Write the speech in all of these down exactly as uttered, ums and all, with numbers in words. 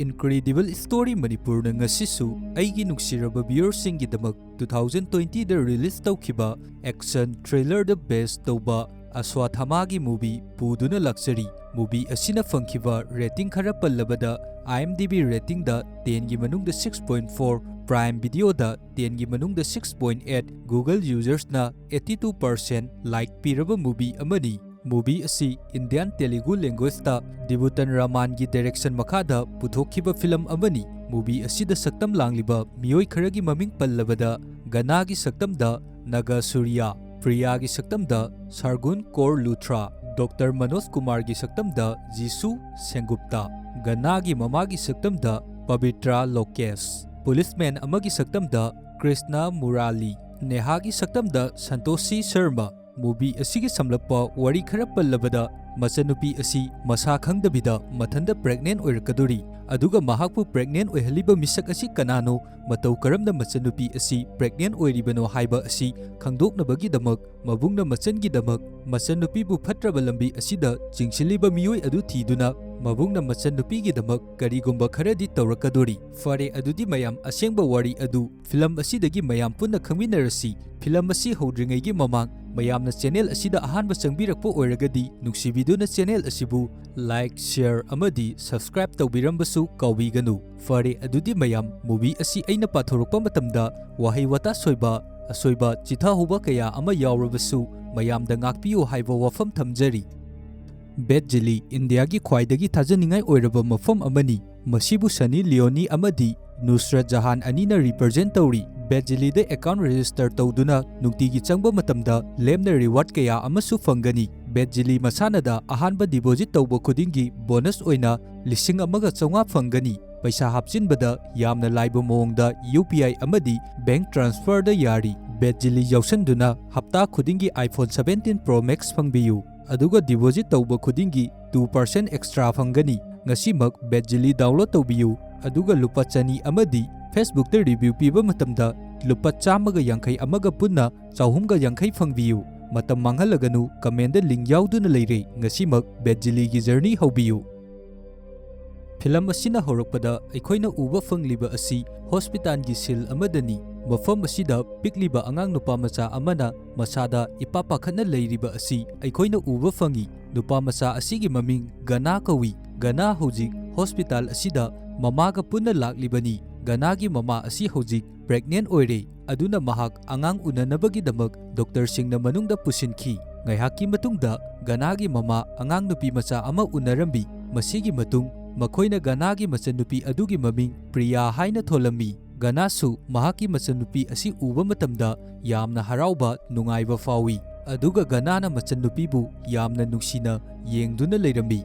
Incredible Story Manipurꯅ ꯉꯁꯤꯁꯨ ꯑꯩꯒꯤ ꯅꯨꯡꯁꯤꯔꯕ viewerꯁꯤꯡꯒꯤꯗꯃꯛ two thousand twentyꯗ release ꯇꯧꯈꯤꯕ action thrillerꯗ base ꯇꯧꯕ Ashwatthamaꯒꯤ movie ꯄꯨꯗꯨꯅ ꯂꯥꯛꯆꯔꯤ꯫ Movie ꯑꯁꯤꯅ ꯐꯪꯈꯤꯕ rating ꯈꯔ ꯄꯜꯂꯕꯗ, IMDb ratingꯗ tenꯒꯤ ꯃꯅꯨꯡꯗ six point four, Prime Videoꯗ tenꯒꯤ ꯃꯅꯨꯡꯗ six point eight, Google usersꯅ eighty two percent like ꯄꯤꯔꯕ movie ꯑꯃꯅꯤ꯫ Movie ꯑꯁꯤ Indian Telugu languageꯇ ꯗꯤꯕꯨꯇꯟ ꯔꯥꯃꯥꯟꯒꯤ direction ꯃꯈꯥꯗ ꯄꯨꯊꯣꯛꯈꯤꯕ film ꯑꯃꯅꯤ꯫ Movie ꯑꯁꯤꯗ ꯁꯛꯇꯝ ꯂꯥꯡꯂꯤꯕ ꯃꯤꯑꯣꯏ ꯈꯔꯒꯤ ꯃꯃꯤꯡ ꯄꯜꯂꯕꯗ, ꯒꯅꯥꯒꯤ ꯁꯛꯇꯝꯗ ꯅꯥꯒꯥ ꯁꯨꯔꯤꯌꯥ, ꯄ꯭ꯔꯤꯌꯥꯒꯤ ꯁꯛꯇꯝꯗ ꯁꯥꯔꯒꯨꯟ ꯀꯣꯔ ꯂꯨꯊ꯭ꯔꯥ, ꯗꯣꯛꯇꯔ ꯃꯅꯣꯖ ꯀꯨꯃꯥꯔꯒꯤ ꯁꯛꯇꯝꯗ ꯖꯤꯁꯨ ꯁꯦꯡꯒꯨꯞꯇ, ꯒꯅꯥꯒꯤ ꯃꯃꯥꯒꯤ ꯁꯛꯇꯝꯗ ꯄꯕꯤꯇ꯭ꯔꯥ ꯂꯣꯀꯦꯁ, ꯄꯨꯂꯤꯁꯃꯦꯟ ꯑꯃꯒꯤ ꯁꯛꯇꯝꯗ ꯀ꯭ꯔꯤꯁꯅ ꯃꯨꯔꯥꯂꯤ, ꯅꯦꯍꯥꯒꯤ ꯁꯛꯇꯝꯗ ꯁꯟꯇꯣꯁꯤ ꯁꯔꯃ꯫ Movie ꯑꯁꯤꯒꯤ ꯁꯝꯂꯞꯄ ꯋꯥꯔꯤ ꯈꯔ ꯄꯜꯂꯕꯗ, ꯃꯆꯟꯅꯨꯄꯤ ꯑꯁꯤ ꯃꯁꯥ ꯈꯪꯗꯕꯤꯗ ꯃꯊꯟꯇ pregnant ꯑꯣꯏꯔꯛꯀꯗꯣꯔꯤ, ꯑꯗꯨꯒ ꯃꯍꯥꯛꯄꯨ pregnant ꯑꯣꯏꯍꯜꯂꯤꯕ ꯃꯤꯁꯛ ꯑꯁꯤ ꯀꯅꯥꯅꯣ, ꯃꯇꯧ ꯀꯔꯝꯅ ꯃꯆꯟꯅꯨꯄꯤ ꯑꯁꯤ pregnant ꯑꯣꯏꯔꯤꯕꯅꯣ ꯍꯥꯏꯕ ꯑꯁꯤ ꯈꯪꯗꯣꯛꯅꯕꯒꯤꯗꯃꯛ, ꯃꯕꯨꯡꯅ ꯃꯆꯟꯒꯤꯗꯃꯛ ꯃꯆꯟꯅꯨꯄꯤꯕꯨ ꯐꯠꯇ꯭ꯔꯕ ꯂꯝꯕꯤ ꯑꯁꯤꯗ ꯆꯤꯡꯁꯤꯜꯂꯤꯕ ꯃꯤꯑꯣꯏ ꯑꯗꯨ ꯊꯤꯗꯨꯅ, ꯃꯕꯨꯡꯅ ꯃꯆꯟꯅꯨꯄꯤꯒꯤꯗꯃꯛ ꯀꯔꯤꯒꯨꯝꯕ ꯈꯔꯗꯤ ꯇꯧꯔꯛꯀꯗꯣꯔꯤ꯫ ꯐꯔꯦ, ꯑꯗꯨꯗꯤ ꯃꯌꯥꯝ, ꯑꯁꯦꯡꯕ ꯋꯥꯔꯤ ꯑꯗꯨ film ꯑꯁꯤꯗꯒꯤ ꯃꯌꯥꯝ ꯄꯨꯟꯅ ꯈꯪꯃꯤꯟꯅꯔꯁꯤ꯫ Film ꯑꯁꯤ ꯍꯧꯗ꯭ꯔꯤꯉꯩꯒꯤ ꯃꯃꯥꯡ, ꯃꯌꯥꯝꯅ channel ꯑꯁꯤꯗ ꯑꯍꯥꯟꯕ ꯆꯪꯕꯤꯔꯛꯄ ꯑꯣꯏꯔꯒꯗꯤ, ꯅꯨꯡꯁꯤꯕꯤꯗꯨꯅ channel ꯑꯁꯤꯕꯨ like, share ꯑꯃꯗꯤ subscribe ꯇꯧꯕꯤꯔꯝꯕꯁꯨ ꯀꯥꯎꯕꯤꯒꯅꯨ꯫ ꯐꯔꯦ, ꯑꯗꯨꯗꯤ ꯃꯌꯥꯝ, movie ꯑꯁꯤ ꯑꯩꯅ ꯄꯥꯊꯣꯔꯛꯄ ꯃꯇꯝꯗ ꯋꯥꯍꯩ ꯋꯥꯇꯥ ꯁꯣꯏꯕ, ꯑꯁꯣꯏꯕ, ꯆꯤꯊꯍꯧꯕ ꯀꯌꯥ ꯑꯃ ꯌꯥꯎꯔꯕꯁꯨ ꯃꯌꯥꯝꯗ ꯉꯥꯛꯄꯤꯌꯨ ꯍꯥꯏꯕ ꯋꯥꯐꯝ ꯊꯝꯖꯔꯤ꯫ ꯕꯦꯠ ꯖꯤꯂꯤ ꯏꯟꯗꯤꯌꯥꯒꯤ ꯈ꯭ꯋꯥꯏꯗꯒꯤ ꯊꯥꯖꯅꯤꯡꯉꯥꯏ ꯑꯣꯏꯔꯕ ꯃꯐꯝ ꯑꯃꯅꯤ꯫ ꯃꯁꯤꯕꯨ ꯁꯅꯤ ꯂꯤꯑꯣꯅꯤ ꯑꯃꯗꯤ ꯅꯨꯁꯔꯠ ꯖꯍꯥꯟ ꯑꯅꯤꯅ represent ꯇꯧꯔꯤ꯫ ꯕꯦꯠ ꯖꯤꯂꯤꯗ account register ꯇꯧꯗꯨꯅ ꯅꯨꯡꯇꯤꯒꯤ ꯆꯪꯕ ꯃꯇꯝꯗ ꯂꯦꯝꯅ reward ꯀꯌꯥ ꯑꯃꯁꯨ ꯐꯪꯒꯅꯤ꯫ ꯕꯦꯠ ꯖꯤꯂꯤ ꯃꯁꯥꯟꯅꯗ ꯑꯍꯥꯟꯕ deposit ꯇꯧꯕ ꯈꯨꯗꯤꯡꯒꯤ bonus ꯑꯣꯏꯅ ꯂꯤꯁꯤꯡ ꯑꯃꯒ ꯆꯥꯝꯃꯉꯥ ꯐꯪꯒꯅꯤ꯫ ꯄꯩꯁꯥ ꯍꯥꯞꯆꯤꯟꯕꯗ ꯌꯥꯝꯅ ꯂꯥꯏꯕ ꯃꯑꯣꯡꯗ UPI ꯑꯃꯗꯤ bank transferꯗ ꯌꯥꯔꯤ꯫ ꯕꯦꯠ ꯖꯤꯂꯤ ꯌꯥꯎꯁꯟꯗꯨꯅ ꯍꯞꯇꯥ ꯈꯨꯗꯤꯡꯒꯤ iPhone seventeen Pro Max ꯐꯪꯕꯤꯌꯨ꯫ ꯑꯗꯨꯒ deposit ꯇꯧꯕ ꯈꯨꯗꯤꯡꯒꯤ two percent extra ꯐꯪꯒꯅꯤ꯫ ꯉꯁꯤꯃꯛ ꯕꯦꯠ ꯖꯤꯂꯤ download ꯇꯧꯕꯤꯌꯨ, ꯑꯗꯨꯒ ꯂꯨꯄꯥ ꯆꯅꯤ ꯑꯃꯗꯤ Facebookꯇ review ꯄꯤꯕ ꯃꯇꯝꯗ ꯂꯨꯄꯥ ꯆꯥꯝꯃꯒ ꯌꯥꯡꯈꯩ ꯑꯃꯒ ꯄꯨꯟꯅ ꯆꯍꯨꯝꯒ ꯌꯥꯡꯈꯩ ꯐꯪꯕꯤꯌꯨ꯫ ꯃꯇꯝ ꯃꯥꯡꯍꯜꯂꯒꯅꯨ, commentꯗ link ꯌꯥꯎꯗꯨꯅ ꯂꯩꯔꯦ꯫ ꯉꯁꯤꯃꯛ ꯕꯦꯠ ꯖꯤꯂꯤꯒꯤ journey ꯍꯧꯕꯤꯌꯨ꯫ ꯐꯤꯂꯝ ꯑꯁꯤꯅ ꯍꯧꯔꯛꯄꯗ ꯑꯩꯈꯣꯏꯅ ꯎꯕ ꯐꯪꯂꯤꯕ ꯑꯁꯤ ꯍꯣꯁꯄꯤꯇꯥꯜꯒꯤ ꯁꯤꯜ ꯑꯃꯗꯅꯤ꯫ ꯃꯐꯝ ꯑꯁꯤꯗ ꯄꯤꯛꯂꯤꯕ ꯑꯉꯥꯡ ꯅꯨꯄꯥ ꯃꯆꯥ ꯑꯃꯅ ꯃꯁꯥꯗ ꯏꯄꯥ ꯄꯥꯈꯠꯅ ꯂꯩꯔꯤꯕ ꯑꯁꯤ ꯑꯩꯈꯣꯏꯅ ꯎꯕ ꯐꯪꯏ꯫ ꯅꯨꯄꯥ ꯃꯆꯥ ꯑꯁꯤꯒꯤ ꯃꯃꯤꯡ ꯒꯅꯥ ꯀꯧꯏ꯫ ꯒꯅꯥ ꯍꯧꯖꯤꯛ ꯍꯣꯁꯄꯤꯇꯥꯜ ꯑꯁꯤꯗ ꯃꯃꯥꯒ ꯄꯨꯟꯅ ꯂꯥꯛꯂꯤꯕꯅꯤ꯫ ꯒꯅꯥꯒꯤ ꯃꯃꯥ ꯑꯁꯤ ꯍꯧꯖꯤꯛ ꯄ꯭ꯔꯦꯒꯅꯦꯟ ꯑꯣꯏꯔꯦ, ꯑꯗꯨꯅ ꯃꯍꯥꯛ ꯑꯉꯥꯡ ꯎꯅꯅꯕꯒꯤꯗꯃꯛ ꯗꯣꯛꯇꯔꯁꯤꯡꯅ ꯃꯅꯨꯡꯗ ꯄꯨꯁꯤꯟꯈꯤ꯫ ꯉꯥꯏꯍꯥꯛꯀꯤ ꯃꯇꯨꯡꯗ ꯒꯅꯥꯒꯤ ꯃꯃꯥ ꯑꯉꯥꯡ ꯅꯨꯄꯤ ꯃꯆꯥ ꯑꯃ ꯎꯅꯔꯝꯃꯤ꯫ ꯃꯁꯤꯒꯤ ꯃꯇꯨꯡ ꯃꯈꯣꯏꯅ ꯒꯅꯥꯒꯤ ꯃꯆꯟꯅꯨꯄꯤ ꯑꯗꯨꯒꯤ ꯃꯃꯤꯡ ꯄ꯭ꯔꯤꯌꯥ ꯍꯥꯏꯅ ꯊꯣꯜꯂꯝꯃꯤ꯫ ꯒꯅꯥꯁꯨ ꯃꯍꯥꯛꯀꯤ ꯃꯆꯟꯅꯨꯄꯤ ꯑꯁꯤ ꯎꯕ ꯃꯇꯝꯗ ꯌꯥꯝꯅ ꯍꯔꯥꯎꯕ, ꯅꯨꯡꯉꯥꯏꯕ ꯐꯥꯎꯏ꯫ ꯑꯗꯨꯒ ꯒꯅꯥꯅ ꯃꯆꯟꯅꯨꯄꯤꯕꯨ ꯌꯥꯝꯅ ꯅꯨꯡꯁꯤꯅ ꯌꯦꯡꯗꯨꯅ ꯂꯩꯔꯝꯃꯤ꯫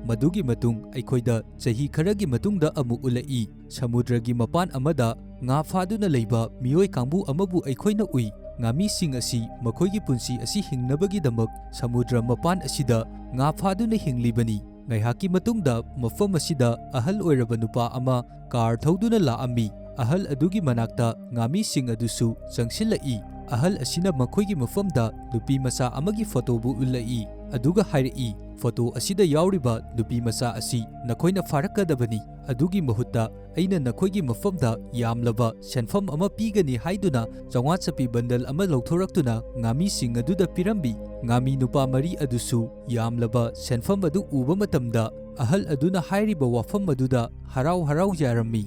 ꯃꯗꯨꯒꯤ ꯃꯇꯨꯡ ꯑꯩꯈꯣꯏꯗ ꯆꯍꯤ ꯈꯔꯒꯤ ꯃꯇꯨꯡꯗ ꯑꯃꯨꯛ ꯎꯠꯂꯛꯏ꯫ ꯁꯃꯨꯗ꯭ꯔꯒꯤ ꯃꯄꯥꯟ ꯑꯃꯗ ꯉꯥ ꯐꯥꯗꯨꯅ ꯂꯩꯕ ꯃꯤꯑꯣꯏ ꯀꯥꯡꯕꯨ ꯑꯃꯕꯨ ꯑꯩꯈꯣꯏꯅ ꯎꯏ꯫ ꯉꯥꯃꯤꯁꯤꯡ ꯑꯁꯤ ꯃꯈꯣꯏꯒꯤ ꯄꯨꯟꯁꯤ ꯑꯁꯤ ꯍꯤꯡꯅꯕꯒꯤꯗꯃꯛ ꯁꯃꯨꯗ꯭ꯔ ꯃꯄꯥꯟ ꯑꯁꯤꯗ ꯉꯥ ꯐꯥꯗꯨꯅ ꯍꯤꯡꯂꯤꯕꯅꯤ꯫ ꯉꯥꯏꯍꯥꯛꯀꯤ ꯃꯇꯨꯡꯗ ꯃꯐꯝ ꯑꯁꯤꯗ ꯑꯍꯜ ꯑꯣꯏꯔꯕ ꯅꯨꯄꯥ ꯑꯃ ꯀꯥꯔ ꯊꯧꯗꯨꯅ ꯂꯥꯛꯑꯝꯃꯤ꯫ ꯑꯍꯜ ꯑꯗꯨꯒꯤ ꯃꯅꯥꯛꯇ ꯉꯥꯃꯤꯁꯤꯡ ꯑꯗꯨꯁꯨ ꯆꯪꯁꯤꯜꯂꯛꯏ꯫ ꯑꯍꯜ ꯑꯁꯤꯅ ꯃꯈꯣꯏꯒꯤ ꯃꯐꯝꯗ ꯅꯨꯄꯤ ꯃꯆꯥ ꯑꯃꯒꯤ ꯐꯣꯇꯣꯕꯨ ꯎꯠꯂꯛꯏ, ꯑꯗꯨꯒ ꯍꯥꯏꯔꯛꯏ, "ꯐꯣꯇꯣ ꯑꯁꯤꯗ ꯌꯥꯎꯔꯤꯕ ꯅꯨꯄꯤ ꯃꯆꯥ ꯑꯁꯤ ꯅꯈꯣꯏꯅ ꯐꯥꯔꯛꯀꯗꯕꯅꯤ꯫ ꯑꯗꯨꯒꯤ ꯃꯍꯨꯠꯇ ꯑꯩꯅ ꯅꯈꯣꯏꯒꯤ ꯃꯐꯝꯗ ꯌꯥꯝꯂꯕ ꯁꯦꯟꯐꯝ ꯑꯃ ꯄꯤꯒꯅꯤ" ꯍꯥꯏꯗꯨꯅ ꯆꯥꯝꯃꯉꯥ ꯆꯞꯄꯤ ꯕꯟꯗꯜ ꯑꯃ ꯂꯧꯊꯣꯔꯛꯇꯨꯅ ꯉꯥꯃꯤꯁꯤꯡ ꯑꯗꯨꯗ ꯄꯤꯔꯝꯃꯤ꯫ ꯉꯥꯃꯤ ꯅꯨꯄꯥ ꯃꯔꯤ ꯑꯗꯨꯁꯨ ꯌꯥꯝꯂꯕ ꯁꯦꯟꯐꯝ ꯑꯗꯨ ꯎꯕ ꯃꯇꯝꯗ ꯑꯍꯜ ꯑꯗꯨꯅ ꯍꯥꯏꯔꯤꯕ ꯋꯥꯐꯝ ꯑꯗꯨꯗ ꯍꯔꯥꯎ ꯍꯔꯥꯎ ꯌꯥꯔꯝꯃꯤ꯫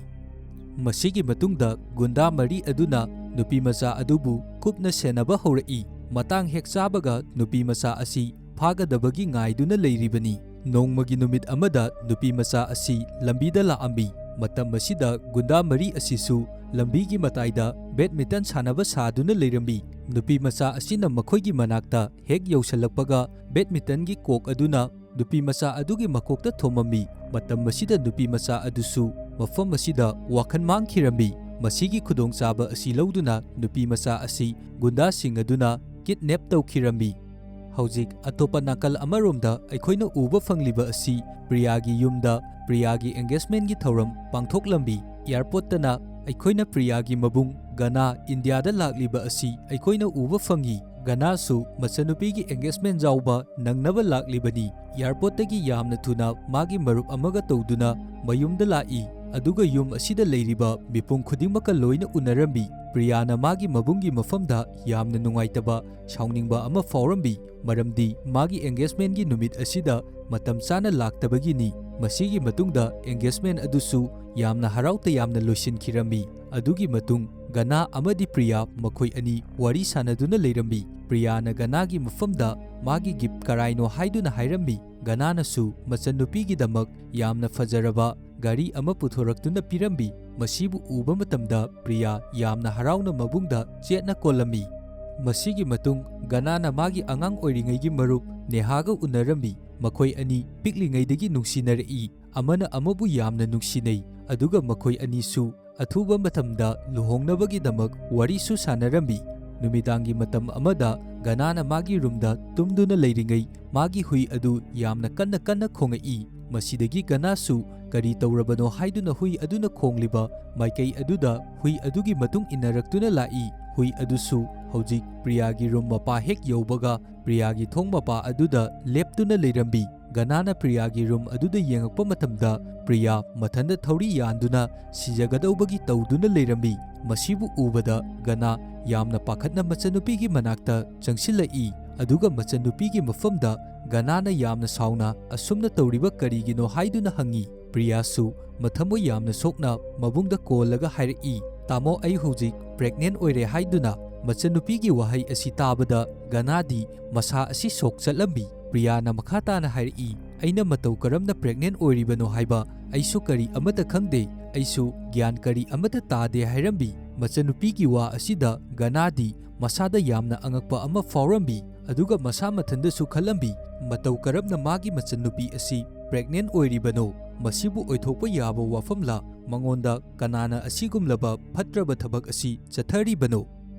ꯃꯁꯤꯒꯤ ꯃꯇꯨꯡꯗ ꯒꯨꯟꯗꯥ ꯃꯔꯤ ꯑꯗꯨꯅ ꯅꯨꯄꯤ ꯃꯆꯥ ꯑꯗꯨꯕꯨ ꯀꯨꯞꯅ ꯁꯦꯟꯅꯕ ꯍꯧꯔꯛꯏ꯫ ꯃꯇꯥꯡ ꯍꯦꯛ ꯆꯥꯕꯒ ꯅꯨꯄꯤ ꯃꯆꯥ ꯑꯁꯤ ꯐꯥꯒꯗꯕꯒꯤ ꯉꯥꯏꯗꯨꯅ ꯂꯩꯔꯤꯕꯅꯤ꯫ ꯅꯣꯡꯃꯒꯤ ꯅꯨꯃꯤꯠ ꯑꯃꯗ ꯅꯨꯄꯤ ꯃꯆꯥ ꯑꯁꯤ ꯂꯝꯕꯤꯗ ꯂꯥꯛꯑꯝꯃꯤ꯫ ꯃꯇꯝ ꯑꯁꯤꯗ ꯒꯨꯟꯗꯥ ꯃꯔꯤ ꯑꯁꯤꯁꯨ ꯂꯝꯕꯤꯒꯤ ꯃꯇꯥꯏꯗ ꯕꯦꯗꯃꯤꯟꯇꯟ ꯁꯥꯟꯅꯕ ꯁꯥꯗꯨꯅ ꯂꯩꯔꯝꯃꯤ꯫ ꯅꯨꯄꯤ ꯃꯆꯥ ꯑꯁꯤꯅ ꯃꯈꯣꯏꯒꯤ ꯃꯅꯥꯛꯇ ꯍꯦꯛ ꯌꯧꯁꯜꯂꯛꯄꯒ ꯕꯦꯗꯃꯤꯟꯇꯟꯒꯤ ꯀꯣꯛ ꯑꯗꯨꯅ ꯅꯨꯄꯤ ꯃꯆꯥ ꯑꯗꯨꯒꯤ ꯃꯀꯣꯛꯇ ꯊꯣꯝꯃꯝꯃꯤ꯫ ꯃꯇꯝ ꯑꯁꯤꯗ ꯅꯨꯄꯤ ꯃꯆꯥ ꯑꯗꯨꯁꯨ ꯃꯐꯝ ꯑꯁꯤꯗ ꯋꯥꯈꯜ ꯃꯥꯡꯈꯤꯔꯝꯃꯤ꯫ ꯃꯁꯤꯒꯤ ꯈꯨꯗꯣꯡꯆꯥꯕ ꯑꯁꯤ ꯂꯧꯗꯨꯅ ꯅꯨꯄꯤ ꯃꯆꯥ ꯑꯁꯤ ꯒꯨꯟꯗꯥꯁꯤꯡ ꯑꯗꯨꯅ ꯀꯤꯗꯅꯦꯞ ꯇꯧꯈꯤꯔꯝꯃꯤ꯫ ꯍꯧꯖꯤꯛ ꯑꯇꯣꯞꯄ ꯅꯥꯀꯜ ꯑꯃꯔꯣꯝꯗ ꯑꯩꯈꯣꯏꯅ ꯎꯕ ꯐꯪꯂꯤꯕ ꯑꯁꯤ ꯄ꯭ꯔꯤꯌꯥꯒꯤ ꯌꯨꯝꯗ ꯄ꯭ꯔꯤꯌꯥꯒꯤ ꯑꯦꯡꯒꯦꯖꯃꯦꯟꯒꯤ ꯊꯧꯔꯝ ꯄꯥꯡꯊꯣꯛꯂꯝꯃꯤ꯫ ꯑꯦꯌꯥꯔꯄꯣꯔꯠꯇꯅ ꯑꯩꯈꯣꯏꯅ ꯄ꯭ꯔꯤꯌꯥꯒꯤ ꯃꯕꯨꯡ ꯒꯅꯥ ꯏꯟꯗꯤꯌꯥꯗ ꯂꯥꯛꯂꯤꯕ ꯑꯁꯤ ꯑꯩꯈꯣꯏꯅ ꯎꯕ ꯐꯪꯏ꯫ ꯒꯅꯥꯁꯨ ꯃꯆꯟꯅꯨꯄꯤꯒꯤ engagement ꯌꯥꯎꯕ ꯅꯪꯅꯕ ꯂꯥꯛꯂꯤꯕꯅꯤ꯫ Airportꯇꯒꯤ ꯌꯥꯝꯅ ꯊꯨꯅ ꯃꯥꯒꯤ ꯃꯔꯨꯞ ꯑꯃꯒ ꯇꯧꯗꯨꯅ ꯃꯌꯨꯝꯗ ꯂꯥꯛꯏ, ꯑꯗꯨꯒ ꯌꯨꯝ ꯑꯁꯤꯗ ꯂꯩꯔꯤꯕ ꯃꯤꯄꯨꯝ ꯈꯨꯗꯤꯡꯃꯛꯀ ꯂꯣꯏꯅ ꯎꯅꯔꯝꯃꯤ꯫ ꯄ꯭ꯔꯤꯌꯥꯅ ꯃꯥꯒꯤ ꯃꯕꯨꯡꯒꯤ ꯃꯐꯝꯗ ꯌꯥꯝꯅ ꯅꯨꯡꯉꯥꯏꯇꯕ, ꯁꯥꯎꯅꯤꯡꯕ ꯑꯃ ꯐꯥꯎꯔꯝꯃꯤ, ꯃꯔꯝꯗꯤ ꯃꯥꯒꯤ engagementꯒꯤ ꯅꯨꯃꯤꯠ ꯑꯁꯤꯗ ꯃꯇꯝ ꯆꯥꯅ ꯂꯥꯛꯇꯕꯒꯤꯅꯤ꯫ ꯃꯁꯤꯒꯤ ꯃꯇꯨꯡꯗ engagement ꯑꯗꯨꯁꯨ ꯌꯥꯝꯅ ꯍꯔꯥꯎ ꯇꯌꯥꯝꯅ ꯂꯣꯏꯁꯤꯟꯈꯤꯔꯝꯃꯤ꯫ ꯑꯗꯨꯒꯤ ꯃꯇꯨꯡ ꯒꯅꯥ ꯑꯃꯗꯤ ꯄ꯭ꯔꯤꯌꯥ ꯃꯈꯣꯏ ꯑꯅꯤ ꯋꯥꯔꯤ ꯁꯥꯟꯅꯗꯨꯅ ꯂꯩꯔꯝꯃꯤ꯫ ꯄ꯭ꯔꯤꯌꯥꯅ ꯒꯅꯥꯒꯤ ꯃꯐꯝꯗ ꯃꯥꯒꯤ gift ꯀꯔꯥꯏꯅꯣ ꯍꯥꯏꯗꯨꯅ ꯍꯥꯏꯔꯝꯃꯤ꯫ ꯒꯅꯥꯅꯁꯨ ꯃꯆꯟꯅꯨꯄꯤꯒꯤꯗꯃꯛ ꯌꯥꯝꯅ ꯐꯖꯔꯕ ꯒꯥꯔꯤ ꯑꯃ ꯄꯨꯊꯣꯔꯛꯇꯨꯅ ꯄꯤꯔꯝꯃꯤ꯫ ꯃꯁꯤꯕꯨ ꯎꯕ ꯃꯇꯝꯗ ꯄ꯭ꯔꯤꯌꯥ ꯌꯥꯝꯅ ꯍꯔꯥꯎꯅ ꯃꯕꯨꯡꯗ ꯆꯦꯠꯅ ꯀꯣꯜꯂꯝꯃꯤ꯫ ꯃꯁꯤꯒꯤ ꯃꯇꯨꯡ ꯒꯅꯥꯅ ꯃꯥꯒꯤ ꯑꯉꯥꯡ ꯑꯣꯏꯔꯤꯉꯩꯒꯤ ꯃꯔꯨꯞ ꯅꯦꯍꯥꯒ ꯎꯅꯔꯝꯃꯤ꯫ ꯃꯈꯣꯏ ꯑꯅꯤ ꯄꯤꯛꯂꯤꯉꯩꯗꯒꯤ ꯅꯨꯡꯁꯤꯅꯔꯛꯏ, ꯑꯃꯅ ꯑꯃꯕꯨ ꯌꯥꯝꯅ ꯅꯨꯡꯁꯤꯅꯩ, ꯑꯗꯨꯒ ꯃꯈꯣꯏ ꯑꯅꯤꯁꯨ ꯑꯊꯨꯕ ꯃꯇꯝꯗ ꯂꯨꯍꯣꯡꯅꯕꯒꯤꯗꯃꯛ ꯋꯥꯔꯤꯁꯨ ꯁꯥꯟꯅꯔꯝꯃꯤ꯫ ꯅꯨꯃꯤꯗꯥꯡꯒꯤ ꯃꯇꯝ ꯑꯃꯗ ꯒꯅꯥꯅ ꯃꯥꯒꯤ ꯔꯨꯝꯗ ꯇꯨꯝꯗꯨꯅ ꯂꯩꯔꯤꯉꯩ ꯃꯥꯒꯤ ꯍꯨꯏ ꯑꯗꯨ ꯌꯥꯝꯅ ꯀꯟꯅ ꯀꯟꯅ ꯈꯣꯡꯉꯛꯏ꯫ ꯃꯁꯤꯗꯒꯤ ꯒꯅꯥꯁꯨ ꯀꯔꯤ ꯇꯧꯔꯕꯅꯣ ꯍꯥꯏꯗꯨꯅ ꯍꯨꯏ ꯑꯗꯨꯅ ꯈꯣꯡꯂꯤꯕ ꯃꯥꯏꯀꯩ ꯑꯗꯨꯗ ꯍꯨꯏ ꯑꯗꯨꯒꯤ ꯃꯇꯨꯡ ꯏꯟꯅꯔꯛꯇꯨꯅ ꯂꯥꯛꯏ꯫ ꯍꯨꯏ ꯑꯗꯨꯁꯨ ꯍꯧꯖꯤꯛ ꯄ꯭ꯔꯤꯌꯥꯒꯤ ꯔꯨꯝ ꯃꯄꯥ ꯍꯦꯛ ꯌꯧꯕꯒ ꯄ꯭ꯔꯤꯌꯥꯒꯤ ꯊꯣꯡ ꯃꯄꯥ ꯑꯗꯨꯗ ꯂꯦꯞꯇꯨꯅ ꯂꯩꯔꯝꯃꯤ꯫ ꯒꯅꯥꯅ ꯄ꯭ꯔꯤꯌꯥꯒꯤ ꯔꯨꯝ ꯑꯗꯨꯗ ꯌꯦꯡꯉꯛꯄ ꯃꯇꯝꯗ ꯄ꯭ꯔꯤꯌꯥ ꯃꯊꯟꯇ ꯊꯧꯔꯤ ꯌꯥꯟꯗꯨꯅ ꯁꯤꯖꯒꯗꯧꯕꯒꯤ ꯇꯧꯗꯨꯅ ꯂꯩꯔꯝꯃꯤ꯫ ꯃꯁꯤꯕꯨ ꯎꯕꯗ ꯒꯅꯥ ꯌꯥꯝꯅ ꯄꯥꯈꯠꯅ ꯃꯆꯟꯅꯨꯄꯤꯒꯤ ꯃꯅꯥꯛꯇ ꯆꯪꯁꯤꯜꯂꯛꯏ, ꯑꯗꯨꯒ ꯃꯆꯟꯅꯨꯄꯤꯒꯤ ꯃꯐꯝꯗ ꯒꯅꯥꯅ ꯌꯥꯝꯅ ꯁꯥꯎꯅ ꯑꯁꯨꯝꯅ ꯇꯧꯔꯤꯕ ꯀꯔꯤꯒꯤꯅꯣ ꯍꯥꯏꯗꯨꯅ ꯍꯪꯉꯤ꯫ ꯄ꯭ꯔꯤꯌꯥꯁꯨ ꯃꯊꯃꯣꯏ ꯌꯥꯝꯅ ꯁꯣꯛꯅ ꯃꯕꯨꯡꯗ ꯀꯣꯜꯂꯒ ꯍꯥꯏꯔꯛꯏ, "ꯇꯥꯃꯣ, ꯑꯩ ꯍꯧꯖꯤꯛ pregnant ꯑꯣꯏꯔꯦ" ꯍꯥꯏꯗꯨꯅ꯫ ꯃꯆꯟꯅꯨꯄꯤꯒꯤ ꯋꯥꯍꯩ ꯑꯁꯤ ꯇꯥꯕꯗ ꯒꯅꯥꯗꯤ ꯃꯁꯥ ꯑꯁꯤ ꯁꯣꯛ ꯆꯠꯂꯝꯃꯤ꯫ ꯄ꯭ꯔꯤꯌꯥꯅ ꯃꯈꯥ ꯇꯥꯅ ꯍꯥꯏꯔꯛꯏ, "ꯑꯩꯅ ꯃꯇꯧ ꯀꯔꯝꯅ pregnant ꯑꯣꯏꯔꯤꯕꯅꯣ ꯍꯥꯏꯕ ꯑꯩꯁꯨ ꯀꯔꯤ ꯑꯃꯠꯇ ꯈꯪꯗꯦ, ꯑꯩꯁꯨ ꯒ꯭ꯌꯥꯟ ꯀꯔꯤ ꯑꯃꯠꯇ ꯇꯥꯗꯦ" ꯍꯥꯏꯔꯝꯃꯤ꯫ ꯃꯆꯟꯅꯨꯄꯤꯒꯤ ꯋꯥ ꯑꯁꯤꯗ ꯒꯅꯥꯗꯤ ꯃꯁꯥꯗ ꯌꯥꯝꯅ ꯑꯉꯛꯄ ꯑꯃ ꯐꯥꯎꯔꯝꯃꯤ, ꯑꯗꯨꯒ ꯃꯁꯥ ꯃꯊꯟꯗꯁꯨ ꯈꯜꯂꯝꯃꯤ, ꯃꯇꯧ ꯀꯔꯝꯅ ꯃꯥꯒꯤ ꯃꯆꯟꯅꯨꯄꯤ ꯑꯁꯤ pregnant ꯑꯣꯏꯔꯤꯕꯅꯣ? ꯃꯁꯤꯕꯨ ꯑꯣꯏꯊꯣꯛꯄ ꯌꯥꯕ ꯋꯥꯐꯝꯂ? ꯃꯉꯣꯟꯗ ꯀꯅꯥꯅ ꯑꯁꯤꯒꯨꯝꯂꯕ ꯐꯠꯇ꯭ꯔꯕ ꯊꯕꯛ ꯑꯁꯤ ꯆꯠꯊꯔꯤꯕꯅꯣ?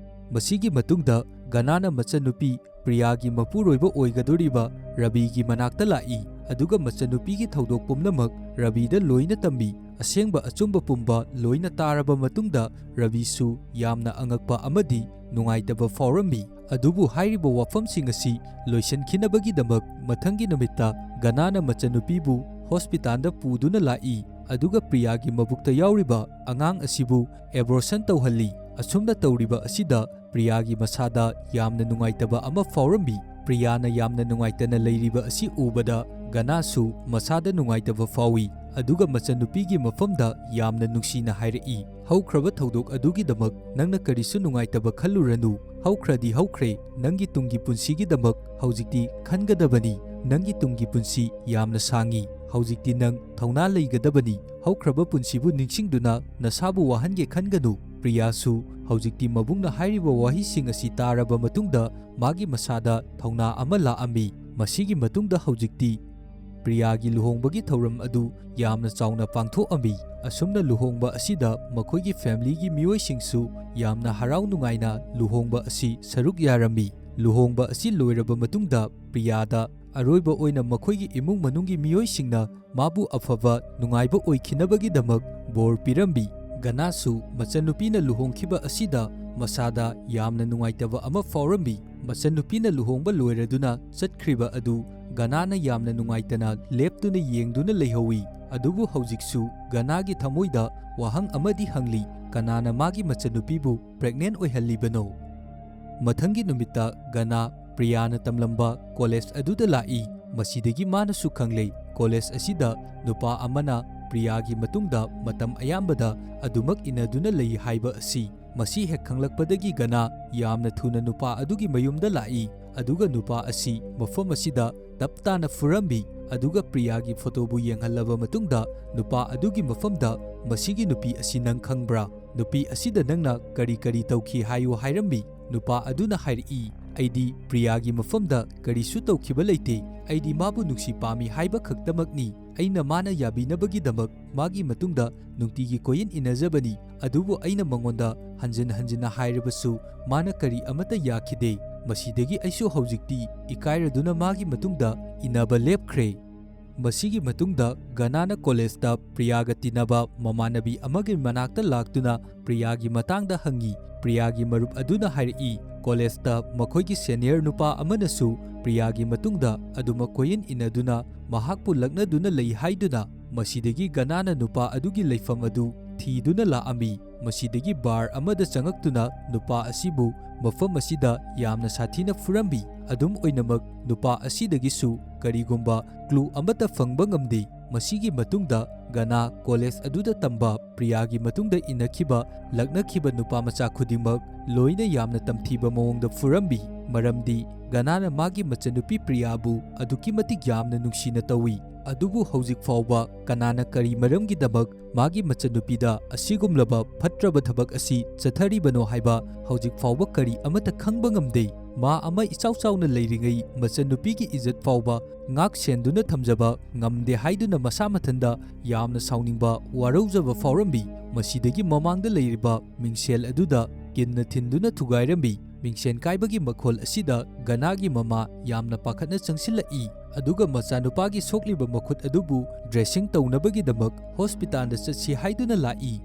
ꯃꯁꯤꯒꯤ ꯃꯇꯨꯡꯗ ꯒꯅꯥꯅ ꯃꯆꯟꯅꯨꯄꯤ ꯄ꯭ꯔꯤꯌꯥꯒꯤ ꯃꯄꯨꯔꯣꯏꯕ ꯑꯣꯏꯒꯗꯧꯔꯤꯕ ꯔꯕꯤꯒꯤ ꯃꯅꯥꯛꯇ ꯂꯥꯛꯏ, ꯑꯗꯨꯒ ꯃꯆꯟꯅꯨꯄꯤꯒꯤ ꯊꯧꯗꯣꯛ ꯄꯨꯝꯅꯃꯛ ꯔꯕꯤꯗ ꯂꯣꯏꯅ ꯇꯝꯃꯤ꯫ ꯑꯁꯦꯡꯕ ꯑꯆꯨꯝꯕ ꯄꯨꯝꯕ ꯂꯣꯏꯅ ꯇꯥꯔꯕ ꯃꯇꯨꯡꯗ ꯔꯕꯤꯁꯨ ꯌꯥꯝꯅ ꯑꯉꯛꯄ ꯑꯃꯗꯤ ꯅꯨꯡꯉꯥꯏꯇꯕ ꯐꯥꯎꯔꯝꯃꯤ꯫ ꯑꯗꯨꯕꯨ ꯍꯥꯏꯔꯤꯕ ꯋꯥꯐꯝꯁꯤꯡ ꯑꯁꯤ ꯂꯣꯏꯁꯤꯟꯈꯤꯅꯕꯒꯤꯗꯃꯛ ꯃꯊꯪꯒꯤ ꯅꯨꯃꯤꯠꯇ ꯒꯅꯥꯅ ꯃꯆꯟꯅꯨꯄꯤꯕꯨ ꯍꯣꯁꯄꯤꯇꯥꯜꯗ ꯄꯨꯗꯨꯅ ꯂꯥꯛꯏ, ꯑꯗꯨꯒ ꯄ꯭ꯔꯤꯌꯥꯒꯤ ꯃꯕꯨꯛꯇ ꯌꯥꯎꯔꯤꯕ ꯑꯉꯥꯡ ꯑꯁꯤꯕꯨ ꯑꯦꯕꯣꯔꯁꯟ ꯇꯧꯍꯜꯂꯤ꯫ ꯑꯁꯨꯝꯅ ꯇꯧꯔꯤꯕ ꯑꯁꯤꯗ ꯄ꯭ꯔꯤꯌꯥꯒꯤ ꯃꯁꯥꯗ ꯌꯥꯝꯅ ꯅꯨꯡꯉꯥꯏꯇꯕ ꯑꯃ ꯐꯥꯎꯔꯝꯃꯤ꯫ ꯄ꯭ꯔꯤꯌꯥꯅ ꯌꯥꯝꯅ ꯅꯨꯡꯉꯥꯏꯇꯅ ꯂꯩꯔꯤꯕ ꯑꯁꯤ ꯎꯕꯗ ꯒꯅꯥꯁꯨ ꯃꯁꯥꯗ ꯅꯨꯡꯉꯥꯏꯇꯕ ꯐꯥꯎꯏ, ꯑꯗꯨꯒ ꯃꯆꯟꯅꯨꯄꯤꯒꯤ ꯃꯐꯝꯗ ꯌꯥꯝꯅ ꯅꯨꯡꯁꯤꯅ ꯍꯥꯏꯔꯛꯏ, "ꯍꯧꯈ꯭ꯔꯕ ꯊꯧꯗꯣꯛ ꯑꯗꯨꯒꯤꯗꯃꯛ ꯅꯪꯅ ꯀꯔꯤꯁꯨ ꯅꯨꯡꯉꯥꯏꯇꯕ ꯈꯜꯂꯨꯔꯅꯨ꯫ ꯍꯧꯈ꯭ꯔꯗꯤ ꯍꯧꯈ꯭ꯔꯦ꯫ ꯅꯪꯒꯤ ꯇꯨꯡꯒꯤ ꯄꯨꯟꯁꯤꯒꯤꯗꯃꯛ ꯍꯧꯖꯤꯛꯇꯤ ꯈꯟꯒꯗꯕꯅꯤ꯫ ꯅꯪꯒꯤ ꯇꯨꯡꯒꯤ ꯄꯨꯟꯁꯤ ꯌꯥꯝꯅ ꯁꯥꯡꯏ꯫ ꯍꯧꯖꯤꯛꯇꯤ ꯅꯪ ꯊꯧꯅꯥ ꯂꯩꯒꯗꯕꯅꯤ꯫ ꯍꯧꯈ꯭ꯔꯕ ꯄꯨꯟꯁꯤꯕꯨ ꯅꯤꯡꯁꯤꯡꯗꯨꯅ ꯅꯁꯥꯕꯨ ꯋꯥꯍꯟꯒꯦ ꯈꯟꯒꯅꯨ꯫" ꯄ꯭ꯔꯤꯌꯥꯁꯨ ꯍꯧꯖꯤꯛꯇꯤ ꯃꯕꯨꯡꯅ ꯍꯥꯏꯔꯤꯕ ꯋꯥꯍꯩꯁꯤꯡ ꯑꯁꯤ ꯇꯥꯔꯕ ꯃꯇꯨꯡꯗ ꯃꯥꯒꯤ ꯃꯁꯥꯗ ꯊꯧꯅꯥ ꯑꯃ ꯂꯥꯛꯑꯝꯃꯤ꯫ ꯃꯁꯤꯒꯤ ꯃꯇꯨꯡꯗ ꯍꯧꯖꯤꯛꯇꯤ ꯄ꯭ꯔꯤꯌꯥꯒꯤ ꯂꯨꯍꯣꯡꯕꯒꯤ ꯊꯧꯔꯝ ꯑꯗꯨ ꯌꯥꯝꯅ ꯆꯥꯎꯅ ꯄꯥꯡꯊꯣꯛꯑꯝꯃꯤ꯫ ꯑꯁꯨꯝꯅ ꯂꯨꯍꯣꯡꯕ ꯑꯁꯤꯗ ꯃꯈꯣꯏꯒꯤ ꯐꯦꯃꯤꯂꯤꯒꯤ ꯃꯤꯑꯣꯏꯁꯤꯡꯁꯨ ꯌꯥꯝꯅ ꯍꯔꯥꯎ ꯅꯨꯡꯉꯥꯏꯅ ꯂꯨꯍꯣꯡꯕ ꯑꯁꯤ ꯁꯔꯨꯛ ꯌꯥꯔꯝꯃꯤ꯫ ꯂꯨꯍꯣꯡꯕ ꯑꯁꯤ ꯂꯣꯏꯔꯕ ꯃꯇꯨꯡꯗ ꯄ꯭ꯔꯤꯌꯥꯗ ꯑꯔꯣꯏꯕ ꯑꯣꯏꯅ ꯃꯈꯣꯏꯒꯤ ꯏꯃꯨꯡ ꯃꯅꯨꯡꯒꯤ ꯃꯤꯑꯣꯏꯁꯤꯡꯅ ꯃꯥꯕꯨ ꯑꯐꯕ ꯅꯨꯡꯉꯥꯏꯕ ꯑꯣꯏꯈꯤꯅꯕꯒꯤꯗꯃꯛ ꯕꯣꯔ ꯄꯤꯔꯝꯃꯤ꯫ ꯒꯅꯥꯁꯨ ꯃꯆꯟꯅꯨꯄꯤꯅ ꯂꯨꯍꯣꯡꯈꯤꯕ ꯑꯁꯤꯗ ꯃꯁꯥꯗ ꯌꯥꯝꯅ ꯅꯨꯡꯉꯥꯏꯇꯕ ꯑꯃ ꯐꯥꯎꯔꯝꯃꯤ꯫ ꯃꯆꯟꯅꯨꯄꯤꯅ ꯂꯨꯍꯣꯡꯕ ꯂꯣꯏꯔꯗꯨꯅ ꯆꯠꯈ꯭ꯔꯤꯕ ꯑꯗꯨ ꯒꯅꯥꯅ ꯌꯥꯝꯅ ꯅꯨꯡꯉꯥꯏꯇꯅ ꯂꯦꯞꯇꯨꯅ ꯌꯦꯡꯗꯨꯅ ꯂꯩꯍꯧꯏ꯫ ꯑꯗꯨꯕꯨ ꯍꯧꯖꯤꯛꯁꯨ ꯒꯅꯥꯒꯤ ꯊꯃꯣꯏꯗ ꯋꯥꯍꯪ ꯑꯃꯗꯤ ꯍꯪꯂꯤ, "ꯀꯅꯥꯅ ꯃꯥꯒꯤ ꯃꯆꯟꯅꯨꯄꯤꯕꯨ ꯄ꯭ꯔꯦꯒꯅꯦꯟ ꯑꯣꯏꯍꯜꯂꯤꯕꯅꯣ?" ꯃꯊꯪꯒꯤ ꯅꯨꯃꯤꯠꯇ ꯒꯅꯥ ꯄ꯭ꯔꯤꯌꯥꯅ ꯇꯝꯂꯝꯕ ꯀꯣꯂꯦꯖ ꯑꯗꯨꯗ ꯂꯥꯛꯏ꯫ ꯃꯁꯤꯗꯒꯤ ꯃꯥꯅꯁꯨ ꯈꯪꯂꯦ, ꯀꯣꯂꯦꯖ ꯑꯁꯤꯗ ꯅꯨꯄꯥ ꯑꯃꯅ ꯄ꯭ꯔꯤꯌꯥꯒꯤ ꯃꯇꯨꯡꯗ ꯃꯇꯝ ꯑꯌꯥꯝꯕꯗ ꯑꯗꯨꯃꯛ ꯏꯟꯅꯗꯨꯅ ꯂꯩ ꯍꯥꯏꯕ ꯑꯁꯤ꯫ ꯃꯁꯤ ꯍꯦꯛ ꯈꯪꯂꯛꯄꯗꯒꯤ ꯒꯅꯥ ꯌꯥꯝꯅ ꯊꯨꯅ ꯅꯨꯄꯥ ꯑꯗꯨꯒꯤ ꯃꯌꯨꯝꯗ ꯂꯥꯛꯏ, ꯑꯗꯨꯒ ꯅꯨꯄꯥ ꯑꯁꯤ ꯃꯐꯝ ꯑꯁꯤꯗ ꯇꯞ ꯇꯥꯅ ꯐꯨꯔꯝꯃꯤ꯫ ꯑꯗꯨꯒ ꯄ꯭ꯔꯤꯌꯥꯒꯤ ꯐꯣꯇꯣꯕꯨ ꯌꯦꯡꯍꯜꯂꯕ ꯃꯇꯨꯡꯗ ꯅꯨꯄꯥ ꯑꯗꯨꯒꯤ ꯃꯐꯝꯗ, "ꯃꯁꯤꯒꯤ ꯅꯨꯄꯤ ꯑꯁꯤ ꯅꯪ ꯈꯪꯕ꯭ꯔꯥ? ꯅꯨꯄꯤ ꯑꯁꯤꯗ ꯅꯪꯅ ꯀꯔꯤ ꯀꯔꯤ ꯇꯧꯈꯤ ꯍꯥꯏꯌꯨ?" ꯍꯥꯏꯔꯝꯃꯤ꯫ ꯅꯨꯄꯥ ꯑꯗꯨꯅ ꯍꯥꯏꯔꯛꯏ, "ꯑꯩꯗꯤ ꯄ꯭ꯔꯤꯌꯥꯒꯤ ꯃꯐꯝꯗ ꯀꯔꯤꯁꯨ ꯇꯧꯈꯤꯕ ꯂꯩꯇꯦ꯫ ꯑꯩꯗꯤ ꯃꯥꯕꯨ ꯅꯨꯡꯁꯤ ꯄꯥꯝꯃꯤ ꯍꯥꯏꯕ ꯈꯛꯇꯃꯛꯅꯤ꯫ ꯑꯩꯅ ꯃꯥꯅ ꯌꯥꯕꯤꯅꯕꯒꯤꯗꯃꯛ ꯃꯥꯒꯤ ꯃꯇꯨꯡꯗ ꯅꯨꯡꯇꯤꯒꯤ ꯀꯣꯏꯏꯟ ꯏꯟꯅꯖꯕꯅꯤ꯫ ꯑꯗꯨꯕꯨ ꯑꯩꯅ ꯃꯉꯣꯟꯗ ꯍꯟꯖꯤꯟ ꯍꯟꯖꯤꯟꯅ ꯍꯥꯏꯔꯕꯁꯨ ꯃꯥꯅ ꯀꯔꯤ ꯑꯃꯠꯇ ꯌꯥꯈꯤꯗꯦ꯫ ꯃꯁꯤꯗꯒꯤ ꯑꯩꯁꯨ ꯍꯧꯖꯤꯛꯇꯤ ꯏꯀꯥꯏꯔꯗꯨꯅ ꯃꯥꯒꯤ ꯃꯇꯨꯡꯗ ꯏꯟꯅꯕ ꯂꯦꯞꯈ꯭ꯔꯦ꯫" ꯃꯁꯤꯒꯤ ꯃꯇꯨꯡꯗ ꯒꯅꯥꯅ ꯀꯣꯂꯦꯖꯇ ꯄ꯭ꯔꯤꯌꯥꯒ ꯇꯤꯟꯅꯕ ꯃꯃꯥꯟꯅꯕꯤ ꯑꯃꯒꯤ ꯃꯅꯥꯛꯇ ꯂꯥꯛꯇꯨꯅ ꯄ꯭ꯔꯤꯌꯥꯒꯤ ꯃꯇꯥꯡꯗ ꯍꯪꯉꯤ꯫ ꯄ꯭ꯔꯤꯌꯥꯒꯤ ꯃꯔꯨꯞ ꯑꯗꯨꯅ ꯍꯥꯏꯔꯛꯏ, ꯀꯣꯂꯦꯖꯇ ꯃꯈꯣꯏꯒꯤ ꯁꯦꯅꯤꯌꯔ ꯅꯨꯄꯥ ꯑꯃꯅꯁꯨ ꯄ꯭ꯔꯤꯌꯥꯒꯤ ꯃꯇꯨꯡꯗ ꯑꯗꯨꯃꯛ ꯀꯣꯏꯏꯟ ꯏꯟꯅꯗꯨꯅ ꯃꯍꯥꯛꯄꯨ ꯂꯛꯅꯗꯨꯅ ꯂꯩ ꯍꯥꯏꯗꯨꯅ꯫ ꯃꯁꯤꯗꯒꯤ ꯒꯅꯥꯅ ꯅꯨꯄꯥ ꯑꯗꯨꯒꯤ ꯂꯩꯐꯝ ꯑꯗꯨ ꯊꯤꯗꯨꯅ ꯂꯥꯛꯑꯝꯃꯤ꯫ ꯃꯁꯤꯗꯒꯤ ꯕꯥꯔ ꯑꯃꯗ ꯆꯪꯉꯛꯇꯨꯅ ꯅꯨꯄꯥ ꯑꯁꯤꯕꯨ ꯃꯐꯝ ꯑꯁꯤꯗ ꯌꯥꯝꯅ ꯁꯥꯊꯤꯅ ꯐꯨꯔꯝꯃꯤ꯫ ꯑꯗꯨꯝ ꯑꯣꯏꯅꯃꯛ, ꯅꯨꯄꯥ ꯑꯁꯤꯗꯒꯤꯁꯨ ꯀꯔꯤꯒꯨꯝꯕ ꯀ꯭ꯂꯨ ꯑꯃꯠꯇ ꯐꯪꯕ ꯉꯝꯗꯦ꯫ ꯃꯁꯤꯒꯤ ꯃꯇꯨꯡꯗ ꯒꯅꯥ ꯀꯣꯂꯦꯖ ꯑꯗꯨꯗ ꯇꯝꯕ ꯄ꯭ꯔꯤꯌꯥꯒꯤ ꯃꯇꯨꯡꯗ ꯏꯟꯅꯈꯤꯕ ꯂꯛꯅꯈꯤꯕ ꯅꯨꯄꯥ ꯃꯆꯥ ꯈꯨꯗꯤꯡꯃꯛ ꯂꯣꯏꯅ ꯌꯥꯝꯅ ꯇꯝꯊꯤꯕ ꯃꯑꯣꯡꯗ ꯐꯨꯔꯝꯃꯤ, ꯃꯔꯝꯗꯤ ꯒꯅꯥꯅ ꯃꯥꯒꯤ ꯃꯆꯟꯅꯨꯄꯤ ꯄ꯭ꯔꯤꯌꯥꯕꯨ ꯑꯗꯨꯛꯀꯤ ꯃꯇꯤꯛ ꯌꯥꯝꯅ ꯅꯨꯡꯁꯤꯅ ꯇꯧꯏ꯫ ꯑꯗꯨꯕꯨ ꯍꯧꯖꯤꯛ ꯐꯥꯎꯕ ꯀꯅꯥꯅ ꯀꯔꯤ ꯃꯔꯝꯒꯤꯗꯃꯛ ꯃꯥꯒꯤ ꯃꯆꯟꯅꯨꯄꯤꯗ ꯑꯁꯤꯒꯨꯝꯂꯕ ꯐꯠꯇ꯭ꯔꯕ ꯊꯕꯛ ꯑꯁꯤ ꯆꯠꯊꯔꯤꯕꯅꯣ ꯍꯥꯏꯕ ꯍꯧꯖꯤꯛ ꯐꯥꯎꯕ ꯀꯔꯤ ꯑꯃꯠꯇ ꯈꯪꯕ ꯉꯝꯗꯦ꯫ ꯃꯥ ꯑꯃ ꯏꯆꯥꯎ ꯆꯥꯎꯅ ꯂꯩꯔꯤꯉꯩ ꯃꯆꯟꯅꯨꯄꯤꯒꯤ ꯏꯖꯠ ꯐꯥꯎꯕ ꯉꯥꯛ ꯁꯦꯟꯗꯨꯅ ꯊꯝꯖꯕ ꯉꯝꯗꯦ ꯍꯥꯏꯗꯨꯅ ꯃꯁꯥ ꯃꯊꯟꯗ ꯌꯥꯝꯅ ꯁꯥꯎꯅꯤꯡꯕ, ꯋꯥꯔꯧꯖꯕ ꯐꯥꯎꯔꯝꯃꯤ꯫ ꯃꯁꯤꯗꯒꯤ ꯃꯃꯥꯡꯗ ꯂꯩꯔꯤꯕ ꯃꯤꯡꯁꯦꯜ ꯑꯗꯨꯗ ꯀꯤꯟꯅ ꯊꯤꯟꯗꯨꯅ ꯊꯨꯒꯥꯏꯔꯝꯃꯤ꯫ ꯃꯤꯡꯁꯦꯜ ꯀꯥꯏꯕꯒꯤ ꯃꯈꯣꯜ ꯑꯁꯤꯗ ꯒꯅꯥꯒꯤ ꯃꯃꯥ ꯌꯥꯝꯅ ꯄꯥꯈꯠꯅ ꯆꯪꯁꯤꯜꯂꯛꯏ, ꯑꯗꯨꯒ ꯃꯆꯥꯅꯨꯄꯥꯒꯤ ꯁꯣꯛꯂꯤꯕ ꯃꯈꯨꯠ ꯑꯗꯨꯕꯨ ꯗ꯭ꯔꯦꯁꯤꯡ ꯇꯧꯅꯕꯒꯤꯗꯃꯛ ꯍꯣꯁꯄꯤꯇꯥꯜꯗ ꯆꯠꯁꯤ ꯍꯥꯏꯗꯨꯅ ꯂꯥꯛꯏ꯫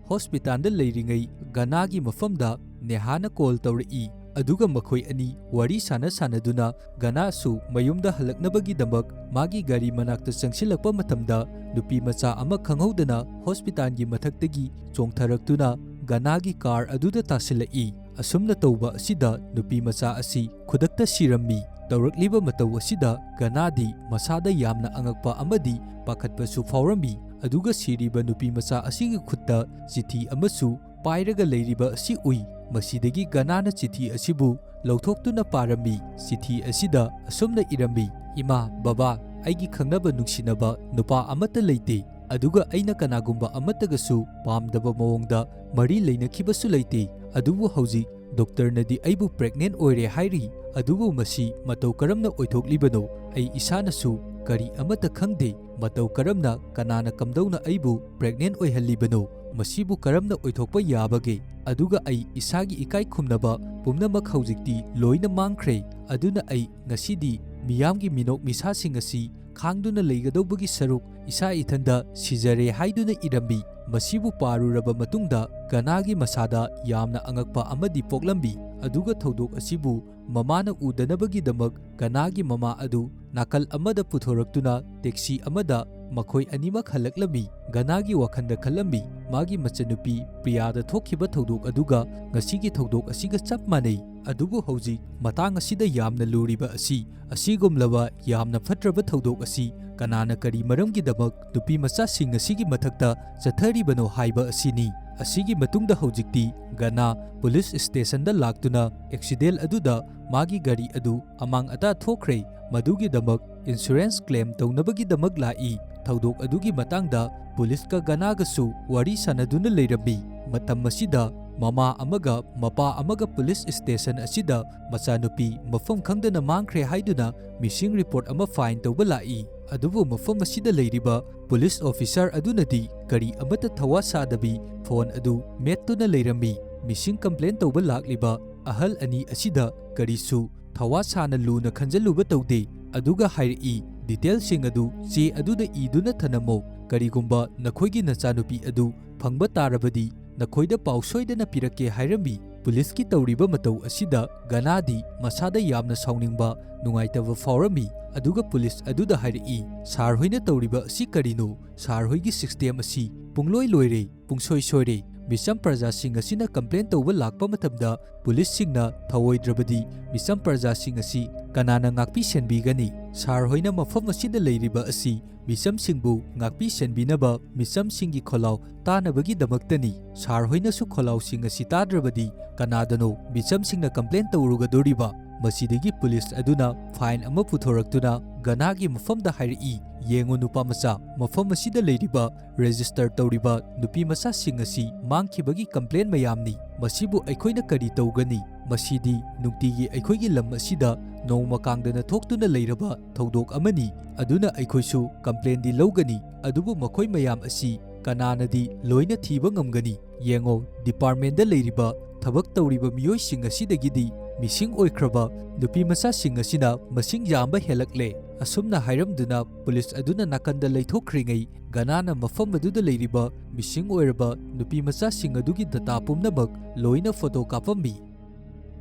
ꯍꯣꯁꯄꯤꯇꯥꯜꯗ ꯂꯩꯔꯤꯉꯩ ꯒꯅꯥꯒꯤ ꯃꯐꯝꯗ ꯅꯦꯍꯥꯅ ꯀꯣꯜ ꯇꯧꯔꯛꯏ, ꯑꯗꯨꯒ ꯃꯈꯣꯏ ꯑꯅꯤ ꯋꯥꯔꯤ ꯁꯥꯟꯅ ꯁꯥꯟꯅꯗꯨꯅ ꯒꯅꯥꯁꯨ ꯃꯌꯨꯝꯗ ꯍꯜꯂꯛꯅꯕꯒꯤꯗꯃꯛ ꯃꯥꯒꯤ ꯒꯥꯔꯤ ꯃꯅꯥꯛꯇ ꯆꯪꯁꯤꯜꯂꯛꯄ ꯃꯇꯝꯗ, ꯅꯨꯄꯤ ꯃꯆꯥ ꯑꯃ ꯈꯪꯍꯧꯗꯅ ꯍꯣꯁꯄꯤꯇꯥꯜꯒꯤ ꯃꯊꯛꯇꯒꯤ ꯆꯣꯡꯊꯔꯛꯇꯨꯅ ꯒꯅꯥꯒꯤ ꯀꯥꯔ ꯑꯗꯨꯗ ꯇꯥꯁꯤꯜꯂꯛꯏ꯫ ꯑꯁꯨꯝꯅ ꯇꯧꯕ ꯑꯁꯤꯗ ꯅꯨꯄꯤ ꯃꯆꯥ ꯑꯁꯤ ꯈꯨꯗꯛꯇ ꯁꯤꯔꯝꯃꯤ꯫ ꯇꯧꯔꯛꯂꯤꯕ ꯃꯇꯧ ꯑꯁꯤꯗ ꯒꯅꯥꯗꯤ ꯃꯁꯥꯗ ꯌꯥꯝꯅ ꯑꯉꯛꯄ ꯑꯃꯗꯤ ꯄꯥꯈꯠꯄꯁꯨ ꯐꯥꯎꯔꯝꯃꯤ, ꯑꯗꯨꯒ ꯁꯤꯔꯤꯕ ꯅꯨꯄꯤ ꯃꯆꯥ ꯑꯁꯤꯒꯤ ꯈꯨꯠꯇ ꯆꯤꯊꯤ ꯑꯃꯁꯨ ꯄꯥꯏꯔꯒ ꯂꯩꯔꯤꯕ ꯑꯁꯤ ꯎꯏ꯫ ꯃꯁꯤꯗꯒꯤ ꯒꯅꯥꯅ ꯆꯤꯊꯤ ꯑꯁꯤꯕꯨ ꯂꯧꯊꯣꯛꯇꯨꯅ ꯄꯥꯔꯝꯃꯤ꯫ ꯆꯤꯊꯤ ꯑꯁꯤꯗ ꯑꯁꯨꯝꯅ ꯏꯔꯝꯃꯤ, "ꯏꯃꯥ, ꯕꯕꯥ, ꯑꯩꯒꯤ ꯈꯪꯅꯕ ꯅꯨꯡꯁꯤꯅꯕ ꯅꯨꯄꯥ ꯑꯃꯠꯇ ꯂꯩꯇꯦ, ꯑꯗꯨꯒ ꯑꯩꯅ ꯀꯅꯥꯒꯨꯝꯕ ꯑꯃꯠꯇꯒꯁꯨ ꯄꯥꯝꯗꯕ ꯃꯑꯣꯡꯗ ꯃꯔꯤ ꯂꯩꯅꯈꯤꯕꯁꯨ ꯂꯩꯇꯦ꯫ ꯑꯗꯨꯕꯨ ꯍꯧꯖꯤꯛ ꯗꯣꯛꯇꯔꯅꯗꯤ ꯑꯩꯕꯨ ꯄ꯭ꯔꯦꯒꯅꯦꯟ ꯑꯣꯏꯔꯦ ꯍꯥꯏꯔꯤ꯫ ꯑꯗꯨꯕꯨ ꯃꯁꯤ ꯃꯇꯧ ꯀꯔꯝꯅ ꯑꯣꯏꯊꯣꯛꯂꯤꯕꯅꯣ? ꯑꯩ ꯏꯁꯥꯅꯁꯨ ꯀꯔꯤ ꯑꯃꯠꯇ ꯈꯪꯗꯦ꯫ ꯃꯇꯧ ꯀꯔꯝꯅ, ꯀꯅꯥꯅ ꯀꯝꯗꯧꯅ ꯑꯩꯕꯨ ꯄ꯭ꯔꯦꯒꯅꯦꯟ ꯑꯣꯏꯍꯜꯂꯤꯕꯅꯣ? ꯃꯁꯤꯕꯨ ꯀꯔꯝꯅ ꯑꯣꯏꯊꯣꯛꯄ ꯌꯥꯕꯒꯦ? ꯑꯗꯨꯒ ꯑꯩ ꯏꯁꯥꯒꯤ ꯏꯀꯥꯏ ꯈꯨꯝꯅꯕ ꯄꯨꯝꯅꯃꯛ ꯍꯧꯖꯤꯛꯇꯤ ꯂꯣꯏꯅ ꯃꯥꯡꯈ꯭ꯔꯦ꯫ ꯑꯗꯨꯅ ꯑꯩ ꯉꯁꯤꯗꯤ ꯃꯤꯌꯥꯝꯒꯤ ꯃꯤꯅꯣꯛ ꯃꯤꯁꯥꯁꯤꯡ ꯑꯁꯤ ꯈꯥꯡꯗꯨꯅ ꯂꯩꯒꯗꯧꯕꯒꯤ ꯁꯔꯨꯛ ꯏꯁꯥ ꯏꯊꯟꯗ ꯁꯤꯖꯔꯦ ꯍꯥꯏꯗꯨꯅ ꯏꯔꯝꯃꯤ꯫ ꯃꯁꯤꯕꯨ ꯄꯥꯔꯨꯔꯕ ꯃꯇꯨꯡꯗ ꯒꯅꯥꯒꯤ ꯃꯁꯥꯗ ꯌꯥꯝꯅ ꯑꯉꯛꯄ ꯑꯃꯗꯤ ꯄꯣꯛꯂꯝꯃꯤ꯫ ꯑꯗꯨꯒ ꯊꯧꯗꯣꯛ ꯑꯁꯤꯕꯨ ꯃꯃꯥꯅ ꯎꯗꯅꯕꯒꯤꯗꯃꯛ ꯒꯅꯥꯒꯤ ꯃꯃꯥ ꯑꯗꯨ ꯅꯥꯀꯜ ꯑꯃꯗ ꯄꯨꯊꯣꯔꯛꯇꯨꯅ ꯇꯦꯛꯁꯤ ꯑꯃꯗ ꯃꯈꯣꯏ ꯑꯅꯤꯃꯛ ꯍꯜꯂꯛꯂꯝꯃꯤ꯫ ꯒꯅꯥꯒꯤ ꯋꯥꯈꯜꯗ ꯈꯜꯂꯝꯃꯤ, ꯃꯥꯒꯤ ꯃꯆꯟꯅꯨꯄꯤ ꯄ꯭ꯔꯤꯌꯥꯗ ꯊꯣꯛꯈꯤꯕ ꯊꯧꯗꯣꯛ ꯑꯗꯨꯒ ꯉꯁꯤꯒꯤ ꯊꯧꯗꯣꯛ ꯑꯁꯤꯒ ꯆꯞ ꯃꯥꯟꯅꯩ꯫ ꯑꯗꯨꯕꯨ ꯍꯧꯖꯤꯛ ꯃꯇꯥꯡ ꯑꯁꯤꯗ ꯌꯥꯝꯅ ꯂꯨꯔꯤꯕ ꯑꯁꯤ, ꯑꯁꯤꯒꯨꯝꯂꯕ ꯌꯥꯝꯅ ꯐꯠꯇ꯭ꯔꯕ ꯊꯧꯗꯣꯛ ꯑꯁꯤ ꯀꯅꯥꯅ ꯀꯔꯤ ꯃꯔꯝꯒꯤꯗꯃꯛ ꯅꯨꯄꯤ ꯃꯆꯥꯁꯤꯡ ꯑꯁꯤꯒꯤ ꯃꯊꯛꯇ ꯆꯠꯊꯔꯤꯕꯅꯣ ꯍꯥꯏꯕ ꯑꯁꯤꯅꯤ꯫ ꯑꯁꯤꯒꯤ ꯃꯇꯨꯡꯗ ꯍꯧꯖꯤꯛꯇꯤ ꯒꯅꯥ ꯄꯨꯂꯤꯁ ꯁ꯭ꯇꯦꯁꯟꯗ ꯂꯥꯛꯇꯨꯅ ꯑꯦꯛꯁꯤꯗꯦꯟ ꯑꯗꯨꯗ ꯃꯥꯒꯤ ꯒꯥꯔꯤ ꯑꯗꯨ ꯑꯃꯥꯡ ꯑꯇꯥ ꯊꯣꯛꯈ꯭ꯔꯦ, ꯃꯗꯨꯒꯤꯗꯃꯛ ꯏꯟꯁꯨꯔꯦꯟꯁ ꯀ꯭ꯂꯦꯝ ꯇꯧꯅꯕꯒꯤꯗꯃꯛ ꯂꯥꯛꯏ꯫ ꯊꯧꯗꯣꯛ ꯑꯗꯨꯒꯤ ꯃꯇꯥꯡꯗ ꯄꯨꯂꯤꯁꯀ ꯒꯅꯥꯒꯁꯨ ꯋꯥꯔꯤ ꯁꯥꯅꯗꯨꯅ ꯂꯩꯔꯝꯃꯤ꯫ ꯃꯇꯝ ꯑꯁꯤꯗ ꯃꯃꯥ ꯑꯃꯒ ꯃꯄꯥ ꯑꯃꯒ ꯄꯨꯂꯤꯁ ꯁ꯭ꯇꯦꯁꯟ ꯑꯁꯤꯗ ꯃꯆꯥꯅꯨꯄꯤ ꯃꯐꯝ ꯈꯪꯗꯅ ꯃꯥꯡꯈ꯭ꯔꯦ ꯍꯥꯏꯗꯨꯅ ꯃꯤꯁꯤꯡ ꯔꯤꯄꯣꯔꯠ ꯑꯃ ꯐꯥꯏꯜ ꯇꯧꯕ ꯂꯥꯛꯏ꯫ ꯑꯗꯨꯕꯨ ꯃꯐꯝ ꯑꯁꯤꯗ ꯂꯩꯔꯤꯕ ꯄꯨꯂꯤꯁ ꯑꯣꯐꯤꯁꯥꯔ ꯑꯗꯨꯅꯗꯤ ꯀꯔꯤ ꯑꯃꯠꯇ ꯊꯋꯥ ꯁꯥꯗꯕꯤ ꯐꯣꯟ ꯑꯗꯨ ꯃꯦꯠꯇꯨꯅ ꯂꯩꯔꯝꯃꯤ꯫ ꯃꯤꯁꯤꯡ ꯀꯝꯄ꯭ꯂꯦꯟ ꯇꯧꯕ ꯂꯥꯛꯂꯤꯕ ꯑꯍꯜ ꯑꯅꯤ ꯑꯁꯤꯗ ꯀꯔꯤꯁꯨ ꯊꯋꯥ ꯁꯥꯅ ꯂꯨꯅ ꯈꯟꯖꯜꯂꯨꯕ ꯇꯧꯗꯦ꯫ ꯑꯗꯨꯒ ꯍꯥꯏꯔꯛꯏ, "ꯗꯤꯇꯦꯜꯁꯤꯡ ꯑꯗꯨ ꯆꯦ ꯑꯗꯨꯗ ꯏꯗꯨꯅ ꯊꯅꯝꯃꯣ꯫ ꯀꯔꯤꯒꯨꯝꯕ ꯅꯈꯣꯏꯒꯤ ꯅꯆꯥꯅꯨꯄꯤ ꯑꯗꯨ ꯐꯪꯕ ꯇꯥꯔꯕꯗꯤ ꯅꯈꯣꯏꯗ ꯄꯥꯎ ꯁꯣꯏꯗꯅ ꯄꯤꯔꯛꯀꯦ" ꯍꯥꯏꯔꯝꯃꯤ꯫ ꯄꯨꯂꯤꯁꯀꯤ ꯇꯧꯔꯤꯕ ꯃꯇꯧ ꯑꯁꯤꯗ ꯒꯅꯥꯗꯤ ꯃꯁꯥꯗ ꯌꯥꯝꯅ ꯁꯥꯎꯅꯤꯡꯕ, ꯅꯨꯡꯉꯥꯏꯇꯕ ꯐꯥꯎꯔꯝꯃꯤ꯫ ꯑꯗꯨꯒ ꯄꯨꯂꯤꯁ ꯑꯗꯨꯗ ꯍꯥꯏꯔꯛꯏ, "ꯁꯥꯔ ꯍꯣꯏꯅ ꯇꯧꯔꯤꯕ ꯑꯁꯤ ꯀꯔꯤꯅꯣ? ꯁꯥꯔ ꯍꯣꯏꯒꯤ ꯁꯤꯁꯇꯦꯝ ꯑꯁꯤ ꯄꯨꯡꯂꯣꯏ ꯂꯣꯏꯔꯦ, ꯄꯨꯡꯁꯣꯏ ꯁꯣꯏꯔꯦ꯫ ꯃꯤꯆꯝ ꯄ꯭ꯔꯖꯥꯁꯤꯡ ꯑꯁꯤꯅ ꯀꯝꯄ꯭ꯂꯦꯟ ꯇꯧꯕ ꯂꯥꯛꯄ ꯃꯇꯝꯗ ꯄꯨꯂꯤꯁꯁꯤꯡꯅ ꯊꯧꯑꯣꯏꯗ꯭ꯔꯕꯗꯤ ꯃꯤꯆꯝ ꯄ꯭ꯔꯖꯥꯁꯤꯡ ꯑꯁꯤ ꯀꯅꯥꯅ ꯉꯥꯛꯄꯤ ꯁꯦꯟꯕꯤꯒꯅꯤ? ꯁꯥꯔ ꯍꯣꯏꯅ ꯃꯐꯝ ꯑꯁꯤꯗ ꯂꯩꯔꯤꯕ ꯑꯁꯤ ꯃꯤꯆꯝꯁꯤꯡꯕꯨ ꯉꯥꯛꯄꯤ ꯁꯦꯟꯕꯤꯅꯕ, ꯃꯤꯆꯝꯁꯤꯡꯒꯤ ꯈꯣꯜꯂꯥꯎ ꯇꯥꯅꯕꯒꯤꯗꯃꯛꯇꯅꯤ꯫ ꯁꯥꯔ ꯍꯣꯏꯅꯁꯨ ꯈꯣꯜꯂꯥꯎꯁꯤꯡ ꯑꯁꯤ ꯇꯥꯗ꯭ꯔꯕꯗꯤ ꯀꯅꯥꯗꯅꯣ ꯃꯤꯆꯝꯁꯤꯡꯅ ꯀꯝꯄ꯭ꯂꯦꯟ ꯇꯧꯔꯨꯒꯗꯣꯔꯤꯕ?" ꯃꯁꯤꯗꯒꯤ ꯄꯨꯂꯤꯁ ꯑꯗꯨꯅ ꯐꯥꯏꯜ ꯑꯃ ꯄꯨꯊꯣꯔꯛꯇꯨꯅ ꯒꯅꯥꯒꯤ ꯃꯐꯝꯗ ꯍꯥꯏꯔꯛꯏ, "ꯌꯦꯡꯉꯨ ꯅꯨꯄꯥ ꯃꯆꯥ, ꯃꯐꯝ ꯑꯁꯤꯗ ꯂꯩꯔꯤꯕ ꯔꯦꯖꯤꯁꯇꯔ ꯇꯧꯔꯤꯕ ꯅꯨꯄꯤ ꯃꯆꯥꯁꯤꯡ ꯑꯁꯤ ꯃꯥꯡꯈꯤꯕꯒꯤ ꯀꯝꯄ꯭ꯂꯦꯟ ꯃꯌꯥꯝꯅꯤ꯫ ꯃꯁꯤꯕꯨ ꯑꯩꯈꯣꯏꯅ ꯀꯔꯤ ꯇꯧꯒꯅꯤ? ꯃꯁꯤꯗꯤ ꯅꯨꯡꯇꯤꯒꯤ ꯑꯩꯈꯣꯏꯒꯤ ꯂꯝ ꯑꯁꯤꯗ ꯅꯣꯡꯃ ꯀꯥꯡꯗꯅ ꯊꯣꯛꯇꯨꯅ ꯂꯩꯔꯕ ꯊꯧꯗꯣꯛ ꯑꯃꯅꯤ꯫ ꯑꯗꯨꯅ ꯑꯩꯈꯣꯏꯁꯨ ꯀꯝꯄ꯭ꯂꯦꯟꯗꯤ ꯂꯧꯒꯅꯤ, ꯑꯗꯨꯕꯨ ꯃꯈꯣꯏ ꯃꯌꯥꯝ ꯑꯁꯤ ꯀꯅꯥꯅꯗꯤ ꯂꯣꯏꯅ ꯊꯤꯕ ꯉꯝꯒꯅꯤ? ꯌꯦꯡꯉꯣ, ꯗꯤꯄꯥꯔꯠꯃꯦꯟꯗ ꯂꯩꯔꯤꯕ ꯊꯕꯛ ꯇꯧꯔꯤꯕ ꯃꯤꯑꯣꯏꯁꯤꯡ ꯑꯁꯤꯗꯒꯤꯗꯤ ꯃꯤꯁꯤꯡ ꯑꯣꯏꯈ꯭ꯔꯕ ꯅꯨꯄꯤ ꯃꯆꯥꯁꯤꯡ ꯑꯁꯤꯅ ꯃꯁꯤꯡ ꯌꯥꯝꯕ ꯍꯦꯜꯂꯛꯂꯦ꯫ ꯑꯁꯨꯝꯅ ꯍꯥꯏꯔꯝꯗꯨꯅ ꯄꯨꯂꯤꯁ ꯑꯗꯨꯅ ꯅꯥꯀꯟꯗ ꯂꯩꯊꯣꯛꯈ꯭ꯔꯤꯉꯩ, ꯒꯅꯥꯅ ꯃꯐꯝ ꯑꯗꯨꯗ ꯂꯩꯔꯤꯕ ꯃꯤꯁꯤꯡ ꯑꯣꯏꯔꯕ ꯅꯨꯄꯤ ꯃꯆꯥꯁꯤꯡ ꯑꯗꯨꯒꯤ ꯗꯇꯥ ꯄꯨꯝꯅꯃꯛ ꯂꯣꯏꯅ ꯐꯣꯇꯣ ꯀꯥꯞꯄꯝꯃꯤ꯫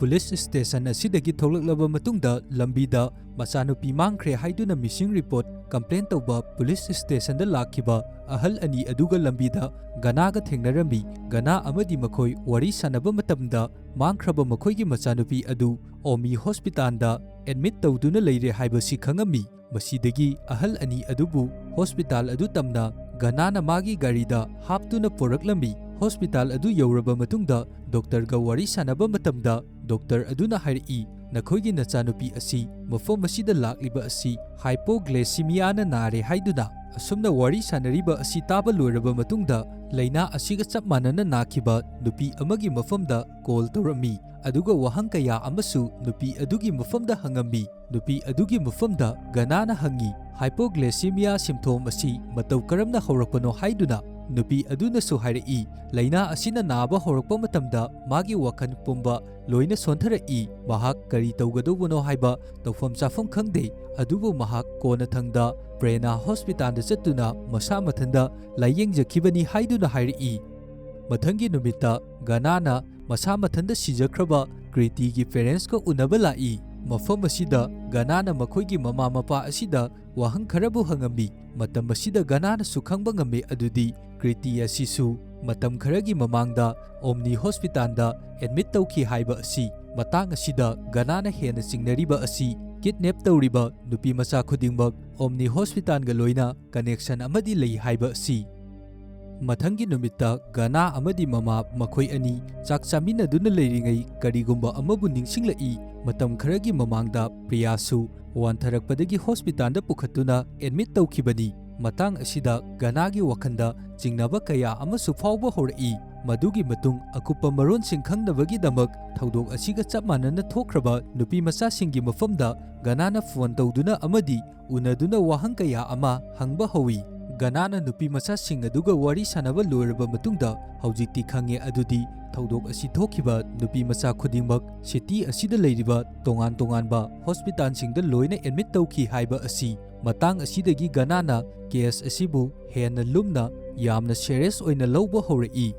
ꯄꯨꯂꯤꯁ ꯁ꯭ꯇꯦꯁꯟ ꯑꯁꯤꯗꯒꯤ ꯊꯣꯛꯂꯛꯂꯕ ꯃꯇꯨꯡꯗ ꯂꯝꯕꯤꯗ ꯃꯆꯥꯅꯨꯄꯤ ꯃꯥꯡꯈ꯭ꯔꯦ ꯍꯥꯏꯗꯨꯅ ꯃꯤꯁꯤꯡ ꯔꯤꯄꯣꯔꯠ ꯀꯝꯄ꯭ꯂꯦꯟ ꯇꯧꯕ ꯄꯨꯂꯤꯁ ꯁ꯭ꯇꯦꯁꯟꯗ ꯂꯥꯛꯈꯤꯕ ꯑꯍꯜ ꯑꯅꯤ ꯑꯗꯨꯒ ꯂꯝꯕꯤꯗ ꯒꯅꯥꯒ ꯊꯦꯡꯅꯔꯝꯃꯤ꯫ ꯒꯅꯥ ꯑꯃꯗꯤ ꯃꯈꯣꯏ ꯋꯥꯔꯤ ꯁꯥꯟꯅꯕ ꯃꯇꯝꯗ ꯃꯥꯡꯈ꯭ꯔꯕ ꯃꯈꯣꯏꯒꯤ ꯃꯆꯥꯅꯨꯄꯤ ꯑꯗꯨ ꯑꯣꯃꯤ ꯍꯣꯁꯄꯤꯇꯥꯜꯗ ꯑꯦꯗꯃꯤꯠ ꯇꯧꯗꯨꯅ ꯂꯩꯔꯦ ꯍꯥꯏꯕꯁꯤ ꯈꯪꯉꯝꯃꯤ꯫ ꯃꯁꯤꯗꯒꯤ ꯑꯍꯜ ꯑꯅꯤ ꯑꯗꯨꯕꯨ ꯍꯣꯁꯄꯤꯇꯥꯜ ꯑꯗꯨ ꯇꯝꯅ ꯒꯅꯥꯅ ꯃꯥꯒꯤ ꯒꯥꯔꯤꯗ ꯍꯥꯞꯇꯨꯅ ꯄꯨꯔꯛꯂꯝꯃꯤ꯫ ꯍꯣꯁꯄꯤꯇꯥꯜ ꯑꯗꯨ ꯌꯧꯔꯕ ꯃꯇꯨꯡꯗ ꯗꯣꯛꯇꯔꯒ ꯋꯥꯔꯤ ꯁꯥꯟꯅꯕ ꯃꯇꯝꯗ ꯗꯣꯛꯇꯔ ꯑꯗꯨꯅ ꯍꯥꯏꯔꯛꯏ, "ꯅꯈꯣꯏꯒꯤ ꯅꯆꯥꯅꯨꯄꯤ ꯑꯁꯤ ꯃꯐꯝ ꯑꯁꯤꯗ ꯂꯥꯛꯂꯤꯕ ꯑꯁꯤ ꯍꯥꯏꯄꯣꯒ꯭ꯂꯦꯁꯤꯃꯤꯌꯥꯅ ꯅꯥꯔꯦ" ꯍꯥꯏꯗꯨꯅ꯫ ꯑꯁꯨꯝꯅ ꯋꯥꯔꯤ ꯁꯥꯟꯅꯔꯤꯕ ꯑꯁꯤ ꯇꯥꯕ ꯂꯣꯏꯔꯕ ꯃꯇꯨꯡꯗ ꯂꯥꯏꯅꯥ ꯑꯁꯤꯒ ꯆꯞ ꯃꯥꯟꯅꯅ ꯅꯥꯈꯤꯕ ꯅꯨꯄꯤ ꯑꯃꯒꯤ ꯃꯐꯝꯗ ꯀꯣꯜ ꯇꯧꯔꯝꯃꯤ, ꯑꯗꯨꯒ ꯋꯥꯍꯪ ꯀꯌꯥ ꯑꯃꯁꯨ ꯅꯨꯄꯤ ꯑꯗꯨꯒꯤ ꯃꯐꯝꯗ ꯍꯪꯉꯝꯃꯤ꯫ ꯅꯨꯄꯤ ꯑꯗꯨꯒꯤ ꯃꯐꯝꯗ ꯒꯅꯥꯅ ꯍꯪꯉꯤ, "ꯍꯥꯏꯄꯣꯒ꯭ꯂꯦꯁꯤꯃꯤꯌꯥ ꯁꯤꯝꯊꯣꯝ ꯑꯁꯤ ꯃꯇꯧ ꯀꯔꯝꯅ ꯍꯧꯔꯛꯄꯅꯣ?" ꯍꯥꯏꯗꯨꯅ꯫ ꯅꯨꯄꯤ ꯑꯗꯨꯅꯁꯨ ꯍꯥꯏꯔꯛꯏ, ꯂꯥꯏꯅꯥ ꯑꯁꯤꯅ ꯅꯥꯕ ꯍꯧꯔꯛꯄ ꯃꯇꯝꯗ ꯃꯥꯒꯤ ꯋꯥꯈꯜ ꯄꯨꯝꯕ ꯂꯣꯏꯅ ꯁꯣꯟꯊꯔꯛꯏ꯫ ꯃꯍꯥꯛ ꯀꯔꯤ ꯇꯧꯒꯗꯧꯕꯅꯣ ꯍꯥꯏꯕ ꯇꯧꯐꯝ ꯆꯥꯐꯝ ꯈꯪꯗꯦ꯫ ꯑꯗꯨꯕꯨ ꯃꯍꯥꯛ ꯀꯣꯟꯅꯊꯪꯗ ꯄ꯭ꯔꯦꯅꯥ ꯍꯣꯁꯄꯤꯇꯥꯜꯗ ꯆꯠꯇꯨꯅ ꯃꯁꯥ ꯃꯊꯟꯇ ꯂꯥꯌꯦꯡꯖꯈꯤꯕꯅꯤ ꯍꯥꯏꯗꯨꯅ ꯍꯥꯏꯔꯛꯏ꯫ ꯃꯊꯪꯒꯤ ꯅꯨꯃꯤꯠꯇ ꯒꯅꯥꯅ ꯃꯁꯥ ꯃꯊꯟꯇ ꯁꯤꯖꯈ꯭ꯔꯕ ꯀ꯭ꯔꯤꯇꯤꯒꯤ ꯄꯦꯔꯦꯟꯠꯁꯀ ꯎꯅꯕ ꯂꯥꯛꯏ꯫ ꯃꯐꯝ ꯑꯁꯤꯗ ꯒꯅꯥꯅ ꯃꯈꯣꯏꯒꯤ ꯃꯃꯥ ꯃꯄꯥ ꯑꯁꯤꯗ ꯋꯥꯍꯪ ꯈꯔꯕꯨ ꯍꯪꯉꯝꯃꯤ꯫ ꯃꯇꯝ ꯑꯁꯤꯗ ꯒꯅꯥꯅꯁꯨ ꯈꯪꯕ ꯉꯝꯃꯤ ꯑꯗꯨꯗꯤ ꯀ꯭ꯔꯤꯇꯤ ꯑꯁꯤꯁꯨ ꯃꯇꯝ ꯈꯔꯒꯤ ꯃꯃꯥꯡꯗ ꯑꯣꯝꯅꯤ ꯍꯣꯁꯄꯤꯇꯥꯜꯗ ꯑꯦꯗꯃꯤꯠ ꯇꯧꯈꯤ ꯍꯥꯏꯕ ꯑꯁꯤ꯫ ꯃꯇꯥꯡ ꯑꯁꯤꯗ ꯒꯅꯥꯅ ꯍꯦꯟꯅ ꯆꯤꯡꯅꯔꯤꯕ ꯑꯁꯤ ꯀꯤꯗꯅꯦꯞ ꯇꯧꯔꯤꯕ ꯅꯨꯄꯤ ꯃꯆꯥ ꯈꯨꯗꯤꯡꯃꯛ ꯑꯣꯝꯅꯤ ꯍꯣꯁꯄꯤꯇꯥꯜꯒ ꯂꯣꯏꯅ ꯀꯅꯦꯛꯁꯟ ꯑꯃꯗꯤ ꯂꯩ ꯍꯥꯏꯕ ꯑꯁꯤ꯫ ꯃꯊꯪꯒꯤ ꯅꯨꯃꯤꯠꯇ ꯒꯅꯥ ꯑꯃꯗꯤ ꯃꯃꯥ ꯃꯈꯣꯏ ꯑꯅꯤ ꯆꯥꯛ ꯆꯥꯃꯤꯟꯅꯗꯨꯅ ꯂꯩꯔꯤꯉꯩ ꯀꯔꯤꯒꯨꯝꯕ ꯑꯃꯕꯨ ꯅꯤꯡꯁꯤꯡꯂꯛꯏ꯫ ꯃꯇꯝ ꯈꯔꯒꯤ ꯃꯃꯥꯡꯗ ꯄ꯭ꯔꯤꯌꯥꯁꯨ ꯋꯥꯟꯊꯔꯛꯄꯗꯒꯤ ꯍꯣꯁꯄꯤꯇꯥꯜꯗ ꯄꯨꯈꯠꯇꯨꯅ ꯑꯦꯗꯃꯤꯠ ꯇꯧꯈꯤꯕꯅꯤ꯫ ꯃꯇꯥꯡ ꯑꯁꯤꯗ ꯒꯅꯥꯒꯤ ꯋꯥꯈꯜꯗ ꯆꯤꯡꯅꯕ ꯀꯌꯥ ꯑꯃꯁꯨ ꯐꯥꯎꯕ ꯍꯧꯔꯛꯏ꯫ ꯃꯗꯨꯒꯤ ꯃꯇꯨꯡ ꯑꯀꯨꯞꯄ ꯃꯔꯣꯜꯁꯤꯡ ꯈꯪꯅꯕꯒꯤꯗꯃꯛ ꯊꯧꯗꯣꯛ ꯑꯁꯤꯒ ꯆꯞ ꯃꯥꯟꯅꯅ ꯊꯣꯛꯈ꯭ꯔꯕ ꯅꯨꯄꯤ ꯃꯆꯥꯁꯤꯡꯒꯤ ꯃꯐꯝꯗ ꯒꯅꯥꯅ ꯐꯣꯟ ꯇꯧꯗꯨꯅ ꯑꯃꯗꯤ ꯎꯅꯗꯨꯅ ꯋꯥꯍꯪ ꯀꯌꯥ ꯑꯃ ꯍꯪꯕ ꯍꯧꯏ꯫ ꯒꯅꯥꯅ ꯅꯨꯄꯤ ꯃꯆꯥꯁꯤꯡ ꯑꯗꯨꯒ ꯋꯥꯔꯤ ꯁꯥꯟꯅꯕ ꯂꯣꯏꯔꯕ ꯃꯇꯨꯡꯗ ꯍꯧꯖꯤꯛꯇꯤ ꯈꯪꯉꯦ ꯑꯗꯨꯗꯤ ꯊꯧꯗꯣꯛ ꯑꯁꯤ ꯊꯣꯛꯈꯤꯕ ꯅꯨꯄꯤ ꯃꯆꯥ ꯈꯨꯗꯤꯡꯃꯛ ꯁꯤꯇꯤ ꯑꯁꯤꯗ ꯂꯩꯔꯤꯕ ꯇꯣꯉꯥꯟ ꯇꯣꯉꯥꯟꯕ ꯍꯣꯁꯄꯤꯇꯥꯜꯁꯤꯡꯗ ꯂꯣꯏꯅ ꯑꯦꯗꯃꯤꯠ ꯇꯧꯈꯤ ꯍꯥꯏꯕ ꯑꯁꯤ꯫ ꯃꯇꯥꯡ ꯑꯁꯤꯗꯒꯤ ꯒꯅꯥꯅ ꯀꯦꯁ ꯑꯁꯤꯕꯨ ꯍꯦꯟꯅ ꯂꯨꯝꯅ, ꯌꯥꯝꯅ ꯁꯦꯔꯤꯌꯁ ꯑꯣꯏꯅ ꯂꯧꯕ ꯍꯧꯔꯛꯏ꯫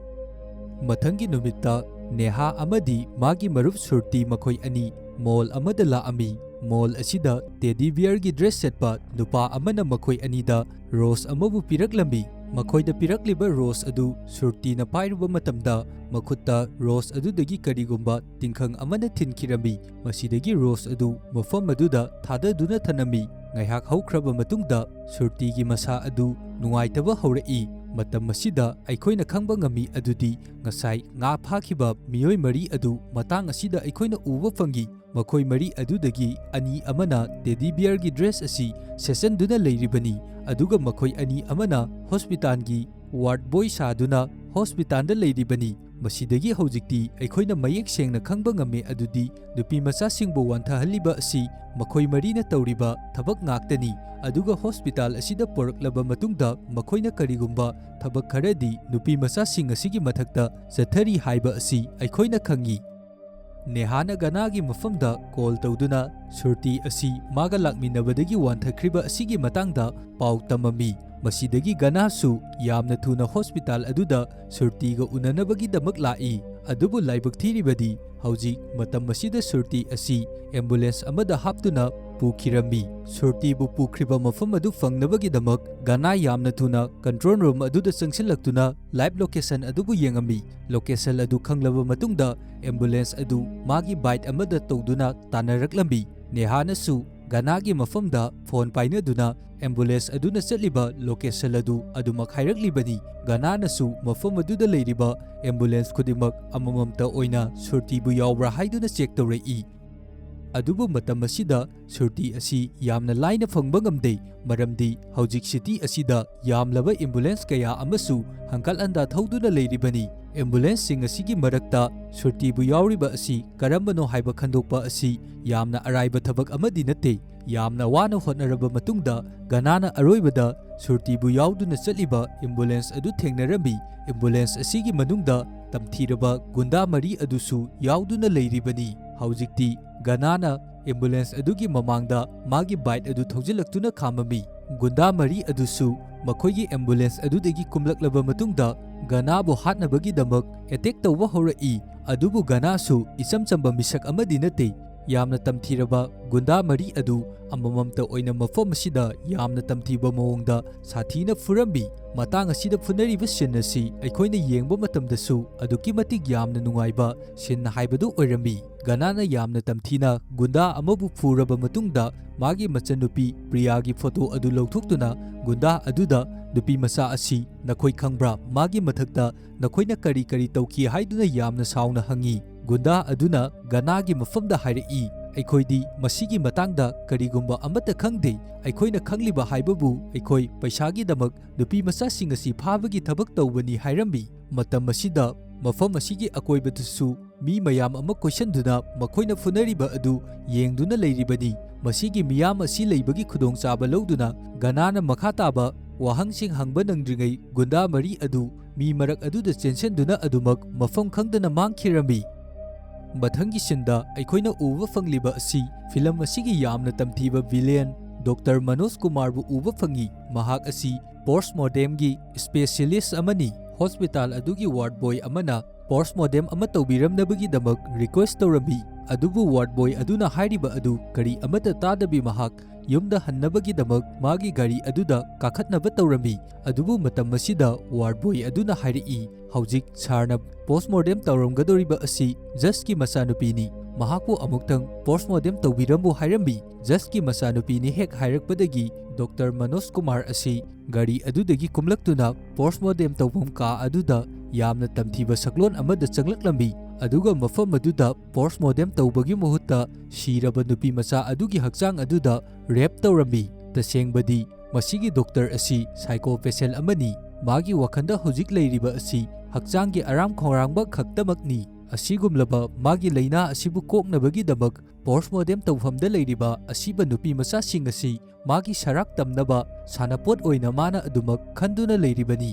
ꯃꯊꯪꯒꯤ ꯅꯨꯃꯤꯠꯇ ꯅꯦꯍꯥ ꯑꯃꯗꯤ ꯃꯥꯒꯤ ꯃꯔꯨꯞ ꯁꯨꯔꯇꯤ ꯃꯈꯣꯏ ꯑꯅꯤ ꯃꯣꯜ ꯑꯃꯗ ꯂꯥꯛꯑꯝꯃꯤ꯫ ꯃꯣꯜ ꯑꯁꯤꯗ ꯇꯦꯗꯤ ꯕꯤꯌꯔꯒꯤ ꯗ꯭ꯔꯦꯁ ꯁꯦꯠꯄ ꯅꯨꯄꯥ ꯑꯃꯅ ꯃꯈꯣꯏ ꯑꯅꯤꯗ ꯔꯣꯁ ꯑꯃꯕꯨ ꯄꯤꯔꯛꯂꯝꯃꯤ꯫ ꯃꯈꯣꯏꯗ ꯄꯤꯔꯛꯂꯤꯕ ꯔꯣꯁ ꯑꯗꯨ ꯁꯨꯔꯇꯤꯅ ꯄꯥꯏꯔꯨꯕ ꯃꯇꯝꯗ ꯃꯈꯨꯠꯇ ꯔꯣꯁ ꯑꯗꯨꯗꯒꯤ ꯀꯔꯤꯒꯨꯝꯕ ꯇꯤꯡꯈꯪ ꯑꯃꯅ ꯊꯤꯟꯈꯤꯔꯝꯃꯤ꯫ ꯃꯁꯤꯗꯒꯤ ꯔꯣꯁ ꯑꯗꯨ ꯃꯐꯝ ꯑꯗꯨꯗ ꯊꯥꯗꯗꯨꯅ ꯊꯅꯝꯃꯤ꯫ ꯉꯥꯏꯍꯥꯛ ꯍꯧꯈ꯭ꯔꯕ ꯃꯇꯨꯡꯗ ꯁꯨꯔꯇꯤꯒꯤ ꯃꯁꯥ ꯑꯗꯨ ꯅꯨꯡꯉꯥꯏꯇꯕ ꯍꯧꯔꯛꯏ꯫ ꯃꯇꯝ ꯑꯁꯤꯗ ꯑꯩꯈꯣꯏꯅ ꯈꯪꯕ ꯉꯝꯃꯤ ꯑꯗꯨꯗꯤ ꯉꯁꯥꯏ ꯉꯥ ꯐꯥꯈꯤꯕ ꯃꯤꯑꯣꯏ ꯃꯔꯤ ꯑꯗꯨ ꯃꯇꯥꯡ ꯑꯁꯤꯗ ꯑꯩꯈꯣꯏꯅ ꯎꯕ ꯐꯪꯈꯤ꯫ ꯃꯈꯣꯏ ꯃꯔꯤ ꯑꯗꯨꯗꯒꯤ ꯑꯅꯤ ꯑꯃꯅ ꯇꯦꯗꯤ ꯕꯤꯌꯔꯒꯤ ꯗ꯭ꯔꯦꯁ ꯑꯁꯤ ꯁꯦꯠꯆꯟꯗꯨꯅ ꯂꯩꯔꯤꯕꯅꯤ, ꯑꯗꯨꯒ ꯃꯈꯣꯏ ꯑꯅꯤ ꯑꯃꯅ ꯍꯣꯁꯄꯤꯇꯥꯜꯒꯤ ꯋꯥꯔꯗ ꯕꯣꯏ ꯁꯥꯗꯨꯅ ꯍꯣꯁꯄꯤꯇꯥꯜꯗ ꯂꯩꯔꯤꯕꯅꯤ꯫ ꯃꯁꯤꯗꯒꯤ ꯍꯧꯖꯤꯛꯇꯤ ꯑꯩꯈꯣꯏꯅ ꯃꯌꯦꯛ ꯁꯦꯡꯅ ꯈꯪꯕ ꯉꯝꯃꯤ ꯑꯗꯨꯗꯤ ꯅꯨꯄꯤ ꯃꯆꯥꯁꯤꯡꯕꯨ ꯋꯥꯟꯊꯍꯜꯂꯤꯕ ꯑꯁꯤ ꯃꯈꯣꯏ ꯃꯔꯤꯅ ꯇꯧꯔꯤꯕ ꯊꯕꯛ ꯉꯥꯛꯇꯅꯤ, ꯑꯗꯨꯒ ꯍꯣꯁꯄꯤꯇꯥꯜ ꯑꯁꯤꯗ ꯄꯨꯔꯛꯂꯕ ꯃꯇꯨꯡꯗ ꯃꯈꯣꯏꯅ ꯀꯔꯤꯒꯨꯝꯕ ꯊꯕꯛ ꯈꯔꯗꯤ ꯅꯨꯄꯤ ꯃꯆꯥꯁꯤꯡ ꯑꯁꯤꯒꯤ ꯃꯊꯛꯇ ꯆꯠꯊꯔꯤ ꯍꯥꯏꯕ ꯑꯁꯤ ꯑꯩꯈꯣꯏꯅ ꯈꯪꯏ꯫ ꯅꯦꯍꯥꯅ ꯒꯅꯥꯒꯤ ꯃꯐꯝꯗ ꯀꯣꯜ ꯇꯧꯗꯨꯅ ꯁꯨꯔꯇꯤ ꯑꯁꯤ ꯃꯥꯒ ꯂꯥꯛꯃꯤꯟꯅꯕꯗꯒꯤ ꯋꯥꯟꯊꯈ꯭ꯔꯤꯕ ꯑꯁꯤꯒꯤ ꯃꯇꯥꯡꯗ ꯄꯥꯎ ꯇꯝꯃꯝꯃꯤ꯫ ꯃꯁꯤꯗꯒꯤ ꯒꯅꯥꯁꯨ ꯌꯥꯝꯅ ꯊꯨꯅ ꯍꯣꯁꯄꯤꯇꯥꯜ ꯑꯗꯨꯗ ꯁꯨꯔꯇꯤꯒ ꯎꯅꯅꯕꯒꯤꯗꯃꯛ ꯂꯥꯛꯏ꯫ ꯑꯗꯨꯕꯨ ꯂꯥꯏꯕꯛ ꯊꯤꯔꯤꯕꯗꯤ ꯍꯧꯖꯤꯛ ꯃꯇꯝ ꯑꯁꯤꯗ ꯁꯨꯔꯇꯤ ꯑꯁꯤ ꯑꯦꯝꯕꯨꯂꯦꯟꯁ ꯑꯃꯗ ꯍꯥꯞꯇꯨꯅ ꯄꯨꯈꯤꯔꯝꯃꯤ꯫ ꯁꯨꯔꯇꯤꯕꯨ ꯄꯨꯈ꯭ꯔꯤꯕ ꯃꯐꯝ ꯑꯗꯨ ꯐꯪꯅꯕꯒꯤꯗꯃꯛ ꯒꯅꯥ ꯌꯥꯝꯅ ꯊꯨꯅ ꯀꯟꯇ꯭ꯔꯣꯜ ꯔꯨꯝ ꯑꯗꯨꯗ ꯆꯪꯁꯤꯜꯂꯛꯇꯨꯅ ꯂꯥꯏꯚ ꯂꯣꯀꯦꯁꯟ ꯑꯗꯨꯕꯨ ꯌꯦꯡꯉꯝꯃꯤ꯫ ꯂꯣꯀꯦꯁꯟ ꯑꯗꯨ ꯈꯪꯂꯕ ꯃꯇꯨꯡꯗ ꯑꯦꯝꯕꯨꯂꯦꯟꯁ ꯑꯗꯨ ꯃꯥꯒꯤ ꯕꯥꯏꯛ ꯑꯃꯗ ꯇꯧꯗꯨꯅ ꯇꯥꯟꯅꯔꯛꯂꯝꯃꯤ꯫ ꯅꯦꯍꯥꯅꯁꯨ ꯒꯅꯥꯒꯤ ꯃꯐꯝꯗ ꯐꯣꯟ ꯄꯥꯏꯅꯗꯨꯅ ꯑꯦꯝꯕꯨꯂꯦꯟꯁ ꯑꯗꯨꯅ ꯆꯠꯂꯤꯕ ꯂꯣꯀꯦꯁꯟ ꯑꯗꯨ ꯑꯗꯨꯃꯛ ꯍꯥꯏꯔꯛꯂꯤꯕꯅꯤ꯫ ꯒꯅꯥꯅꯁꯨ ꯃꯐꯝ ꯑꯗꯨꯗ ꯂꯩꯔꯤꯕ ꯑꯦꯝꯕꯨꯂꯦꯟꯁ ꯈꯨꯗꯤꯡꯃꯛ ꯑꯃꯃꯝꯇ ꯑꯣꯏꯅ ꯁꯨꯔꯇꯤꯕꯨ ꯌꯥꯎꯕ꯭ꯔꯥ ꯍꯥꯏꯗꯨꯅ ꯆꯦꯛ ꯇꯧꯔꯛꯏ꯫ ꯑꯗꯨꯕꯨ ꯃꯇꯝ ꯑꯁꯤꯗ ꯁꯨꯔꯇꯤ ꯑꯁꯤ ꯌꯥꯝꯅ ꯂꯥꯏꯅ ꯐꯪꯕ ꯉꯝꯗꯦ, ꯃꯔꯝꯗꯤ ꯍꯧꯖꯤꯛ ꯁꯤꯇꯤ ꯑꯁꯤꯗ ꯌꯥꯝꯂꯕ ꯑꯦꯝꯕꯨꯂꯦꯟꯁ ꯀꯌꯥ ꯑꯃꯁꯨ ꯍꯪꯒꯠ ꯍꯟꯗꯥ ꯊꯧꯗꯨꯅ ꯂꯩꯔꯤꯕꯅꯤ꯫ ꯑꯦꯝꯕꯨꯂꯦꯟꯁꯁꯤꯡ ꯑꯁꯤꯒꯤ ꯃꯔꯛꯇ ꯁꯨꯔꯇꯤꯕꯨ ꯌꯥꯎꯔꯤꯕ ꯑꯁꯤ ꯀꯔꯝꯕꯅꯣ ꯍꯥꯏꯕ ꯈꯟꯗꯣꯛꯄ ꯑꯁꯤ ꯌꯥꯝꯅ ꯑꯔꯥꯏꯕ ꯊꯕꯛ ꯑꯃꯗꯤ ꯅꯠꯇꯦ꯫ ꯌꯥꯝꯅ ꯋꯥꯅ ꯍꯣꯠꯅꯔꯕ ꯃꯇꯨꯡꯗ ꯒꯅꯥꯅ ꯑꯔꯣꯏꯕꯗ ꯁꯨꯔꯇꯤꯕꯨ ꯌꯥꯎꯗꯨꯅ ꯆꯠꯂꯤꯕ ꯑꯦꯝꯕꯨꯂꯦꯟꯁ ꯑꯗꯨ ꯊꯦꯡꯅꯔꯝꯃꯤ꯫ ꯑꯦꯝꯕꯨꯂꯦꯟꯁ ꯑꯁꯤꯒꯤ ꯃꯅꯨꯡꯗ ꯇꯝꯊꯤꯔꯕ ꯒꯨꯟꯗꯥ ꯃꯔꯤ ꯑꯗꯨꯁꯨ ꯌꯥꯎꯗꯨꯅ ꯂꯩꯔꯤꯕꯅꯤ꯫ ꯍꯧꯖꯤꯛꯇꯤ ꯒꯅꯥꯅ ꯑꯦꯝꯕꯨꯂꯦꯟꯁ ꯑꯗꯨꯒꯤ ꯃꯃꯥꯡꯗ ꯃꯥꯒꯤ ꯕꯥꯏꯛ ꯑꯗꯨ ꯊꯧꯖꯤꯜꯂꯛꯇꯨꯅ ꯈꯥꯝꯃꯝꯃꯤ꯫ ꯒꯨꯟꯗꯥ ꯃꯔꯤ ꯑꯗꯨꯁꯨ ꯃꯈꯣꯏꯒꯤ ꯑꯦꯝꯕꯨꯂꯦꯟꯁ ꯑꯗꯨꯗꯒꯤ ꯀꯨꯝꯂꯛꯂꯕ ꯃꯇꯨꯡꯗ ꯒꯅꯥꯕꯨ ꯍꯥꯠꯅꯕꯒꯤꯗꯃꯛ ꯑꯦꯇꯦꯛ ꯇꯧꯕ ꯍꯧꯔꯛꯏ꯫ ꯑꯗꯨꯕꯨ ꯒꯅꯥꯁꯨ ꯏꯆꯝ ꯆꯝꯕ ꯃꯤꯁꯛ ꯑꯃꯗꯤ ꯅꯠꯇꯦ꯫ ꯌꯥꯝꯅ ꯇꯝꯊꯤꯔꯕ ꯒꯨꯟꯗꯥ ꯃꯔꯤ ꯑꯗꯨ ꯑꯃꯃꯝꯇ ꯑꯣꯏꯅ ꯃꯐꯝ ꯑꯁꯤꯗ ꯌꯥꯝꯅ ꯇꯝꯊꯤꯕ ꯃꯑꯣꯡꯗ ꯁꯥꯊꯤꯅ ꯐꯨꯔꯝꯃꯤ꯫ ꯃꯇꯥꯡ ꯑꯁꯤꯗ ꯐꯨꯅꯔꯤꯕ ꯁꯤꯟ ꯑꯁꯤ ꯑꯩꯈꯣꯏꯅ ꯌꯦꯡꯕ ꯃꯇꯝꯗꯁꯨ ꯑꯗꯨꯛꯀꯤ ꯃꯇꯤꯛ ꯌꯥꯝꯅ ꯅꯨꯡꯉꯥꯏꯕ ꯁꯤꯟ ꯍꯥꯏꯕꯗꯨ ꯑꯣꯏꯔꯝꯃꯤ꯫ ꯒꯅꯥꯅ ꯌꯥꯝꯅ ꯇꯝꯊꯤꯅ ꯒꯨꯟꯗꯥ ꯑꯃꯕꯨ ꯐꯨꯔꯕ ꯃꯇꯨꯡꯗ ꯃꯥꯒꯤ ꯃꯆꯟꯅꯨꯄꯤ ꯄ꯭ꯔꯤꯌꯥꯒꯤ ꯐꯣꯇꯣ ꯑꯗꯨ ꯂꯧꯊꯣꯛꯇꯨꯅ ꯒꯨꯟꯗꯥ ꯑꯗꯨꯗ, "ꯅꯨꯄꯤ ꯃꯆꯥ ꯑꯁꯤ ꯅꯈꯣꯏ ꯈꯪꯕ꯭ꯔꯥ? ꯃꯥꯒꯤ ꯃꯊꯛꯇ ꯅꯈꯣꯏꯅ ꯀꯔꯤ ꯀꯔꯤ ꯇꯧꯈꯤ?" ꯍꯥꯏꯗꯨꯅ ꯌꯥꯝꯅ ꯁꯥꯎꯅ ꯍꯪꯉꯤ꯫ ꯒꯨꯟꯗꯥ ꯑꯗꯨꯅ ꯒꯅꯥꯒꯤ ꯃꯐꯝꯗ ꯍꯥꯏꯔꯛꯏ, "ꯑꯩꯈꯣꯏꯗꯤ ꯃꯁꯤꯒꯤ ꯃꯇꯥꯡꯗ ꯀꯔꯤꯒꯨꯝꯕ ꯑꯃꯠꯇ ꯈꯪꯗꯦ꯫ ꯑꯩꯈꯣꯏꯅ ꯈꯪꯂꯤꯕ ꯍꯥꯏꯕꯕꯨ ꯑꯩꯈꯣꯏ ꯄꯩꯁꯥꯒꯤꯗꯃꯛ ꯅꯨꯄꯤ ꯃꯆꯥꯁꯤꯡ ꯑꯁꯤ ꯐꯥꯕꯒꯤ ꯊꯕꯛ ꯇꯧꯕꯅꯤ" ꯍꯥꯏꯔꯝꯃꯤ꯫ ꯃꯇꯝ ꯑꯁꯤꯗ ꯃꯐꯝ ꯑꯁꯤꯒꯤ ꯑꯀꯣꯏꯕꯗꯁꯨ ꯃꯤ ꯃꯌꯥꯝ ꯑꯃ ꯀꯣꯏꯁꯟꯗꯨꯅ ꯃꯈꯣꯏꯅ ꯐꯨꯅꯔꯤꯕ ꯑꯗꯨ ꯌꯦꯡꯗꯨꯅ ꯂꯩꯔꯤꯕꯅꯤ꯫ ꯃꯁꯤꯒꯤ ꯃꯤꯌꯥꯝ ꯑꯁꯤ ꯂꯩꯕꯒꯤ ꯈꯨꯗꯣꯡꯆꯥꯕ ꯂꯧꯗꯨꯅ ꯒꯅꯥꯅ ꯃꯈꯥ ꯇꯥꯕ ꯋꯥꯍꯪꯁꯤꯡ ꯍꯪꯕ ꯅꯪꯗ꯭ꯔꯤꯉꯩ ꯒꯨꯟꯗꯥ ꯃꯔꯤ ꯑꯗꯨ ꯃꯤ ꯃꯔꯛ ꯑꯗꯨꯗ ꯆꯦꯟꯁꯤꯟꯗꯨꯅ ꯑꯗꯨꯃꯛ ꯃꯐꯝ ꯈꯪꯗꯅ ꯃꯥꯡꯈꯤꯔꯝꯃꯤ꯫ ꯃꯊꯪꯒꯤ ꯁꯤꯟꯗ ꯑꯩꯈꯣꯏꯅ ꯎꯕ ꯐꯪꯂꯤꯕ ꯑꯁꯤ ꯐꯤꯂꯝ ꯑꯁꯤꯒꯤ ꯌꯥꯝꯅ ꯇꯝꯊꯤꯕ ꯚꯤꯂꯦꯟ ꯗꯣꯛꯇꯔ ꯃꯅꯣꯖ ꯀꯨꯃꯥꯔꯕꯨ ꯎꯕ ꯐꯪꯉꯤ꯫ ꯃꯍꯥꯛ ꯑꯁꯤ ꯄꯣꯁꯃꯣꯔꯇꯦꯝꯒꯤ ꯁ꯭ꯄꯦꯁꯤꯌꯦꯂꯤꯁ ꯑꯃꯅꯤ꯫ ꯍꯣꯁꯄꯤꯇꯥꯜ ꯑꯗꯨꯒꯤ ꯋꯥꯔꯗ ꯕꯣꯏ ꯑꯃꯅ ꯄꯣꯁꯃꯣꯔꯇꯦꯝ ꯑꯃ ꯇꯧꯕꯤꯔꯝꯅꯕꯒꯤꯗꯃꯛ ꯔꯤꯀ꯭ꯋꯦꯁ ꯇꯧꯔꯝꯃꯤ꯫ ꯑꯗꯨꯕꯨ ꯋꯥꯔꯗ ꯕꯣꯏ ꯑꯗꯨꯅ ꯍꯥꯏꯔꯤꯕ ꯑꯗꯨ ꯀꯔꯤ ꯑꯃꯠꯇ ꯇꯥꯗꯕꯤ ꯃꯍꯥꯛ ꯌꯨꯝꯗ ꯍꯟꯅꯕꯒꯤꯗꯃꯛ ꯃꯥꯒꯤ ꯒꯥꯔꯤ ꯑꯗꯨꯗ ꯀꯥꯈꯠꯅꯕ ꯇꯧꯔꯝꯃꯤ꯫ ꯑꯗꯨꯕꯨ ꯃꯇꯝ ꯑꯁꯤꯗ ꯋꯥꯔꯗ ꯕꯣꯏ ꯑꯗꯨꯅ ꯍꯥꯏꯔꯛꯏ, "ꯍꯧꯖꯤꯛ ꯁꯥꯔꯅ ꯄꯣꯁꯃꯣꯔꯇꯦꯝ ꯇꯧꯔꯝꯒꯗꯧꯔꯤꯕ ꯑꯁꯤ ꯖꯁꯀꯤ ꯃꯆꯥꯅꯨꯄꯤꯅꯤ꯫ ꯃꯍꯥꯛꯄꯨ ꯑꯃꯨꯛꯇꯪ ꯄꯣꯁꯃꯣꯔꯇꯦꯝ ꯇꯧꯕꯤꯔꯝꯃꯨ" ꯍꯥꯏꯔꯝꯃꯤ꯫ ꯖꯁꯀꯤ ꯃꯆꯥꯅꯨꯄꯤꯅꯤ ꯍꯦꯛ ꯍꯥꯏꯔꯛꯄꯗꯒꯤ ꯗꯣꯛꯇꯔ ꯃꯅꯣꯖ ꯀꯨꯃꯥꯔ ꯑꯁꯤ ꯒꯥꯔꯤ ꯑꯗꯨꯗꯒꯤ ꯀꯨꯝꯂꯛꯇꯨꯅ ꯄꯣꯁꯃꯣꯔꯇꯦꯝ ꯇꯧꯐꯝ ꯀꯥ ꯑꯗꯨꯗ ꯌꯥꯝꯅ ꯇꯝꯊꯤꯕ ꯁꯛꯂꯣꯟ ꯑꯃꯗ ꯆꯪꯂꯛꯂꯝꯃꯤ꯫ ꯑꯗꯨꯒ ꯃꯐꯝ ꯑꯗꯨꯗ ꯄꯣꯁꯃꯣꯔꯇꯦꯝ ꯇꯧꯕꯒꯤ ꯃꯍꯨꯠꯇ ꯁꯤꯔꯕ ꯅꯨꯄꯤ ꯃꯆꯥ ꯑꯗꯨꯒꯤ ꯍꯛꯆꯥꯡ ꯑꯗꯨꯗ ꯔꯦꯞ ꯇꯧꯔꯝꯃꯤ꯫ ꯇꯁꯦꯡꯕꯗꯤ ꯃꯁꯤꯒꯤ ꯗꯣꯛꯇꯔ ꯑꯁꯤ ꯁꯥꯏꯀꯣ ꯄꯦꯁꯦꯟ ꯑꯃꯅꯤ꯫ ꯃꯥꯒꯤ ꯋꯥꯈꯜꯗ ꯍꯧꯖꯤꯛ ꯂꯩꯔꯤꯕ ꯑꯁꯤ ꯍꯛꯆꯥꯡꯒꯤ ꯑꯔꯥꯝ ꯈꯧꯔꯥꯡꯕ ꯈꯛꯇꯃꯛꯅꯤ꯫ ꯑꯁꯤꯒꯨꯝꯂꯕ ꯃꯥꯒꯤ ꯂꯥꯏꯅꯥ ꯑꯁꯤꯕꯨ ꯀꯣꯛꯅꯕꯒꯤꯗꯃꯛ ꯄꯣꯁꯃꯣꯔꯇꯦꯝ ꯇꯧꯐꯝꯗ ꯂꯩꯔꯤꯕ ꯑꯁꯤꯕ ꯅꯨꯄꯤ ꯃꯆꯥꯁꯤꯡ ꯑꯁꯤ ꯃꯥꯒꯤ ꯁꯔꯥꯛ ꯇꯝꯅꯕ ꯁꯥꯟꯅꯄꯣꯠ ꯑꯣꯏꯅ ꯃꯥꯅ ꯑꯗꯨꯃꯛ ꯈꯟꯗꯨꯅ ꯂꯩꯔꯤꯕꯅꯤ꯫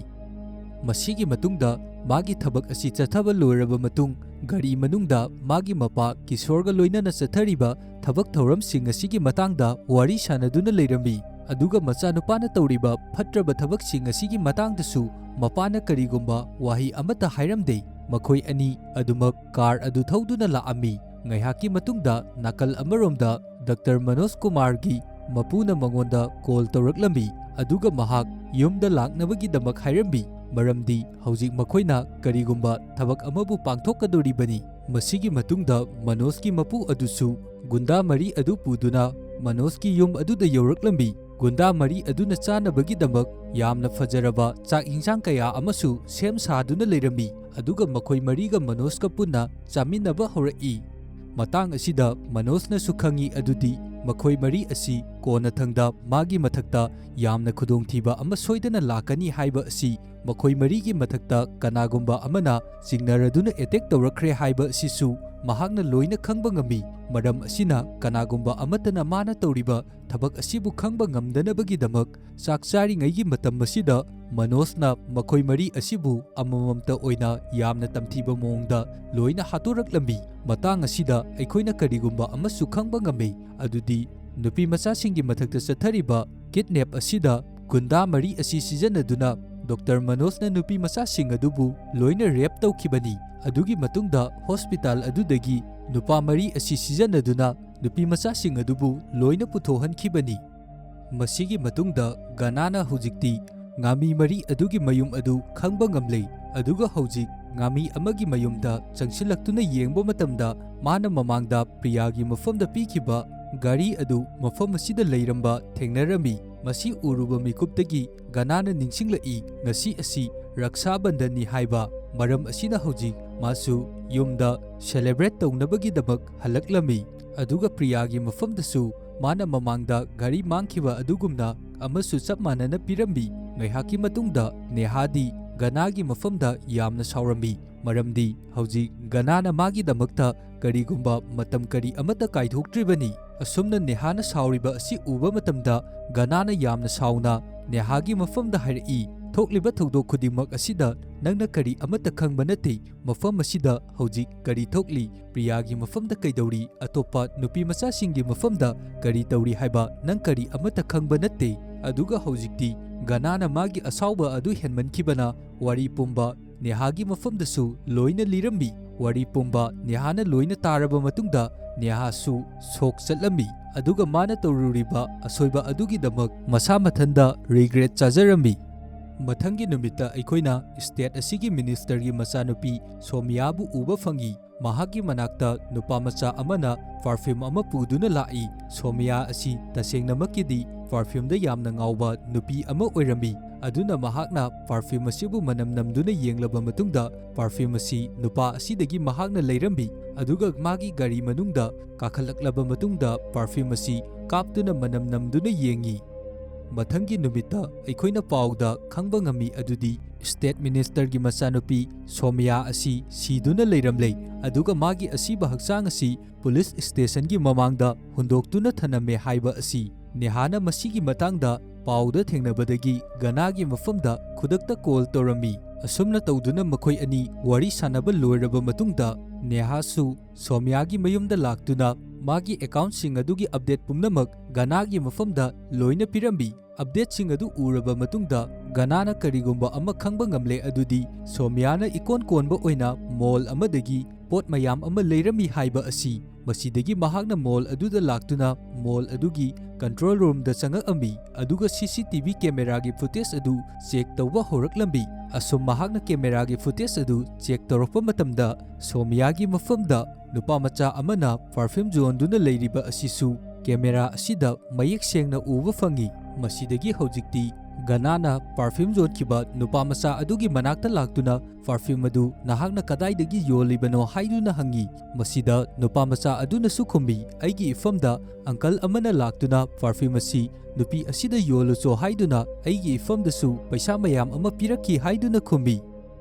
ꯃꯁꯤꯒꯤ ꯃꯇꯨꯡꯗ ꯃꯥꯒꯤ ꯊꯕꯛ ꯑꯁꯤ ꯆꯠꯊꯕ ꯂꯣꯏꯔꯕ ꯃꯇꯨꯡ, ꯒꯥꯔꯤ ꯃꯅꯨꯡꯗ ꯃꯥꯒꯤ ꯃꯄꯥ ꯀꯤꯁꯣꯔꯒ ꯂꯣꯏꯅꯅ ꯆꯠꯊꯔꯤꯕ ꯊꯕꯛ ꯊꯧꯔꯝꯁꯤꯡ ꯑꯁꯤꯒꯤ ꯃꯇꯥꯡꯗ ꯋꯥꯔꯤ ꯁꯥꯅꯗꯨꯅ ꯂꯩꯔꯝꯃꯤ꯫ ꯑꯗꯨꯒ ꯃꯆꯥꯅꯨꯄꯥꯅ ꯇꯧꯔꯤꯕ ꯐꯠꯇ꯭ꯔꯕ ꯊꯕꯛꯁꯤꯡ ꯑꯁꯤꯒꯤ ꯃꯇꯥꯡꯗꯁꯨ ꯃꯄꯥꯅ ꯀꯔꯤꯒꯨꯝꯕ ꯋꯥꯍꯩ ꯑꯃꯠꯇ ꯍꯥꯏꯔꯝꯗꯦ꯫ ꯃꯈꯣꯏ ꯑꯅꯤ ꯑꯗꯨꯃꯛ ꯀꯥꯔ ꯑꯗꯨ ꯊꯧꯗꯨꯅ ꯂꯥꯛꯑꯝꯃꯤ꯫ ꯉꯥꯏꯍꯥꯛꯀꯤ ꯃꯇꯨꯡꯗ ꯅꯥꯀꯜ ꯑꯃꯔꯣꯝꯗ ꯗꯥꯛꯇꯔ ꯃꯅꯣꯖ ꯀꯨꯃꯥꯔꯒꯤ ꯃꯄꯨꯅ ꯃꯉꯣꯟꯗ ꯀꯣꯜ ꯇꯧꯔꯛꯂꯝꯃꯤ, ꯑꯗꯨꯒ ꯃꯍꯥꯛ ꯌꯨꯝꯗ ꯂꯥꯛꯅꯕꯒꯤꯗꯃꯛ ꯍꯥꯏꯔꯝꯃꯤ, ꯃꯔꯝꯗꯤ ꯍꯧꯖꯤꯛ ꯃꯈꯣꯏꯅ ꯀꯔꯤꯒꯨꯝꯕ ꯊꯕꯛ ꯑꯃꯕꯨ ꯄꯥꯡꯊꯣꯛꯀꯗꯧꯔꯤꯕꯅꯤ꯫ ꯃꯁꯤꯒꯤ ꯃꯇꯨꯡꯗ ꯃꯅꯣꯖꯀꯤ ꯃꯄꯨ ꯑꯗꯨꯁꯨ ꯒꯨꯟꯗꯥ ꯃꯔꯤ ꯑꯗꯨ ꯄꯨꯗꯨꯅ ꯃꯅꯣꯖꯀꯤ ꯌꯨꯝ ꯑꯗꯨꯗ ꯌꯧꯔꯛꯂꯝꯃꯤ꯫ ꯒꯨꯟꯗꯥ ꯃꯔꯤ ꯑꯗꯨꯅ ꯆꯥꯅꯕꯒꯤꯗꯃꯛ ꯌꯥꯝꯅ ꯐꯖꯔꯕ ꯆꯥꯛ ꯏꯟꯁꯥꯡ ꯀꯌꯥ ꯑꯃꯁꯨ ꯁꯦꯝ ꯁꯥꯗꯨꯅ ꯂꯩꯔꯝꯃꯤ, ꯑꯗꯨꯒ ꯃꯈꯣꯏ ꯃꯔꯤꯒ ꯃꯅꯣꯖꯀ ꯄꯨꯟꯅ ꯆꯥꯃꯤꯟꯅꯕ ꯍꯧꯔꯛꯏ꯫ ꯃꯇꯥꯡ ꯑꯁꯤꯗ ꯃꯅꯣꯖꯅꯁꯨ ꯈꯪꯏ ꯑꯗꯨꯗꯤ ꯃꯈꯣꯏ ꯃꯔꯤ ꯑꯁꯤ ꯀꯣꯟꯅꯊꯪꯗ ꯃꯥꯒꯤ ꯃꯊꯛꯇ ꯌꯥꯝꯅ ꯈꯨꯗꯣꯡꯊꯤꯕ ꯑꯃ ꯁꯣꯏꯗꯅ ꯂꯥꯛꯀꯅꯤ ꯍꯥꯏꯕ ꯑꯁꯤ, ꯃꯈꯣꯏ ꯃꯔꯤꯒꯤ ꯃꯊꯛꯇ ꯀꯅꯥꯒꯨꯝꯕ ꯑꯃꯅ ꯆꯤꯡꯅꯔꯗꯨꯅ ꯑꯦꯇꯦꯛ ꯇꯧꯔꯛꯈ꯭ꯔꯦ ꯍꯥꯏꯕ ꯑꯁꯤꯁꯨ ꯃꯍꯥꯛꯅ ꯂꯣꯏꯅ ꯈꯪꯕ ꯉꯝꯃꯤ꯫ ꯃꯔꯝ ꯑꯁꯤꯅ ꯀꯅꯥꯒꯨꯝꯕ ꯑꯃꯠꯇꯅ ꯃꯥꯅ ꯇꯧꯔꯤꯕ ꯊꯕꯛ ꯑꯁꯤꯕꯨ ꯈꯪꯕ ꯉꯝꯗꯅꯕꯒꯤꯗꯃꯛ ꯆꯥꯛ ꯆꯥꯔꯤꯉꯩꯒꯤ ꯃꯇꯝ ꯑꯁꯤꯗ ꯃꯅꯣꯖꯅ ꯃꯈꯣꯏ ꯃꯔꯤ ꯑꯁꯤꯕꯨ ꯑꯃꯃꯝꯇ ꯑꯣꯏꯅ ꯌꯥꯝꯅ ꯇꯝꯊꯤꯕ ꯃꯑꯣꯡꯗ ꯂꯣꯏꯅ ꯍꯥꯠꯇꯣꯔꯛꯂꯝꯃꯤ꯫ ꯃꯇꯥꯡ ꯑꯁꯤꯗ ꯑꯩꯈꯣꯏꯅ ꯀꯔꯤꯒꯨꯝꯕ ꯑꯃꯁꯨ ꯈꯪꯕ ꯉꯝꯃꯤ, ꯑꯗꯨꯗꯤ ꯅꯨꯄꯤ ꯃꯆꯥꯁꯤꯡꯒꯤ ꯃꯊꯛꯇ ꯆꯠꯊꯔꯤꯕ ꯀꯤꯗꯅꯦꯞ ꯑꯁꯤꯗ ꯒꯨꯟꯗꯥ ꯃꯔꯤ ꯑꯁꯤ ꯁꯤꯖꯤꯟꯅꯗꯨꯅ ꯗꯣꯛꯇꯔ ꯃꯅꯣꯖꯅ ꯅꯨꯄꯤ ꯃꯆꯥꯁꯤꯡ ꯑꯗꯨꯕꯨ ꯂꯣꯏꯅ ꯔꯦꯞ ꯇꯧꯈꯤꯕꯅꯤ꯫ ꯑꯗꯨꯒꯤ ꯃꯇꯨꯡꯗ ꯍꯣꯁꯄꯤꯇꯥꯜ ꯑꯗꯨꯗꯒꯤ ꯅꯨꯄꯥ ꯃꯔꯤ ꯑꯁꯤ ꯁꯤꯖꯤꯟꯅꯗꯨꯅ ꯅꯨꯄꯤ ꯃꯆꯥꯁꯤꯡ ꯑꯗꯨꯕꯨ ꯂꯣꯏꯅ ꯄꯨꯊꯣꯛꯍꯟꯈꯤꯕꯅꯤ꯫ ꯃꯁꯤꯒꯤ ꯃꯇꯨꯡꯗ ꯒꯅꯥꯅ ꯍꯧꯖꯤꯛꯇꯤ ꯉꯥꯃꯤ ꯃꯔꯤ ꯑꯗꯨꯒꯤ ꯃꯌꯨꯝ ꯑꯗꯨ ꯈꯪꯕ ꯉꯝꯂꯦ, ꯑꯗꯨꯒ ꯍꯧꯖꯤꯛ ꯉꯥꯃꯤ ꯑꯃꯒꯤ ꯃꯌꯨꯝꯗ ꯆꯪꯁꯤꯜꯂꯛꯇꯨꯅ ꯌꯦꯡꯕ ꯃꯇꯝꯗ ꯃꯥꯅ ꯃꯃꯥꯡꯗ ꯄ꯭ꯔꯤꯌꯥꯒꯤ ꯃꯐꯝꯗ ꯄꯤꯈꯤꯕ ꯒꯥꯔꯤ ꯑꯗꯨ ꯃꯐꯝ ꯑꯁꯤꯗ ꯂꯩꯔꯝꯕ ꯊꯦꯡꯅꯔꯝꯃꯤ꯫ ꯃꯁꯤ ꯎꯔꯨꯕ ꯃꯤꯀꯨꯞꯇꯒꯤ ꯒꯅꯥꯅ ꯅꯤꯡꯁꯤꯡꯂꯛꯏ, ꯉꯁꯤ ꯑꯁꯤ ꯔꯛꯁꯥ ꯕꯟꯙꯟꯅꯤ ꯍꯥꯏꯕ꯫ ꯃꯔꯝ ꯑꯁꯤꯅ ꯍꯧꯖꯤꯛ ꯃꯥꯁꯨ ꯌꯨꯝꯗ ꯁꯦꯂꯦꯕ꯭ꯔꯦꯠ ꯇꯧꯅꯕꯒꯤꯗꯃꯛ ꯍꯜꯂꯛꯂꯝꯃꯤ, ꯑꯗꯨꯒ ꯄ꯭ꯔꯤꯌꯥꯒꯤ ꯃꯐꯝꯗꯁꯨ ꯃꯥꯅ ꯃꯃꯥꯡꯗ ꯘꯔꯤ ꯃꯥꯡꯈꯤꯕ ꯑꯗꯨꯒꯨꯝꯅ ꯑꯃꯁꯨ ꯆꯞ ꯃꯥꯟꯅꯅ ꯄꯤꯔꯝꯃꯤ꯫ ꯉꯥꯏꯍꯥꯛꯀꯤ ꯃꯇꯨꯡꯗ ꯅꯦꯍꯥꯗꯤ ꯒꯅꯥꯒꯤ ꯃꯐꯝꯗ ꯌꯥꯝꯅ ꯁꯥꯎꯔꯝꯃꯤ, ꯃꯔꯝꯗꯤ ꯍꯧꯖꯤꯛ ꯒꯅꯥꯅ ꯃꯥꯒꯤꯗꯃꯛꯇ ꯀꯔꯤꯒꯨꯝꯕ ꯃꯇꯝ ꯀꯔꯤ ꯑꯃꯠꯇ ꯀꯥꯏꯊꯣꯛꯇ꯭ꯔꯤꯕꯅꯤ꯫ ꯑꯁꯨꯝꯅ ꯅꯦꯍꯥꯅ ꯁꯥꯎꯔꯤꯕ ꯑꯁꯤ ꯎꯕ ꯃꯇꯝꯗ ꯒꯅꯥꯅ ꯌꯥꯝꯅ ꯁꯥꯎꯅ ꯅꯦꯍꯥꯒꯤ ꯃꯐꯝꯗ ꯍꯥꯏꯔꯛꯏ, "ꯊꯣꯛꯂꯤꯕ ꯊꯧꯗꯣꯛ ꯈꯨꯗꯤꯡꯃꯛ ꯑꯁꯤꯗ ꯅꯪꯅ ꯀꯔꯤ ꯑꯃꯠꯇ ꯈꯪꯕ ꯅꯠꯇꯦ꯫ ꯃꯐꯝ ꯑꯁꯤꯗ ꯍꯧꯖꯤꯛ ꯀꯔꯤ ꯊꯣꯛꯂꯤ? ꯄ꯭ꯔꯤꯌꯥꯒꯤ ꯃꯐꯝꯗ ꯀꯩꯗꯧꯔꯤ? ꯑꯇꯣꯞꯄ ꯅꯨꯄꯤ ꯃꯆꯥꯁꯤꯡꯒꯤ ꯃꯐꯝꯗ ꯀꯔꯤ ꯇꯧꯔꯤ ꯍꯥꯏꯕ ꯅꯪ ꯀꯔꯤ ꯑꯃꯠꯇ ꯈꯪꯕ ꯅꯠꯇꯦ"꯫ ꯑꯗꯨꯒ ꯍꯧꯖꯤꯛꯇꯤ ꯒꯅꯥꯅ ꯃꯥꯒꯤ ꯑꯁꯥꯎꯕ ꯑꯗꯨ ꯍꯦꯟꯃꯟꯈꯤꯕꯅ ꯋꯥꯔꯤ ꯄꯨꯝꯕ ꯅꯦꯍꯥꯒꯤ ꯃꯐꯝꯗꯁꯨ ꯂꯣꯏꯅ ꯂꯤꯔꯝꯃꯤ꯫ ꯋꯥꯔꯤ ꯄꯨꯝꯕ ꯅꯦꯍꯥꯅ ꯂꯣꯏꯅ ꯇꯥꯔꯕ ꯃꯇꯨꯡꯗ ꯅꯦꯍꯥꯁꯨ ꯁꯣꯛ ꯆꯠꯂꯝꯃꯤ꯫ ꯑꯗꯨꯒ ꯃꯥꯅ ꯇꯧꯔꯨꯔꯤꯕ ꯑꯁꯣꯏꯕ ꯑꯗꯨꯒꯤꯗꯃꯛ ꯃꯁꯥ ꯃꯊꯟꯗ ꯔꯤꯒ꯭ꯔꯦꯠ ꯆꯥꯖꯔꯝꯃꯤ꯫ ꯃꯊꯪꯒꯤ ꯅꯨꯃꯤꯠꯇ ꯑꯩꯈꯣꯏꯅ ꯁ꯭ꯇꯦꯠ ꯑꯁꯤꯒꯤ ꯃꯤꯅꯤꯁꯇꯔꯒꯤ ꯃꯆꯥꯅꯨꯄꯤ ꯁꯣꯃꯤꯌꯥꯕꯨ ꯎꯕ ꯐꯪꯏ꯫ ꯃꯍꯥꯛꯀꯤ ꯃꯅꯥꯛꯇ ꯅꯨꯄꯥ ꯃꯆꯥ ꯑꯃꯅ ꯄꯔꯐ꯭ꯌꯨꯝ ꯑꯃ ꯄꯨꯗꯨꯅ ꯂꯥꯛꯏ꯫ ꯁꯣꯃꯤꯌꯥ ꯑꯁꯤ ꯇꯁꯦꯡꯅꯃꯛꯀꯤꯗꯤ ꯄꯔꯐ꯭ꯌꯨꯝꯗ ꯌꯥꯝꯅ ꯉꯥꯎꯕ ꯅꯨꯄꯤ ꯑꯃ ꯑꯣꯏꯔꯝꯃꯤ꯫ ꯑꯗꯨꯅ ꯃꯍꯥꯛꯅ ꯄꯔꯐ꯭ꯌꯨꯝ ꯑꯁꯤꯕꯨ ꯃꯅꯝ ꯅꯝꯗꯨꯅ ꯌꯦꯡꯂꯕ ꯃꯇꯨꯡꯗ, ꯄꯔꯐ꯭ꯌꯨꯝ ꯑꯁꯤ ꯅꯨꯄꯥ ꯑꯁꯤꯗꯒꯤ ꯃꯍꯥꯛꯅ ꯂꯩꯔꯝꯃꯤ꯫ ꯑꯗꯨꯒ ꯃꯥꯒꯤ ꯒꯥꯔꯤ ꯃꯅꯨꯡꯗ ꯀꯥꯈꯠꯂꯛꯂꯕ ꯃꯇꯨꯡꯗ, ꯄꯔꯐ꯭ꯌꯨꯝ ꯑꯁꯤ ꯀꯥꯞꯇꯨꯅ ꯃꯅꯝ ꯅꯝꯗꯨꯅ ꯌꯦꯡꯉꯤ꯫ ꯃꯊꯪꯒꯤ ꯅꯨꯃꯤꯠꯇ ꯑꯩꯈꯣꯏꯅ ꯄꯥꯎꯗ ꯈꯪꯕ ꯉꯝꯃꯤ ꯑꯗꯨꯗꯤ, ꯁ꯭ꯇꯦꯠ ꯃꯤꯅꯤꯁꯇꯔꯒꯤ ꯃꯆꯥꯅꯨꯄꯤ ꯁꯣꯃꯤꯌꯥ ꯑꯁꯤ ꯁꯤꯗꯨꯅ ꯂꯩꯔꯝꯂꯦ, ꯑꯗꯨꯒ ꯃꯥꯒꯤ ꯑꯁꯤꯕ ꯍꯛꯆꯥꯡ ꯑꯁꯤ ꯄꯨꯂꯤꯁ ꯁ꯭ꯇꯦꯁꯟꯒꯤ ꯃꯃꯥꯡꯗ ꯍꯨꯟꯗꯣꯛꯇꯨꯅ ꯊꯅꯝꯃꯦ ꯍꯥꯏꯕ ꯑꯁꯤ꯫ ꯅꯦꯍꯥꯅ ꯃꯁꯤꯒꯤ ꯃꯇꯥꯡꯗ ꯄꯥꯎꯗ ꯊꯦꯡꯅꯕꯗꯒꯤ ꯒꯅꯥꯒꯤ ꯃꯐꯝꯗ ꯈꯨꯗꯛꯇ ꯀꯣꯜ ꯇꯧꯔꯝꯃꯤ꯫ ꯑꯁꯨꯝꯅ ꯇꯧꯗꯨꯅ ꯃꯈꯣꯏ ꯑꯅꯤ ꯋꯥꯔꯤ ꯁꯥꯟꯅꯕ ꯂꯣꯏꯔꯕ ꯃꯇꯨꯡꯗ, ꯅꯦꯍꯥꯁꯨ ꯁꯣꯃꯤꯌꯥꯒꯤ ꯃꯌꯨꯝꯗ ꯂꯥꯛꯇꯨꯅ ꯃꯥꯒꯤ ꯑꯦꯀꯥꯎꯟꯠꯁꯤꯡ ꯑꯗꯨꯒꯤ ꯑꯞꯗꯦꯠ ꯄꯨꯝꯅꯃꯛ ꯒꯅꯥꯒꯤ ꯃꯐꯝꯗ ꯂꯣꯏꯅ ꯄꯤꯔꯝꯃꯤ꯫ ꯑꯞꯗꯦꯠꯁꯤꯡ ꯑꯗꯨ ꯎꯔꯕ ꯃꯇꯨꯡꯗ, ꯒꯅꯥꯅ ꯀꯔꯤꯒꯨꯝꯕ ꯑꯃ ꯈꯪꯕ ꯉꯝꯂꯦ, ꯑꯗꯨꯗꯤ ꯁꯣꯃꯤꯌꯥꯅ ꯏꯀꯣꯟ ꯀꯣꯟꯕ ꯑꯣꯏꯅ ꯃꯣꯜ ꯑꯃꯗꯒꯤ ꯄꯣꯠ ꯃꯌꯥꯝ ꯑꯃ ꯂꯩꯔꯝꯃꯤ ꯍꯥꯏꯕ ꯑꯁꯤ꯫ ꯃꯁꯤꯗꯒꯤ ꯃꯍꯥꯛꯅ ꯃꯣꯜ ꯑꯗꯨꯗ ꯂꯥꯛꯇꯨꯅ ꯃꯣꯜ ꯑꯗꯨꯒꯤ ꯀꯟꯇ꯭ꯔꯣꯜ ꯔꯨꯝꯗ ꯆꯪꯉꯛꯂꯝꯃꯤ, ꯑꯗꯨꯒ ꯁꯤ ꯁꯤ ꯇꯤ ꯚꯤ ꯀꯦꯃꯦꯔꯥꯒꯤ ꯐꯨꯇꯦꯖ ꯑꯗꯨ ꯆꯦꯛ ꯇꯧꯕ ꯍꯧꯔꯛꯂꯝꯃꯤ꯫ ꯑꯁꯨꯝ ꯃꯍꯥꯛꯅ ꯀꯦꯃꯦꯔꯥꯒꯤ ꯐꯨꯇꯦꯖ ꯑꯗꯨ ꯆꯦꯛ ꯇꯧꯔꯛꯄ ꯃꯇꯝꯗ, ꯁꯣꯃꯤꯌꯥꯒꯤ ꯃꯐꯝꯗ ꯅꯨꯄꯥ ꯃꯆꯥ ꯑꯃꯅ perfume ꯌꯣꯟꯗꯨꯅ ꯂꯩꯔꯤꯕ ꯑꯁꯤꯁꯨ camera ꯑꯁꯤꯗ ꯃꯌꯦꯛ ꯁꯦꯡꯅ ꯎꯕ ꯐꯪꯏ꯫ ꯃꯁꯤꯗꯒꯤ ꯍꯧꯖꯤꯛꯇꯤ ꯒꯅꯥꯅ perfume ꯌꯣꯟꯈꯤꯕ ꯅꯨꯄꯥ ꯃꯆꯥ ꯑꯗꯨꯒꯤ ꯃꯅꯥꯛꯇ ꯂꯥꯛꯇꯨꯅ perfume ꯑꯗꯨ ꯅꯍꯥꯛꯅ ꯀꯗꯥꯏꯗꯒꯤ ꯌꯣꯜꯂꯤꯕꯅꯣ ꯍꯥꯏꯗꯨꯅ ꯍꯪꯏ꯫ ꯃꯁꯤꯗ ꯅꯨꯄꯥ ꯃꯆꯥ ꯑꯗꯨꯅꯁꯨ ꯈꯨꯝꯃꯤ, "ꯑꯩꯒꯤ ꯏꯐꯝꯗ uncle ꯑꯃꯅ ꯂꯥꯛꯇꯨꯅ perfume ꯑꯁꯤ ꯅꯨꯄꯤ ꯑꯁꯤꯗ ꯌꯣꯜꯂꯨꯆꯣ ꯍꯥꯏꯗꯨꯅ ꯑꯩꯒꯤ ꯏꯐꯝꯗꯁꯨ ꯄꯩꯁꯥ ꯃꯌꯥꯝ ꯑꯃ ꯄꯤꯔꯛꯈꯤ" ꯍꯥꯏꯗꯨꯅ ꯈꯨꯝꯃꯤ꯫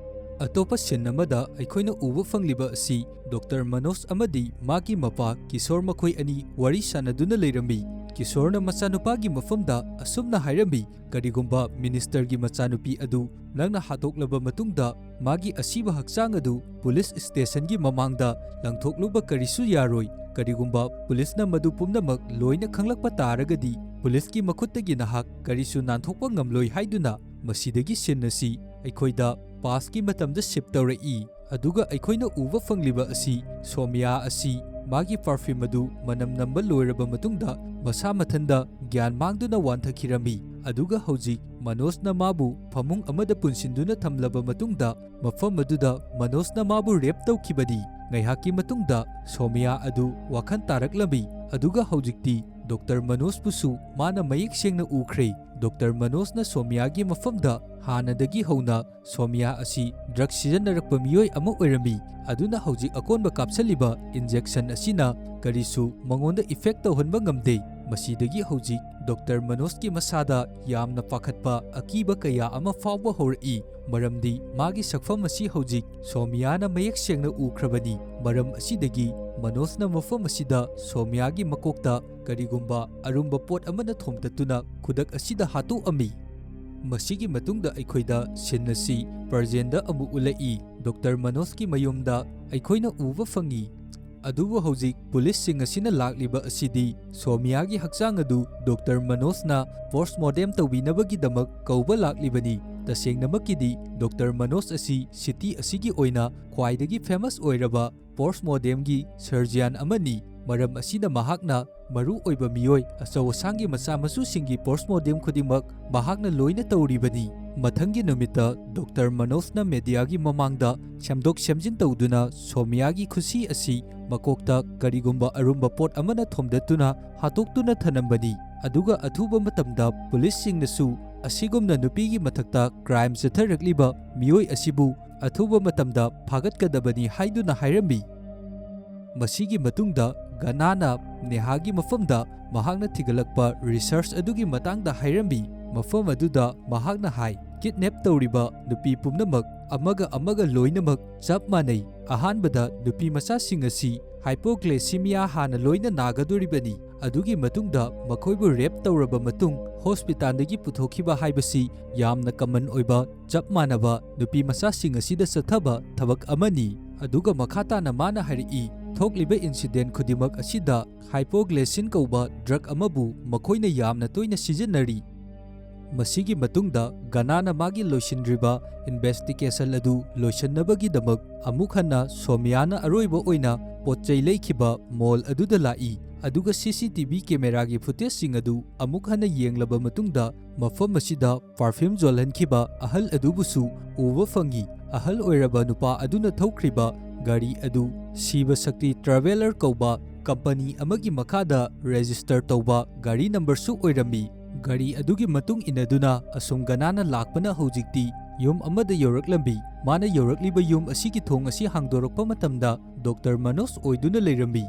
ꯑꯇꯣꯞꯄ scene ꯑꯃꯗ ꯑꯩꯈꯣꯏꯅ ꯎꯕ ꯐꯪꯂꯤꯕ ꯑꯁꯤ ꯗꯣꯛꯇꯔ ꯃꯅꯣꯖ ꯑꯃꯗꯤ ꯃꯥꯒꯤ ꯃꯄꯥ ꯀꯤꯁꯣꯔ ꯃꯈꯣꯏ ꯑꯅꯤ ꯋꯥꯔꯤ ꯁꯥꯟꯅꯗꯨꯅ ꯂꯩꯔꯝꯃꯤ꯫ ꯀꯤꯁꯣꯔꯅ ꯃꯆꯥꯅꯨꯄꯥꯒꯤ ꯃꯐꯝꯗ ꯑꯁꯨꯝꯅ ꯍꯥꯏꯔꯝꯃꯤ, "ꯀꯔꯤꯒꯨꯝꯕ ministerꯒꯤ ꯃꯆꯥꯅꯨꯄꯤ ꯑꯗꯨ ꯅꯪꯅ ꯍꯥꯠꯇꯣꯛꯂꯕ ꯃꯇꯨꯡꯗ ꯃꯥꯒꯤ ꯑꯁꯤꯕ ꯍꯛꯆꯥꯡ ꯑꯗꯨ police stationꯒꯤ ꯃꯃꯥꯡꯗ ꯂꯪꯊꯣꯛꯂꯨꯕ ꯀꯔꯤꯁꯨ ꯌꯥꯔꯣꯏ꯫ ꯀꯔꯤꯒꯨꯝꯕ policeꯅ ꯃꯗꯨ ꯄꯨꯝꯅꯃꯛ ꯂꯣꯏꯅ ꯈꯪꯂꯛꯄ ꯇꯥꯔꯒꯗꯤ policeꯀꯤ ꯃꯈꯨꯠꯇꯒꯤ ꯅꯍꯥꯛ ꯀꯔꯤꯁꯨ ꯅꯥꯟꯊꯣꯛꯄ ꯉꯝꯂꯣꯏ" ꯍꯥꯏꯗꯨꯅ ꯃꯁꯤꯗꯒꯤ scene ꯑꯁꯤ ꯑꯩꯈꯣꯏꯗ pastꯀꯤ ꯃꯇꯝꯗ shift ꯇꯧꯔꯛꯏ꯫ ꯑꯗꯨꯒ ꯑꯩꯈꯣꯏꯅ ꯎꯕ ꯐꯪꯂꯤꯕ ꯑꯁꯤ ꯁꯣꯃꯤꯌꯥ ꯑꯁꯤ ꯃꯥꯒꯤ perfume ꯑꯗꯨ ꯃꯅꯝ ꯅꯝꯕ ꯂꯣꯏꯔꯕ ꯃꯇꯨꯡꯗ ꯃꯁꯥ ꯃꯊꯟꯗ ꯒ꯭ꯌꯥꯟ ꯃꯥꯡꯗꯨꯅ ꯋꯥꯟꯊꯈꯤꯔꯝꯃꯤ꯫ ꯑꯗꯨꯒ ꯍꯧꯖꯤꯛ ꯃꯅꯣꯖꯅ ꯃꯥꯕꯨ ꯐꯃꯨꯡ ꯑꯃꯗ ꯄꯨꯟꯁꯤꯟꯗꯨꯅ ꯊꯝꯂꯕ ꯃꯇꯨꯡꯗ ꯃꯐꯝ ꯑꯗꯨꯗ ꯃꯅꯣꯖꯅ ꯃꯥꯕꯨ rape ꯇꯧꯈꯤꯕꯅꯤ꯫ ꯉꯥꯏꯍꯥꯛꯀꯤ ꯃꯇꯨꯡꯗ ꯁꯣꯃꯤꯌꯥ ꯑꯗꯨ ꯋꯥꯈꯜ ꯇꯥꯔꯛꯂꯝꯃꯤ꯫ ꯑꯗꯨꯒ ꯍꯧꯖꯤꯛꯇꯤ ꯗꯣꯛꯇꯔ ꯃꯅꯣꯖꯄꯨꯁꯨ ꯃꯥꯅ ꯃꯌꯦꯛ ꯁꯦꯡꯅ ꯎꯈ꯭ꯔꯦ꯫ ꯗꯣꯛꯇꯔ ꯃꯅꯣꯖꯅ ꯁꯣꯃꯤꯌꯥꯒꯤ ꯃꯐꯝꯗ ꯍꯥꯟꯅꯗꯒꯤ ꯍꯧꯅ ꯁꯣꯃꯤꯌꯥ ꯑꯁꯤ drug ꯁꯤꯖꯤꯟꯅꯔꯛꯄ ꯃꯤꯑꯣꯏ ꯑꯃ ꯑꯣꯏꯔꯝꯃꯤ꯫ ꯑꯗꯨꯅ ꯍꯧꯖꯤꯛ ꯑꯀꯣꯟꯕ ꯀꯥꯞꯁꯤꯜꯂꯤꯕ injection ꯑꯁꯤꯅ ꯀꯔꯤꯁꯨ ꯃꯉꯣꯟꯗ effect ꯇꯧꯍꯟꯕ ꯉꯝꯗꯦ꯫ ꯃꯁꯤꯗꯒꯤ ꯍꯧꯖꯤꯛ ꯗꯣꯛꯇꯔ ꯃꯅꯣꯖꯀꯤ ꯃꯁꯥꯗ ꯌꯥꯝꯅ ꯄꯥꯈꯠꯄ, ꯑꯀꯤꯕ ꯀꯌꯥ ꯑꯃ ꯐꯥꯎꯕ ꯍꯧꯔꯛꯏ, ꯃꯔꯝꯗꯤ ꯃꯥꯒꯤ ꯁꯛꯐꯝ ꯑꯁꯤ ꯍꯧꯖꯤꯛ ꯁꯣꯃꯤꯌꯥꯅ ꯃꯌꯦꯛ ꯁꯦꯡꯅ ꯎꯈ꯭ꯔꯕꯅꯤ꯫ ꯃꯔꯝ ꯑꯁꯤꯗꯒꯤ ꯃꯅꯣꯖꯅ ꯃꯐꯝ ꯑꯁꯤꯗ ꯁꯣꯃꯤꯌꯥꯒꯤ ꯃꯀꯣꯛꯇ ꯀꯔꯤꯒꯨꯝꯕ ꯑꯔꯨꯝꯕ ꯄꯣꯠ ꯑꯃꯅ ꯊꯣꯝꯇꯠꯇꯨꯅ ꯈꯨꯗꯛ ꯑꯁꯤꯗ ꯍꯥꯠꯇꯣꯛꯑꯝꯃꯤ꯫ ꯃꯁꯤꯒꯤ ꯃꯇꯨꯡꯗ ꯑꯩꯈꯣꯏꯗ scene ꯑꯁꯤ presentꯗ ꯑꯃꯨꯛ ꯎꯠꯂꯛꯏ꯫ ꯗꯣꯛꯇꯔ ꯃꯅꯣꯖꯀꯤ ꯃꯌꯨꯝꯗ ꯑꯩꯈꯣꯏꯅ ꯎꯕ ꯐꯪꯏ꯫ ꯑꯗꯨꯕꯨ ꯍꯧꯖꯤꯛ policeꯁꯤꯡ ꯑꯁꯤꯅ ꯂꯥꯛꯂꯤꯕ ꯑꯁꯤꯗꯤ ꯁꯣꯃꯤꯌꯥꯒꯤ ꯍꯛꯆꯥꯡ ꯑꯗꯨ ꯗꯣꯛꯇꯔ ꯃꯅꯣꯖꯅ postmortem ꯇꯧꯕꯤꯅꯕꯒꯤꯗꯃꯛ ꯀꯧꯕ ꯂꯥꯛꯂꯤꯕꯅꯤ꯫ ꯇꯁꯦꯡꯅꯃꯛꯀꯤꯗꯤ ꯗꯣꯛꯇꯔ ꯃꯅꯣꯖ ꯑꯁꯤ city ꯑꯁꯤꯒꯤ ꯑꯣꯏꯅ ꯈ꯭ꯋꯥꯏꯗꯒꯤ famous ꯑꯣꯏꯔꯕ postmortemꯒꯤ surgeon ꯑꯃꯅꯤ꯫ ꯃꯔꯝ ꯑꯁꯤꯅ ꯃꯍꯥꯛꯅ ꯃꯔꯨ ꯑꯣꯏꯕ ꯃꯤꯑꯣꯏ, ꯑꯆꯧ ꯑꯁꯥꯡꯒꯤ ꯃꯆꯥ ꯃꯁꯨꯁꯤꯡꯒꯤ postmortem ꯈꯨꯗꯤꯡꯃꯛ ꯃꯍꯥꯛꯅ ꯂꯣꯏꯅ ꯇꯧꯔꯤꯕꯅꯤ꯫ ꯃꯊꯪꯒꯤ ꯅꯨꯃꯤꯠꯇ ꯗꯣꯛꯇꯔ ꯃꯅꯣꯖꯅ ꯃꯦꯗꯤꯌꯥꯒꯤ ꯃꯃꯥꯡꯗ ꯁꯦꯝꯗꯣꯛ ꯁꯦꯝꯖꯤꯟ ꯇꯧꯗꯨꯅ ꯁꯣꯃꯤꯌꯥꯒꯤ ꯈꯨꯁꯤ ꯑꯁꯤ ꯃꯀꯣꯛꯇ ꯀꯔꯤꯒꯨꯝꯕ ꯑꯔꯨꯝꯕ ꯄꯣꯠ ꯑꯃꯅ ꯊꯣꯝꯗꯠꯇꯨꯅ ꯍꯥꯠꯇꯣꯛꯇꯨꯅ ꯊꯅꯝꯕꯅꯤ꯫ ꯑꯗꯨꯒ ꯑꯊꯨꯕ ꯃꯇꯝꯗ ꯄꯨꯂꯤꯁꯁꯤꯡꯅꯁꯨ ꯑꯁꯤꯒꯨꯝꯅ ꯅꯨꯄꯤꯒꯤ ꯃꯊꯛꯇ ꯀ꯭ꯔꯥꯏꯝ ꯆꯠꯊꯔꯛꯂꯤꯕ ꯃꯤꯑꯣꯏ ꯑꯁꯤꯕꯨ ꯑꯊꯨꯕ ꯃꯇꯝꯗ ꯐꯥꯒꯠꯀꯗꯕꯅꯤ ꯍꯥꯏꯔꯝꯃꯤ꯫ ꯃꯁꯤꯒꯤ ꯃꯇꯨꯡꯗ ꯒꯅꯥꯅ ꯅꯦꯍꯥꯒꯤ ꯃꯐꯝꯗ ꯃꯍꯥꯛꯅ ꯊꯤꯒꯠꯂꯛꯄ ꯔꯤꯁꯔꯆ ꯑꯗꯨꯒꯤ ꯃꯇꯥꯡꯗ ꯍꯥꯏꯔꯝꯃꯤ꯫ ꯃꯐꯝ ꯑꯗꯨꯗ ꯃꯍꯥꯛꯅ ꯍꯥꯏ, ꯀꯤꯗꯅꯦꯞ ꯇꯧꯔꯤꯕ ꯅꯨꯄꯤ ꯄꯨꯝꯅꯃꯛ ꯑꯃꯒ ꯑꯃꯒ ꯂꯣꯏꯅꯃꯛ ꯆꯞ ꯃꯥꯟꯅꯩ꯫ ꯑꯍꯥꯟꯕꯗ ꯅꯨꯄꯤ ꯃꯆꯥꯁꯤꯡ ꯑꯁꯤ ꯍꯥꯏꯄꯣꯒ꯭ꯂꯦꯁꯤꯃꯤꯌꯥ ꯍꯥꯟꯅ ꯂꯣꯏꯅ ꯅꯥꯒꯗꯣꯔꯤꯕꯅꯤ꯫ ꯑꯗꯨꯒꯤ ꯃꯇꯨꯡꯗ ꯃꯈꯣꯏꯕꯨ ꯔꯦꯞ ꯇꯧꯔꯕ ꯃꯇꯨꯡ ꯍꯣꯁꯄꯤꯇꯥꯜꯗꯒꯤ ꯄꯨꯊꯣꯛꯈꯤꯕ ꯍꯥꯏꯕꯁꯤ ꯌꯥꯝꯅ ꯀꯃꯟ ꯑꯣꯏꯕ, ꯆꯞ ꯃꯥꯟꯅꯕ ꯅꯨꯄꯤ ꯃꯆꯥꯁꯤꯡ ꯑꯁꯤꯗ ꯆꯠꯊꯕ ꯊꯕꯛ ꯑꯃꯅꯤ꯫ ꯑꯗꯨꯒ ꯃꯈꯥ ꯇꯥꯅ ꯃꯥꯅ ꯍꯥꯏꯔꯛꯏ, ꯊꯣꯛꯂꯤꯕ ꯏꯟꯁꯤꯗꯦꯟ ꯈꯨꯗꯤꯡꯃꯛ ꯑꯁꯤꯗ ꯍꯥꯏꯄꯣꯒ꯭ꯂꯦꯁꯤꯟ ꯀꯧꯕ ꯗ꯭ꯔꯒ ꯑꯃꯕꯨ ꯃꯈꯣꯏꯅ ꯌꯥꯝꯅ ꯇꯣꯏꯅ ꯁꯤꯖꯤꯟꯅꯔꯤ꯫ ꯃꯁꯤꯒꯤ ꯃꯇꯨꯡꯗ ꯒꯅꯥꯅ ꯃꯥꯒꯤ ꯂꯣꯏꯁꯤꯟꯗ꯭ꯔꯤꯕ ꯏꯟꯚꯦꯁꯇꯤꯒꯦꯁꯟ ꯑꯗꯨ ꯂꯣꯏꯁꯤꯟꯅꯕꯒꯤꯗꯃꯛ ꯑꯃꯨꯛ ꯍꯟꯅ ꯁꯣꯃꯤꯌꯥꯅ ꯑꯔꯣꯏꯕ ꯑꯣꯏꯅ ꯄꯣꯠ ꯆꯩ ꯂꯩꯈꯤꯕ ꯃꯣꯜ ꯑꯗꯨꯗ ꯂꯥꯛꯏ, ꯑꯗꯨꯒ ꯁꯤ ꯁꯤ ꯇꯤ ꯚꯤ ꯀꯦꯃꯦꯔꯥꯒꯤ ꯐꯨꯇꯦꯖꯁꯤꯡ ꯑꯗꯨ ꯑꯃꯨꯛ ꯍꯟꯅ ꯌꯦꯡꯂꯕ ꯃꯇꯨꯡꯗ ꯃꯐꯝ ꯑꯁꯤꯗ ꯄꯔꯐ꯭ꯌꯨꯝ ꯌꯣꯜꯍꯟꯈꯤꯕ ꯑꯍꯜ ꯑꯗꯨꯕꯨꯁꯨ ꯎꯕ ꯐꯪꯏ꯫ ꯑꯍꯜ ꯑꯣꯏꯔꯕ ꯅꯨꯄꯥ ꯑꯗꯨꯅ ꯊꯧꯈ꯭ꯔꯤꯕ ꯒꯥꯔꯤ ꯑꯗꯨ ꯁꯤꯕ ꯁꯛꯇꯤ ꯇ꯭ꯔꯥꯚꯦꯂꯔ ꯀꯧꯕ ꯀꯝꯄꯅꯤ ꯑꯃꯒꯤ ꯃꯈꯥꯗ ꯔꯦꯖꯤꯁꯇꯔ ꯇꯧꯕ ꯒꯥꯔꯤ ꯅꯝꯕꯔꯁꯨ ꯑꯣꯏꯔꯝꯃꯤ꯫ ꯒꯥꯔꯤ ꯑꯗꯨꯒꯤ ꯃꯇꯨꯡ ꯏꯟꯅꯗꯨꯅ ꯑꯁꯨꯝ ꯒꯅꯥꯅ ꯂꯥꯛꯄꯅ ꯍꯧꯖꯤꯛꯇꯤ ꯌꯨꯝ ꯑꯃꯗ ꯌꯧꯔꯛꯂꯝꯃꯤ꯫ ꯃꯥꯅ ꯌꯧꯔꯛꯂꯤꯕ ꯌꯨꯝ ꯑꯁꯤꯒꯤ ꯊꯣꯡ ꯑꯁꯤ ꯍꯥꯡꯗꯣꯔꯛꯄ ꯃꯇꯝꯗ ꯗꯣꯛꯇꯔ ꯃꯅꯣꯖ ꯑꯣꯏꯗꯨꯅ ꯂꯩꯔꯝꯃꯤ꯫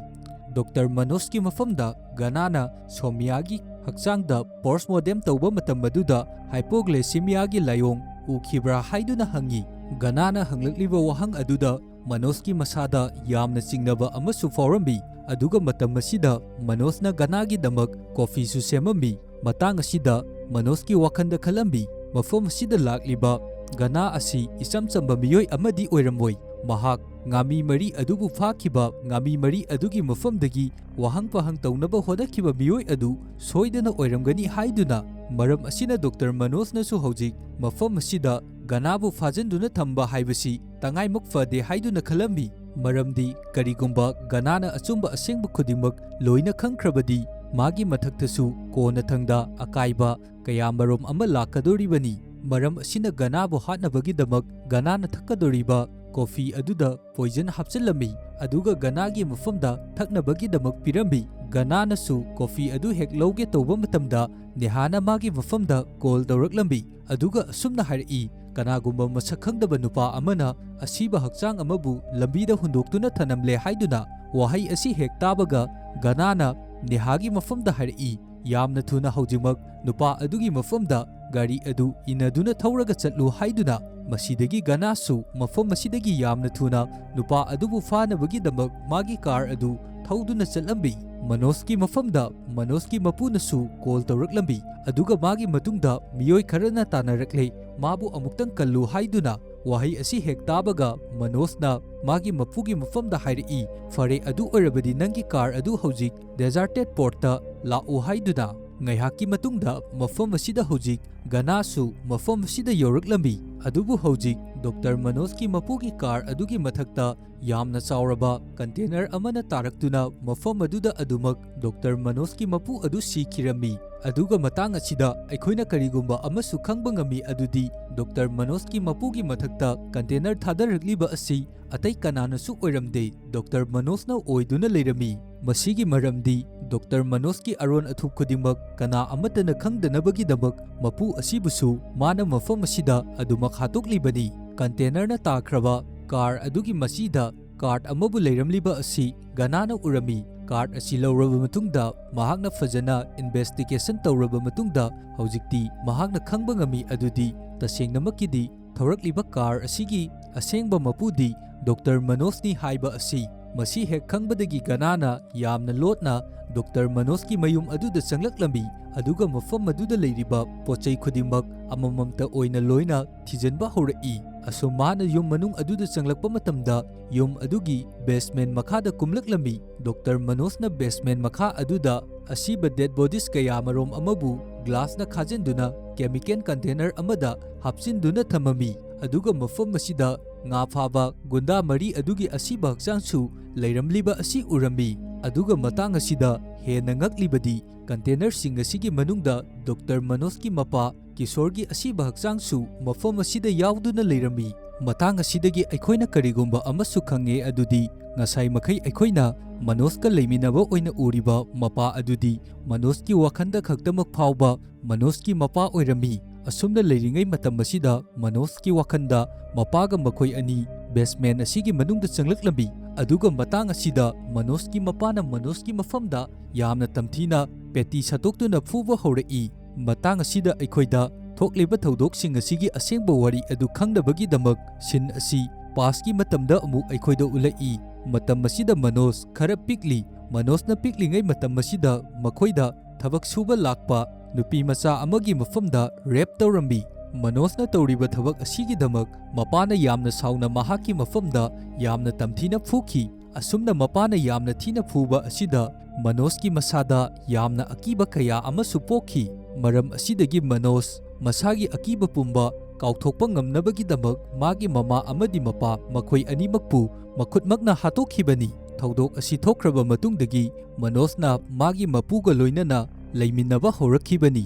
ꯗꯣꯛꯇꯔ ꯃꯅꯣꯖꯀꯤ ꯃꯐꯝꯗ ꯒꯅꯥꯅ ꯁꯣꯃꯤꯌꯥꯒꯤ ꯍꯛꯆꯥꯡꯗ ꯄꯣꯁꯃꯣꯔꯇꯦꯝ ꯇꯧꯕ ꯃꯇꯝ ꯑꯗꯨꯗ ꯍꯥꯏꯄꯣꯒ꯭ꯂꯦꯁꯤꯃꯤꯌꯥꯒꯤ ꯂꯥꯏꯑꯣꯡ ꯎꯈꯤꯕ꯭ꯔꯥ ꯍꯥꯏꯗꯨꯅ ꯍꯪꯉꯤ꯫ ꯒꯅꯥꯅ ꯍꯪꯂꯛꯂꯤꯕ ꯋꯥꯍꯪ ꯑꯗꯨꯗ ꯃꯅꯣꯖꯀꯤ ꯃꯁꯥꯗ ꯌꯥꯝꯅ ꯆꯤꯡꯅꯕ ꯑꯃꯁꯨ ꯐꯥꯎꯔꯝꯃꯤ꯫ ꯑꯗꯨꯒ ꯃꯇꯝ ꯑꯁꯤꯗ ꯃꯅꯣꯖꯅ ꯒꯅꯥꯒꯤꯗꯃꯛ ꯀꯣꯐꯤꯁꯨ ꯁꯦꯝꯃꯝꯃꯤ꯫ ꯃꯇꯥꯡ ꯑꯁꯤꯗ ꯃꯅꯣꯖꯀꯤ ꯋꯥꯈꯜꯗ ꯈꯜꯂꯝꯃꯤ, ꯃꯐꯝ ꯑꯁꯤꯗ ꯂꯥꯛꯂꯤꯕ ꯒꯅꯥ ꯑꯁꯤ ꯏꯆꯝ ꯆꯝꯕ ꯃꯤꯑꯣꯏ ꯑꯃꯗꯤ ꯑꯣꯏꯔꯝꯃꯣꯏ꯫ ꯃꯍꯥꯛ ꯉꯥꯃꯤ ꯃꯔꯤ ꯑꯗꯨꯕꯨ ꯐꯥꯈꯤꯕ ꯉꯥꯃꯤ ꯃꯔꯤ ꯑꯗꯨꯒꯤ ꯃꯐꯝꯗꯒꯤ ꯋꯥꯍꯪ ꯄꯥꯍꯪ ꯇꯧꯅꯕ ꯍꯣꯠꯅꯈꯤꯕ ꯃꯤꯑꯣꯏ ꯑꯗꯨ ꯁꯣꯏꯗꯅ ꯑꯣꯏꯔꯝꯒꯅꯤ ꯍꯥꯏꯗꯨꯅ, ꯃꯔꯝ ꯑꯁꯤꯅ ꯗꯣꯛꯇꯔ ꯃꯅꯣꯖꯅꯁꯨ ꯍꯧꯖꯤꯛ ꯃꯐꯝ ꯑꯁꯤꯗ ꯒꯅꯥꯕꯨ ꯐꯥꯖꯤꯟꯗꯨꯅ ꯊꯝꯕ ꯍꯥꯏꯕꯁꯤ ꯇꯉꯥꯏꯃꯛ ꯐꯗꯦ ꯍꯥꯏꯗꯨꯅ ꯈꯜꯂꯝꯃꯤ꯫ ꯃꯔꯝꯗꯤ ꯀꯔꯤꯒꯨꯝꯕ ꯒꯅꯥꯅ ꯑꯆꯨꯝꯕ ꯑꯁꯦꯡꯕ ꯈꯨꯗꯤꯡꯃꯛ ꯂꯣꯏꯅ ꯈꯪꯈ꯭ꯔꯕꯗꯤ, ꯃꯥꯒꯤ ꯃꯊꯛꯇꯁꯨ ꯀꯣꯟꯅꯊꯪꯗ ꯑꯀꯥꯏꯕ ꯀꯌꯥꯃꯔꯨꯝ ꯑꯃ ꯂꯥꯛꯀꯗꯧꯔꯤꯕꯅꯤ꯫ ꯃꯔꯝ ꯑꯁꯤꯅ ꯒꯅꯥꯕꯨ ꯍꯥꯠꯅꯕꯒꯤꯗꯃꯛ ꯒꯅꯥꯅ ꯊꯛꯀꯗꯧꯔꯤꯕ ꯀꯣꯐꯤ ꯑꯗꯨꯗ ꯄꯣꯏꯖꯟ ꯍꯥꯞꯆꯤꯜꯂꯝꯃꯤ, ꯑꯗꯨꯒ ꯒꯅꯥꯒꯤ ꯃꯐꯝꯗ ꯊꯛꯅꯕꯒꯤꯗꯃꯛ ꯄꯤꯔꯝꯃꯤ꯫ ꯒꯅꯥꯅꯁꯨ ꯀꯣꯐꯤ ꯑꯗꯨ ꯍꯦꯛ ꯂꯧꯒꯦ ꯇꯧꯕ ꯃꯇꯝꯗ ꯅꯦꯍꯥꯅ ꯃꯥꯒꯤ ꯃꯐꯝꯗ ꯀꯣꯜ ꯇꯧꯔꯛꯂꯝꯃꯤ, ꯑꯗꯨꯒ ꯑꯁꯨꯝꯅ ꯍꯥꯏꯔꯛꯏ, "ꯀꯅꯥꯒꯨꯝꯕ ꯃꯁꯛ ꯈꯪꯗꯕ ꯅꯨꯄꯥ ꯑꯃꯅ ꯑꯁꯤꯕ ꯍꯛꯆꯥꯡ ꯑꯃꯕꯨ ꯂꯝꯕꯤꯗ ꯍꯨꯟꯗꯣꯛꯇꯨꯅ ꯊꯅꯝꯂꯦ" ꯍꯥꯏꯗꯨꯅ꯫ ꯋꯥꯍꯩ ꯑꯁꯤ ꯍꯦꯛ ꯇꯥꯕꯒ ꯒꯅꯥꯅ ꯅꯦꯍꯥꯒꯤ ꯃꯐꯝꯗ ꯍꯥꯏꯔꯛꯏ, "ꯌꯥꯝꯅ ꯊꯨꯅ ꯍꯧꯖꯤꯛꯃꯛ ꯅꯨꯄꯥ ꯑꯗꯨꯒꯤ ꯃꯐꯝꯗ ꯒꯥꯔꯤ ꯑꯗꯨ ꯏꯟꯅꯗꯨꯅ ꯊꯧꯔꯒ ꯆꯠꯂꯨ" ꯍꯥꯏꯗꯨꯅ꯫ ꯃꯁꯤꯗꯒꯤ ꯒꯅꯥꯁꯨ ꯃꯐꯝ ꯑꯁꯤꯗꯒꯤ ꯌꯥꯝꯅ ꯊꯨꯅ ꯅꯨꯄꯥ ꯑꯗꯨꯕꯨ ꯐꯥꯅꯕꯒꯤꯗꯃꯛ ꯃꯥꯒꯤ ꯀꯥꯔ ꯑꯗꯨ ꯊꯧꯗꯨꯅ ꯆꯠꯂꯝꯃꯤ꯫ ꯃꯅꯣꯖꯀꯤ ꯃꯐꯝꯗ ꯃꯅꯣꯖꯀꯤ ꯃꯄꯨꯅꯁꯨ ꯀꯣꯜ ꯇꯧꯔꯛꯂꯝꯃꯤ, ꯑꯗꯨꯒ ꯃꯥꯒꯤ ꯃꯇꯨꯡꯗ ꯃꯤꯑꯣꯏ ꯈꯔꯅ ꯇꯥꯟꯅꯔꯛꯂꯦ, ꯃꯥꯕꯨ ꯑꯃꯨꯛꯇꯪ ꯀꯜꯂꯨ ꯍꯥꯏꯗꯨꯅ꯫ ꯋꯥꯍꯩ ꯑꯁꯤ ꯍꯦꯛ ꯇꯥꯕꯒ ꯃꯅꯣꯖꯅ ꯃꯥꯒꯤ ꯃꯄꯨꯒꯤ ꯃꯐꯝꯗ ꯍꯥꯏꯔꯛꯏ, "ꯐꯔꯦ, ꯑꯗꯨ ꯑꯣꯏꯔꯕꯗꯤ ꯅꯪꯒꯤ ꯀꯥꯔ ꯑꯗꯨ ꯍꯧꯖꯤꯛ ꯗꯦꯖꯥꯔꯇꯦꯠ ꯄꯣꯔꯠꯇ ꯂꯥꯛꯎ" ꯍꯥꯏꯗꯨꯅ꯫ ꯉꯥꯏꯍꯥꯛꯀꯤ ꯃꯇꯨꯡꯗ ꯃꯐꯝ ꯑꯁꯤꯗ ꯍꯧꯖꯤꯛ ꯒꯅꯥꯁꯨ ꯃꯐꯝ ꯑꯁꯤꯗ ꯌꯧꯔꯛꯂꯝꯃꯤ, ꯑꯗꯨꯕꯨ ꯍꯧꯖꯤꯛ ꯗꯣꯛꯇꯔ ꯃꯅꯣꯖꯀꯤ ꯃꯄꯨꯒꯤ ꯀꯥꯔ ꯑꯗꯨꯒꯤ ꯃꯊꯛꯇ ꯌꯥꯝꯅ ꯆꯥꯎꯔꯕ ꯀꯟꯇꯦꯅꯔ ꯑꯃꯅ ꯇꯥꯔꯛꯇꯨꯅ ꯃꯐꯝ ꯑꯗꯨꯗ ꯑꯗꯨꯃꯛ ꯗꯣꯛꯇꯔ ꯃꯅꯣꯖꯀꯤ ꯃꯄꯨ ꯑꯗꯨ ꯁꯤꯈꯤꯔꯝꯃꯤ꯫ ꯑꯗꯨꯒ ꯃꯇꯥꯡ ꯑꯁꯤꯗ ꯑꯩꯈꯣꯏꯅ ꯀꯔꯤꯒꯨꯝꯕ ꯑꯃꯁꯨ ꯈꯪꯕ ꯉꯝꯃꯤ, ꯑꯗꯨꯗꯤ ꯗꯣꯛꯇꯔ ꯃꯅꯣꯖꯀꯤ ꯃꯄꯨꯒꯤ ꯃꯊꯛꯇ ꯀꯟꯇꯦꯅꯔ ꯊꯥꯗꯔꯛꯂꯤꯕ ꯑꯁꯤ ꯑꯇꯩ ꯀꯅꯥꯅꯁꯨ ꯑꯣꯏꯔꯝꯗꯦ, ꯗꯣꯛꯇꯔ ꯃꯅꯣꯖꯅ ꯑꯣꯏꯗꯨꯅ ꯂꯩꯔꯝꯃꯤ꯫ ꯃꯁꯤꯒꯤ ꯃꯔꯝꯗꯤ ꯗꯣꯛꯇꯔ ꯃꯅꯣꯖꯀꯤ ꯑꯔꯣꯟ ꯑꯊꯨꯞ ꯈꯨꯗꯤꯡꯃꯛ ꯀꯅꯥ ꯑꯃꯠꯇꯅ ꯈꯪꯗꯅꯕꯒꯤꯗꯃꯛ ꯃꯄꯨ ꯑꯁꯤꯕꯨꯁꯨ ꯃꯥꯅ ꯃꯐꯝ ꯑꯁꯤꯗ ꯑꯗꯨꯃꯛ ꯍꯥꯠꯇꯣꯛꯂꯤꯕꯅꯤ꯫ ꯀꯟꯇꯦꯅꯔꯅ ꯇꯥꯈ꯭ꯔꯕ ꯀꯥꯔ ꯑꯗꯨꯒꯤ ꯃꯆꯤꯗ ꯀꯥꯔꯠ ꯑꯃꯕꯨ ꯂꯩꯔꯝꯂꯤꯕ ꯑꯁꯤ ꯒꯅꯥꯅ ꯎꯔꯝꯃꯤ꯫ ꯀꯥꯔꯠ ꯑꯁꯤ ꯂꯧꯔꯕ ꯃꯇꯨꯡꯗ ꯃꯍꯥꯛꯅ ꯐꯖꯅ ꯏꯟꯚꯦꯁꯇꯤꯒꯦꯁꯟ ꯇꯧꯔꯕ ꯃꯇꯨꯡꯗ ꯍꯧꯖꯤꯛꯇꯤ ꯃꯍꯥꯛꯅ ꯈꯪꯕ ꯉꯝꯃꯤ ꯑꯗꯨꯗꯤ ꯇꯁꯦꯡꯅꯃꯛꯀꯤꯗꯤ ꯊꯧꯔꯛꯂꯤꯕ ꯀꯥꯔ ꯑꯁꯤꯒꯤ ꯑꯁꯦꯡꯕ ꯃꯄꯨꯗꯤ ꯗꯣꯛꯇꯔ ꯃꯅꯣꯖꯅꯤ ꯍꯥꯏꯕ ꯑꯁꯤ꯫ ꯃꯁꯤ ꯍꯦꯛ ꯈꯪꯕꯗꯒꯤ ꯒꯅꯥꯅ ꯌꯥꯝꯅ ꯂꯣꯠꯅ ꯗꯣꯛꯇꯔ ꯃꯅꯣꯖꯀꯤ ꯃꯌꯨꯝ ꯑꯗꯨꯗ ꯆꯪꯂꯛꯂꯝꯃꯤ, ꯑꯗꯨꯒ ꯃꯐꯝ ꯑꯗꯨꯗ ꯂꯩꯔꯤꯕ ꯄꯣꯠꯆꯩ ꯈꯨꯗꯤꯡꯃꯛ ꯑꯃꯃꯝꯇ ꯑꯣꯏꯅ ꯂꯣꯏꯅ ꯊꯤꯖꯤꯟꯕ ꯍꯧꯔꯛꯏ꯫ ꯑꯁꯨꯝ ꯃꯥꯅ ꯌꯨꯝ ꯃꯅꯨꯡ ꯑꯗꯨꯗ ꯆꯪꯂꯛꯄ ꯃꯇꯝꯗ ꯌꯨꯝ ꯑꯗꯨꯒꯤ ꯕꯦꯁꯃꯦꯟ ꯃꯈꯥꯗ ꯀꯨꯝꯂꯛꯂꯝꯃꯤ꯫ ꯗꯣꯛꯇꯔ ꯃꯅꯣꯖꯅ ꯕꯦꯁꯃꯦꯟ ꯃꯈꯥ ꯑꯗꯨꯗ ꯑꯁꯤꯕ ꯗꯦꯗ ꯕꯣꯗꯤꯁ ꯀꯌꯥꯃꯔꯣꯝ ꯑꯃꯕꯨ ꯒ꯭ꯂꯥꯁꯅ ꯈꯥꯖꯤꯟꯗꯨꯅ ꯀꯦꯃꯤꯀꯦꯜ ꯀꯟꯇꯦꯅꯔ ꯑꯃꯗ ꯍꯥꯞꯆꯤꯟꯗꯨꯅ ꯊꯝꯃꯝꯃꯤ, ꯑꯗꯨꯒ ꯃꯐꯝ ꯑꯁꯤꯗ ꯉꯥ ꯐꯥꯕ ꯒꯨꯟꯗꯥ ꯃꯔꯤ ꯑꯗꯨꯒꯤ ꯑꯁꯤꯕ ꯍꯛꯆꯥꯡꯁꯨ ꯂꯩꯔꯝꯂꯤꯕ ꯑꯁꯤ ꯎꯔꯝꯃꯤ꯫ ꯑꯗꯨꯒ ꯃꯇꯥꯡ ꯑꯁꯤꯗ ꯍꯦꯟꯅ ꯉꯛꯂꯤꯕꯗꯤ ꯀꯟꯇꯦꯅꯔꯁꯤꯡ ꯑꯁꯤꯒꯤ ꯃꯅꯨꯡꯗ ꯗꯣꯛꯇꯔ ꯃꯅꯣꯖꯀꯤ ꯃꯄꯥ ꯏꯁꯣꯔꯒꯤ ꯑꯁꯤꯕ ꯍꯛꯆꯥꯡꯁꯨ ꯃꯐꯝ ꯑꯁꯤꯗ ꯌꯥꯎꯗꯨꯅ ꯂꯩꯔꯝꯃꯤ꯫ ꯃꯇꯥꯡ ꯑꯁꯤꯗꯒꯤ ꯑꯩꯈꯣꯏꯅ ꯀꯔꯤꯒꯨꯝꯕ ꯑꯃꯁꯨ ꯈꯪꯉꯦ, ꯑꯗꯨꯗꯤ ꯉꯁꯥꯏ ꯃꯈꯩ ꯑꯩꯈꯣꯏꯅ ꯃꯅꯣꯖꯀ ꯂꯩꯃꯤꯟꯅꯕ ꯑꯣꯏꯅ ꯎꯔꯤꯕ ꯃꯄꯥ ꯑꯗꯨꯗꯤ ꯃꯅꯣꯖꯀꯤ ꯋꯥꯈꯜꯗ ꯈꯛꯇꯃꯛ ꯐꯥꯎꯕ ꯃꯅꯣꯖꯀꯤ ꯃꯄꯥ ꯑꯣꯏꯔꯝꯃꯤ꯫ ꯑꯁꯨꯝꯅ ꯂꯩꯔꯤꯉꯩ ꯃꯇꯝ ꯑꯁꯤꯗ ꯃꯅꯣꯖꯀꯤ ꯋꯥꯈꯜꯗ ꯃꯄꯥꯒ ꯃꯈꯣꯏ ꯑꯅꯤ ꯕꯦꯁꯃꯦꯟ ꯑꯁꯤꯒꯤ ꯃꯅꯨꯡꯗ ꯆꯪꯂꯛꯂꯝꯃꯤ꯫ ꯑꯗꯨꯒ ꯃꯇꯥꯡ ꯑꯁꯤꯗ ꯃꯅꯣꯖꯀꯤ ꯃꯄꯥꯅ ꯃꯅꯣꯖꯀꯤ ꯃꯐꯝꯗ ꯌꯥꯝꯅ ꯇꯝꯊꯤꯅ ꯄꯦꯇꯤ ꯁꯠꯇꯣꯛꯇꯨꯅ ꯐꯨꯕ ꯍꯧꯔꯛꯏ꯫ ꯃꯇꯥꯡ ꯑꯁꯤꯗ ꯑꯩꯈꯣꯏꯗ ꯊꯣꯛꯂꯤꯕ ꯊꯧꯗꯣꯛꯁꯤꯡ ꯑꯁꯤꯒꯤ ꯑꯁꯦꯡꯕ ꯋꯥꯔꯤ ꯑꯗꯨ ꯈꯪꯅꯕꯒꯤꯗꯃꯛ ꯁꯤꯟ ꯑꯁꯤ ꯄꯥꯁꯀꯤ ꯃꯇꯝꯗ ꯑꯃꯨꯛ ꯑꯩꯈꯣꯏꯗ ꯎꯠꯂꯛꯏ꯫ ꯃꯇꯝ ꯑꯁꯤꯗ ꯃꯅꯣꯖ ꯈꯔ ꯄꯤꯛꯂꯤ꯫ ꯃꯅꯣꯖꯅ ꯄꯤꯛꯂꯤꯉꯩ ꯃꯇꯝ ꯑꯁꯤꯗ ꯃꯈꯣꯏꯗ ꯊꯕꯛ ꯁꯨꯕ ꯂꯥꯛꯄ ꯅꯨꯄꯤ ꯃꯆꯥ ꯑꯃꯒꯤ ꯃꯐꯝꯗ ꯔꯦꯞ ꯇꯧꯔꯝꯃꯤ꯫ ꯃꯅꯣꯖꯅ ꯇꯧꯔꯤꯕ ꯊꯕꯛ ꯑꯁꯤꯒꯤꯗꯃꯛ ꯃꯄꯥꯅ ꯌꯥꯝꯅ ꯁꯥꯎꯅ ꯃꯍꯥꯛꯀꯤ ꯃꯐꯝꯗ ꯌꯥꯝꯅ ꯇꯝꯊꯤꯅ ꯐꯨꯈꯤ꯫ ꯑꯁꯨꯝꯅ ꯃꯄꯥꯅ ꯌꯥꯝꯅ ꯊꯤꯅ ꯐꯨꯕ ꯑꯁꯤꯗ ꯃꯅꯣꯖꯀꯤ ꯃꯁꯥꯗ ꯌꯥꯝꯅ ꯑꯀꯤꯕ ꯀꯌꯥ ꯑꯃꯁꯨ ꯄꯣꯛꯈꯤ꯫ ꯃꯔꯝ ꯑꯁꯤꯗꯒꯤ ꯃꯅꯣꯖ ꯃꯁꯥꯒꯤ ꯑꯀꯤꯕ ꯄꯨꯝꯕ ꯀꯥꯎꯊꯣꯛꯄ ꯉꯝꯅꯕꯒꯤꯗꯃꯛ ꯃꯥꯒꯤ ꯃꯃꯥ ꯑꯃꯗꯤ ꯃꯄꯥ ꯃꯈꯣꯏ ꯑꯅꯤꯃꯛꯄꯨ ꯃꯈꯨꯠꯃꯛꯅ ꯍꯥꯠꯇꯣꯛꯈꯤꯕꯅꯤ꯫ ꯊꯧꯗꯣꯛ ꯑꯁꯤ ꯊꯣꯛꯈ꯭ꯔꯕ ꯃꯇꯨꯡꯗꯒꯤ ꯃꯅꯣꯖꯅ ꯃꯥꯒꯤ ꯃꯄꯨꯒ ꯂꯣꯏꯅꯅ ꯂꯩꯃꯤꯟꯅꯕ ꯍꯧꯔꯛꯈꯤꯕꯅꯤ꯫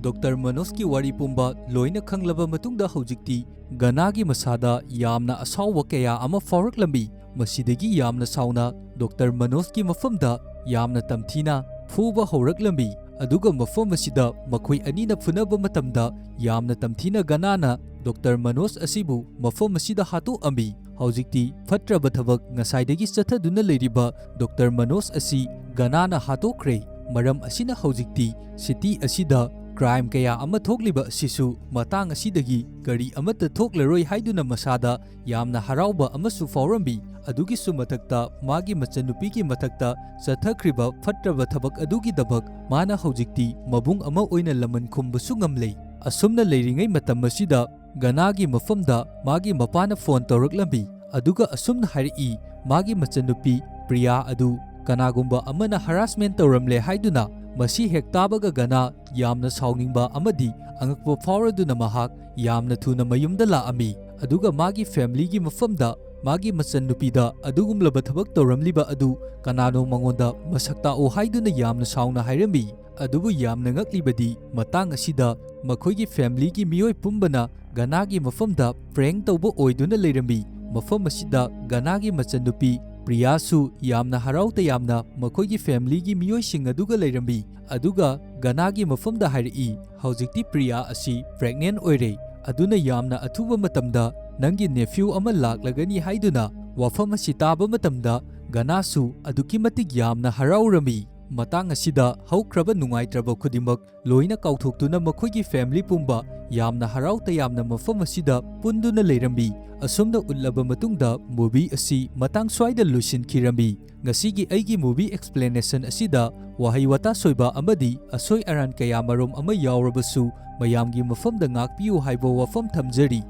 ꯗꯣꯛꯇꯔ ꯃꯅꯣꯖꯀꯤ ꯋꯥꯔꯤ ꯄꯨꯝꯕ ꯂꯣꯏꯅ ꯈꯪꯂꯕ ꯃꯇꯨꯡꯗ ꯍꯧꯖꯤꯛꯇꯤ ꯒꯅꯥꯒꯤ ꯃꯁꯥꯗ ꯌꯥꯝꯅ ꯑꯁꯥꯎꯕ ꯀꯌꯥ ꯑꯃ ꯐꯥꯎꯔꯛꯂꯝꯃꯤ꯫ ꯃꯁꯤꯗꯒꯤ ꯌꯥꯝꯅ ꯁꯥꯎꯅ ꯗꯣꯛꯇꯔ ꯃꯅꯣꯖꯀꯤ ꯃꯐꯝꯗ ꯌꯥꯝꯅ ꯇꯝꯊꯤꯅ ꯐꯨꯕ ꯍꯧꯔꯛꯂꯝꯃꯤ꯫ ꯑꯗꯨꯒ ꯃꯐꯝ ꯑꯁꯤꯗ ꯃꯈꯣꯏ ꯑꯅꯤꯅ ꯐꯨꯅꯕ ꯃꯇꯝꯗ ꯌꯥꯝꯅ ꯇꯝꯊꯤꯅ ꯒꯅꯥꯅ ꯗꯣꯛꯇꯔ ꯃꯅꯣꯖ ꯑꯁꯤꯕꯨ ꯃꯐꯝ ꯑꯁꯤꯗ ꯍꯥꯠꯇꯣꯛꯑꯝꯃꯤ꯫ ꯍꯧꯖꯤꯛꯇꯤ ꯐꯠꯇ꯭ꯔꯕ ꯊꯕꯛ ꯉꯁꯥꯏꯗꯒꯤ ꯆꯠꯊꯗꯨꯅ ꯂꯩꯔꯤꯕ ꯗꯣꯛꯇꯔ ꯃꯅꯣꯖ ꯑꯁꯤ ꯒꯅꯥꯅ ꯍꯥꯠꯇꯣꯛꯈ꯭ꯔꯦ꯫ ꯃꯔꯝ ꯑꯁꯤꯅ ꯍꯧꯖꯤꯛꯇꯤ ꯁꯤꯇꯤ ꯑꯁꯤꯗ ꯀ꯭ꯔꯥꯏꯝ ꯀꯌꯥ ꯑꯃ ꯊꯣꯛꯂꯤꯕ ꯑꯁꯤꯁꯨ ꯃꯇꯥꯡ ꯑꯁꯤꯗꯒꯤ ꯀꯔꯤ ꯑꯃꯠꯇ ꯊꯣꯛꯂꯔꯣꯏ ꯍꯥꯏꯗꯨꯅ ꯃꯁꯥꯗ ꯌꯥꯝꯅ ꯍꯔꯥꯎꯕ ꯑꯃꯁꯨ ꯐꯥꯎꯔꯝꯃꯤ꯫ ꯑꯗꯨꯒꯤꯁꯨ ꯃꯊꯛꯇ ꯃꯥꯒꯤ ꯃꯆꯟꯅꯨꯄꯤꯒꯤ ꯃꯊꯛꯇ ꯆꯠꯊꯈ꯭ꯔꯤꯕ ꯐꯠꯇ꯭ꯔꯕ ꯊꯕꯛ ꯑꯗꯨꯒꯤꯗꯃꯛ ꯃꯥꯅ ꯍꯧꯖꯤꯛꯇꯤ ꯃꯕꯨꯡ ꯑꯃ ꯑꯣꯏꯅ ꯂꯃꯟ ꯈꯨꯝꯕꯁꯨ ꯉꯝꯂꯦ꯫ ꯑꯁꯨꯝꯅ ꯂꯩꯔꯤꯉꯩ ꯃꯇꯝ ꯑꯁꯤꯗ ꯒꯅꯥꯒꯤ ꯃꯐꯝꯗ ꯃꯥꯒꯤ ꯃꯄꯥꯅ ꯐꯣꯟ ꯇꯧꯔꯛꯂꯝꯃꯤ꯫ ꯑꯗꯨꯒ ꯑꯁꯨꯝꯅ ꯍꯥꯏꯔꯛꯏ, ꯃꯥꯒꯤ ꯃꯆꯟꯅꯨꯄꯤ ꯄ꯭ꯔꯤꯌꯥ ꯑꯗꯨ ꯀꯅꯥꯒꯨꯝꯕ ꯑꯃꯅ ꯍꯔꯥꯁꯃꯦꯟ ꯇꯧꯔꯝꯂꯦ ꯍꯥꯏꯗꯨꯅ꯫ ꯃꯁꯤ ꯍꯦꯛ ꯇꯥꯕꯒ ꯒꯅꯥ ꯌꯥꯝꯅ ꯁꯥꯎꯅꯤꯡꯕ ꯑꯃꯗꯤ ꯑꯉꯛꯄ ꯐꯥꯎꯔꯗꯨꯅ ꯃꯍꯥꯛ ꯌꯥꯝꯅ ꯊꯨꯅ ꯃꯌꯨꯝꯗ ꯂꯥꯛꯑꯝꯃꯤ꯫ ꯑꯗꯨꯒ ꯃꯥꯒꯤ familyꯒꯤ ꯃꯐꯝꯗ ꯃꯥꯒꯤ ꯃꯆꯟꯅꯨꯄꯤꯗ ꯑꯗꯨꯒꯨꯝꯂꯕ ꯊꯕꯛ ꯇꯧꯔꯝꯂꯤꯕ ꯑꯗꯨ ꯀꯅꯥꯅꯣ ꯃꯉꯣꯟꯗ ꯃꯁꯛ ꯇꯥꯛꯑꯣ ꯍꯥꯏꯗꯨꯅ ꯌꯥꯝꯅ ꯁꯥꯎꯅ ꯍꯥꯏꯔꯝꯃꯤ꯫ ꯑꯗꯨꯕꯨ ꯌꯥꯝꯅ ꯉꯛꯂꯤꯕꯗꯤ ꯃꯇꯥꯡ ꯑꯁꯤꯗ ꯃꯈꯣꯏꯒꯤ familyꯒꯤ ꯃꯤꯑꯣꯏ ꯄꯨꯝꯕꯅ ꯒꯅꯥꯒꯤ ꯃꯐꯝꯗ prank ꯇꯧꯕ ꯑꯣꯏꯗꯨꯅ ꯂꯩꯔꯝꯃꯤ꯫ ꯃꯐꯝ ꯑꯁꯤꯗ ꯒꯅꯥꯒꯤ ꯃꯆꯟꯅꯨꯄꯤ ꯄ꯭ꯔꯤꯌꯥꯁꯨ ꯌꯥꯝꯅ ꯍꯔꯥꯎ ꯇꯌꯥꯝꯅ ꯃꯈꯣꯏꯒꯤ familyꯒꯤ ꯃꯤꯑꯣꯏꯁꯤꯡ ꯑꯗꯨꯒ ꯂꯩꯔꯝꯃꯤ꯫ ꯑꯗꯨꯒ ꯒꯅꯥꯒꯤ ꯃꯐꯝꯗ ꯍꯥꯏꯔꯛꯏ, "ꯍꯧꯖꯤꯛꯇꯤ ꯄ꯭ꯔꯤꯌꯥ ꯑꯁꯤ pregnant ꯑꯣꯏꯔꯦ, ꯑꯗꯨꯅ ꯌꯥꯝꯅ ꯑꯊꯨꯕ ꯃꯇꯝꯗ ꯅꯪꯒꯤ nephew ꯑꯃ ꯂꯥꯛꯂꯒꯅꯤ" ꯍꯥꯏꯗꯨꯅ꯫ ꯋꯥꯐꯝ ꯑꯁꯤ ꯇꯥꯕ ꯃꯇꯝꯗ ꯒꯅꯥꯁꯨ ꯑꯗꯨꯛꯀꯤ ꯃꯇꯤꯛ ꯌꯥꯝꯅ ꯍꯔꯥꯎꯔꯝꯃꯤ꯫ ꯃꯇꯥꯡ ꯑꯁꯤꯗ ꯍꯧꯈ꯭ꯔꯕ ꯅꯨꯡꯉꯥꯏꯇ꯭ꯔꯕ ꯈꯨꯗꯤꯡꯃꯛ ꯂꯣꯏꯅ ꯀꯥꯎꯊꯣꯛꯇꯨꯅ ꯃꯈꯣꯏꯒꯤ family ꯄꯨꯝꯕ ꯌꯥꯝꯅ ꯍꯔꯥꯎ ꯇꯌꯥꯝꯅ ꯃꯐꯝ ꯑꯁꯤꯗ ꯄꯨꯟꯗꯨꯅ ꯂꯩꯔꯝꯃꯤ꯫ ꯑꯁꯨꯝꯅ ꯎꯠꯂꯕ ꯃꯇꯨꯡꯗ movie ꯑꯁꯤ ꯃꯇꯥꯡ ꯁ꯭ꯋꯥꯏꯗ ꯂꯣꯏꯁꯤꯟꯈꯤꯔꯝꯃꯤ꯫ ꯉꯁꯤꯒꯤ ꯑꯩꯒꯤ movie explanation ꯑꯁꯤꯗ ꯋꯥꯍꯩ ꯋꯥꯇꯥ ꯁꯣꯏꯕ ꯑꯃꯗꯤ ꯑꯁꯣꯏ ꯑꯔꯥꯟ ꯀꯌꯥ ꯃꯔꯨꯝ ꯑꯃ ꯌꯥꯎꯔꯕꯁꯨ ꯃꯌꯥꯝꯒꯤ ꯃꯐꯝꯗ ꯉꯥꯛꯄꯤꯌꯨ ꯍꯥꯏꯕ ꯋꯥꯐꯝ ꯊꯝꯖꯔꯤ꯫